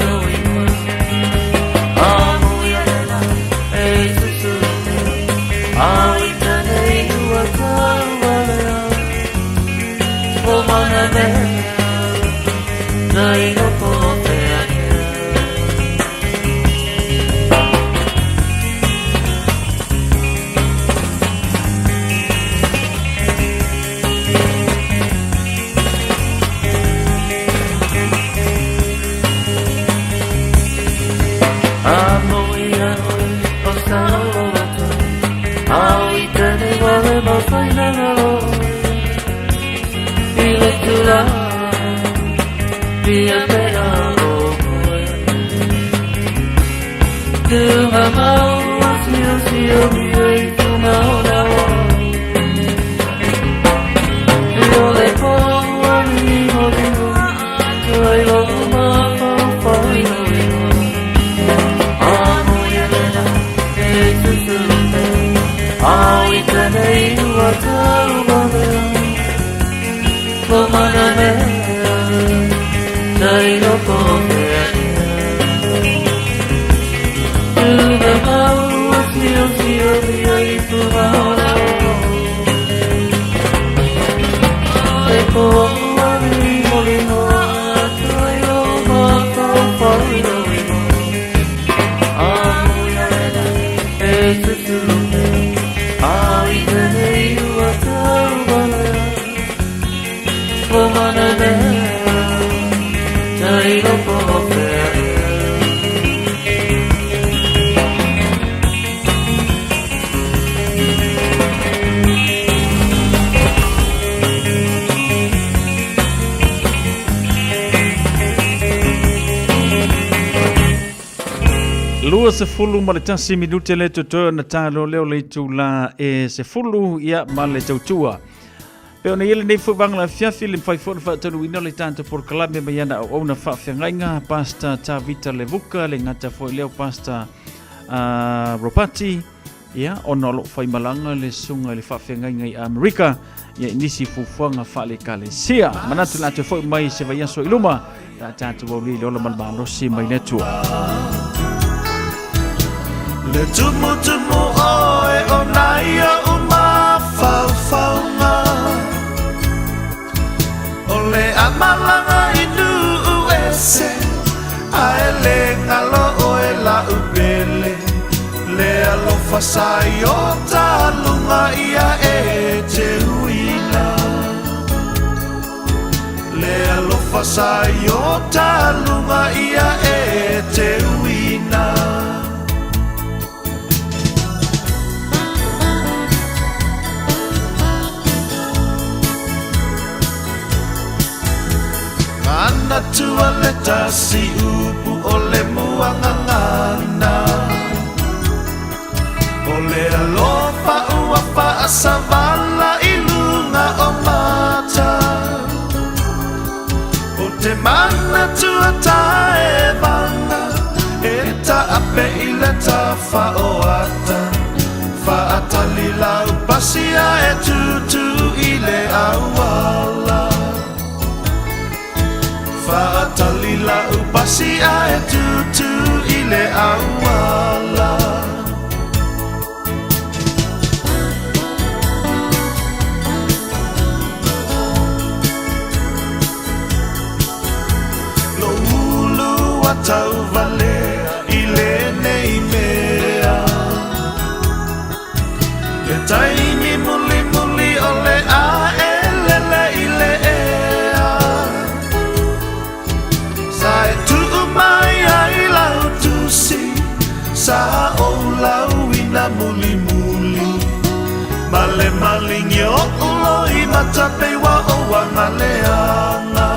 21 minute le totoe ona talo leo le itulā e 10 ia ma le tautua. Pe ona i ai lenei foi vaega o le afiafi, le mafai foi ona faataunuuina le tatou polokalame mai ana auauna faafeagaiga, Pastor Tavita Levuka, le gata foi lea o Pastor Ropati, ia, ona o lo o faimalaga le susuga i le faafeagaiga i Amerika, ia i nisi fuafuaga faale-ekalesia. Manatu le a toe foi mai se vaiaso i luma, pe a tatou aulia i le ola ma le malosi mai le Atua. Le tumutumu oe o nai oʻu mafaufauga O le amalaga i nuu ese Ae le galo oe la'u pele Le alofa sa i o taluga ia e te uina Le alofa sa i o taluga ia e te uina. Manatua le tasi upu o le muagagana O le alofa ua faasavala i luga o mata O te manatua taevaga e taape i le tafa o ata Faatali lau pasia e tutu i le auala Faatali lau pasia e tutu i le auala Lou ulu ua tauvalea i lenei mea Le taimi mulimuli o le a e lele i le ea Sa e tuu mai ai lau tusi Sa ou lauina mulimuli Ma le maligi oʻu loimata pei ua ou agaleaga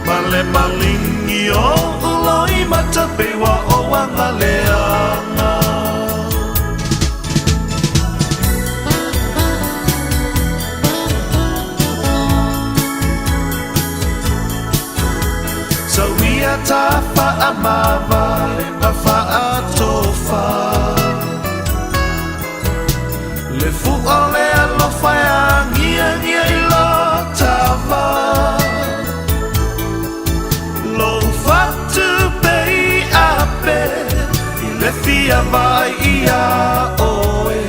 Ma le maligi oʻu loimata pei ua ou agaleaga. Sauia ta faamavae ma faatofa Le fua o le alofa e agiagia i lo tava Lou fatu pei ape i le fia vaai ia oe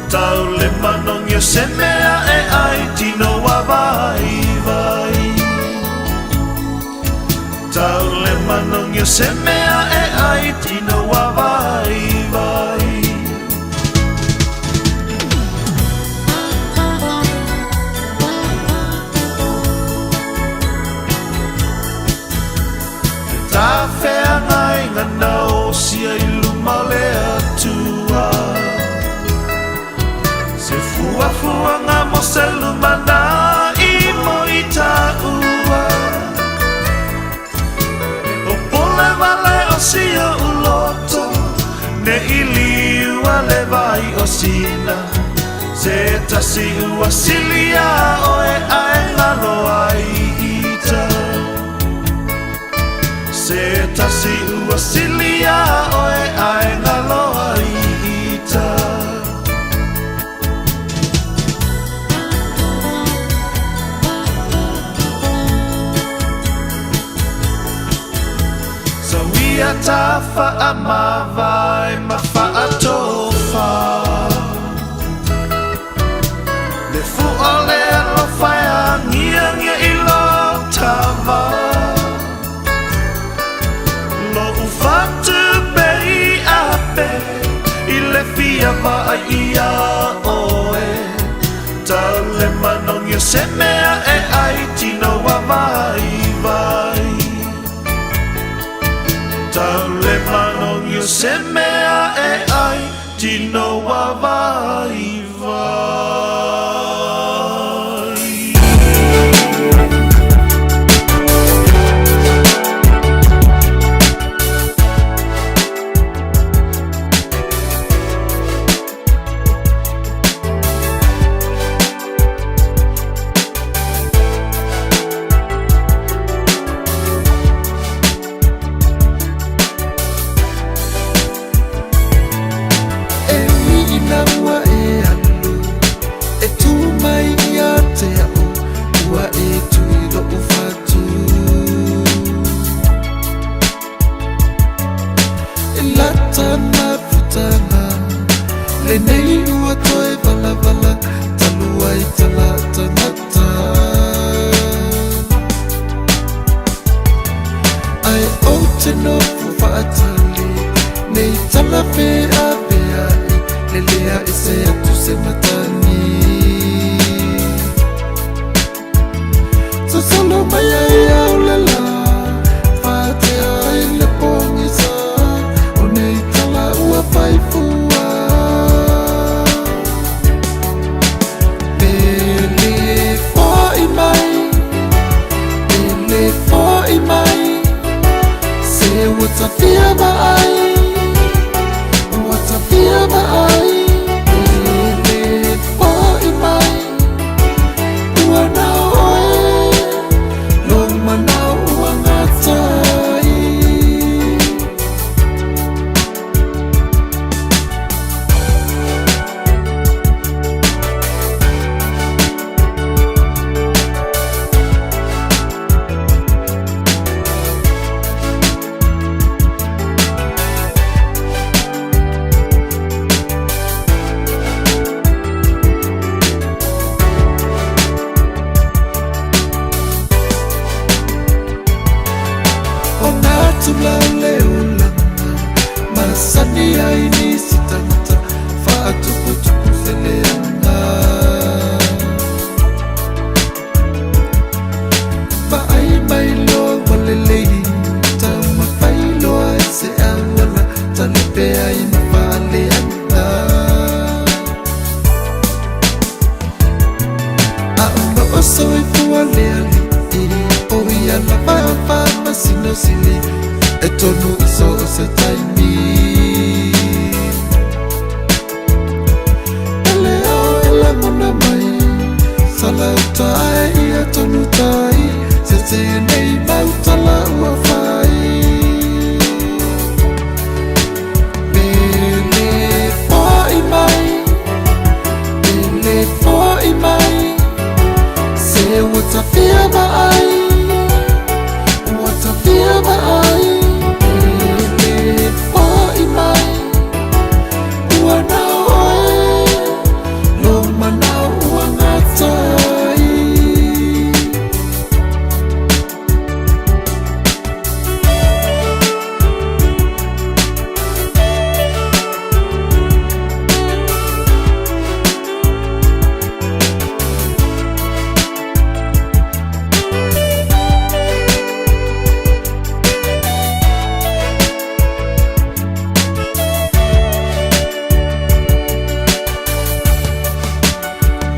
Tau le manogi o se mea e ai tino ua vaivai Tau le manogi o se mea e ai tino ua vaivai Le tafeagaiga na osia i luma o le Atua Se fuafuaga mo se lumanai mo i taua E popole wale o si oʻu loto Ne i liua le vai o Sina Se tasi ua sili iā oe ae galo ai ita Se tasi ua sili iā oe ae galo ai ita Sauia ta faamavae ma faatofa Le fua o le alofa e agiagia i lo tava Lou fatu pei ape i le fia vaai ia oe Tau le manogi o se mea e ai tino ua vaivai Tau le manogi o se mea e ai tino ua vaivai. tafia vaai, ua tafia vaai. E le fo'i mai, ua nao oe, lou manao ua gata ai. Ona tula le ulaga masani ai nisi tagata faatuputupu se leaga. Vaai mai loa ua lelei, taumafai loa i se auala talepe ai ma faaleaga. A o loo soifua le alii, o ia lava faamasinosili e tonu i so o se taimi. E leo e lagona mai salauta ae ia tonu tai, se tenei mautala ua fai. Pele fo'i mai, pele fo'i mai, se ua tafia vaai, ua tafia vaai. Pele fo'i mai, ua nao oe, lou manao ua gata ai.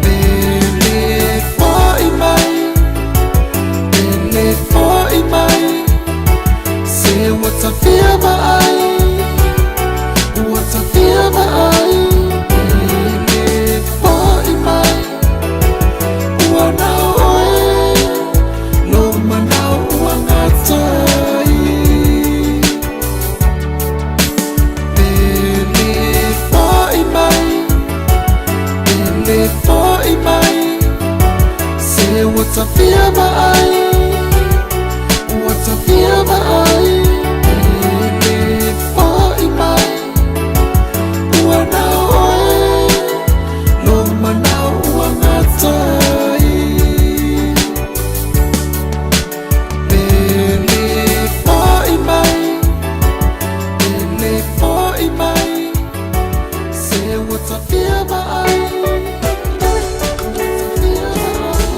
Pele fo'i mai, pele fo'i mai, se ua tafia vaai, ua tafia vaai. Pele fo'i mai, ua nao oe, lou manao ua gata ai. Pele fo'i mai, pele fo'i mai, se ua tafia vaai, ua tafia vaai. Pele fo'i mai, ua nao oe, lou manao ua gata ai. Pele fo'i mai, pele fo'i mai, se ua tafia vaai, ua tafia vaai.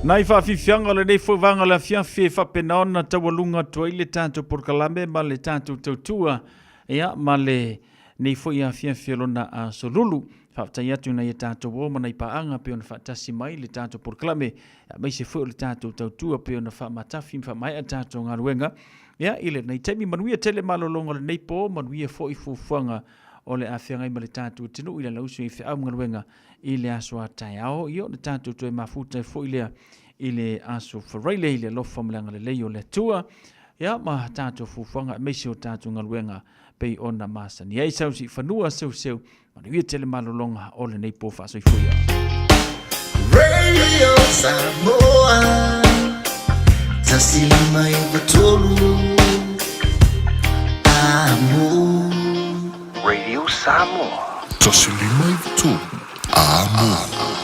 Nai faafiafiaga o lenei foi vaega o le afiafi e faapena ona taualuga atu ai le tatou polokalame ma le tatou tautua ia ma le nei foi afiafi o lona aso lulu. Faafetai atu i nai a tatou uo ma nai paaga pei ona faatasi mai le tatou polokalame aemaise foi o le tatou tautua pei ona faamatafi ma faamaea tatou galuega ia i lenei taimi. Manuia tele malologa o lenei po, manuia foi fuafuaga o le a feagai ma le tatou atunuu i le alausu i feau ma galuega i le aso a taeao, ia ona tatou toe mafuta ai foi lea i le aso Faraile i le alofa ma le agalelei o le Atua, ia ma tatou fuafuaga aemaise o tatou galuega pei ona masani ai. Sau si fanua seuseu, manuia tele malologa o lenei po faasoifuia. Radio Samoa 153 Amo. Radio Samoa. 153 Amo.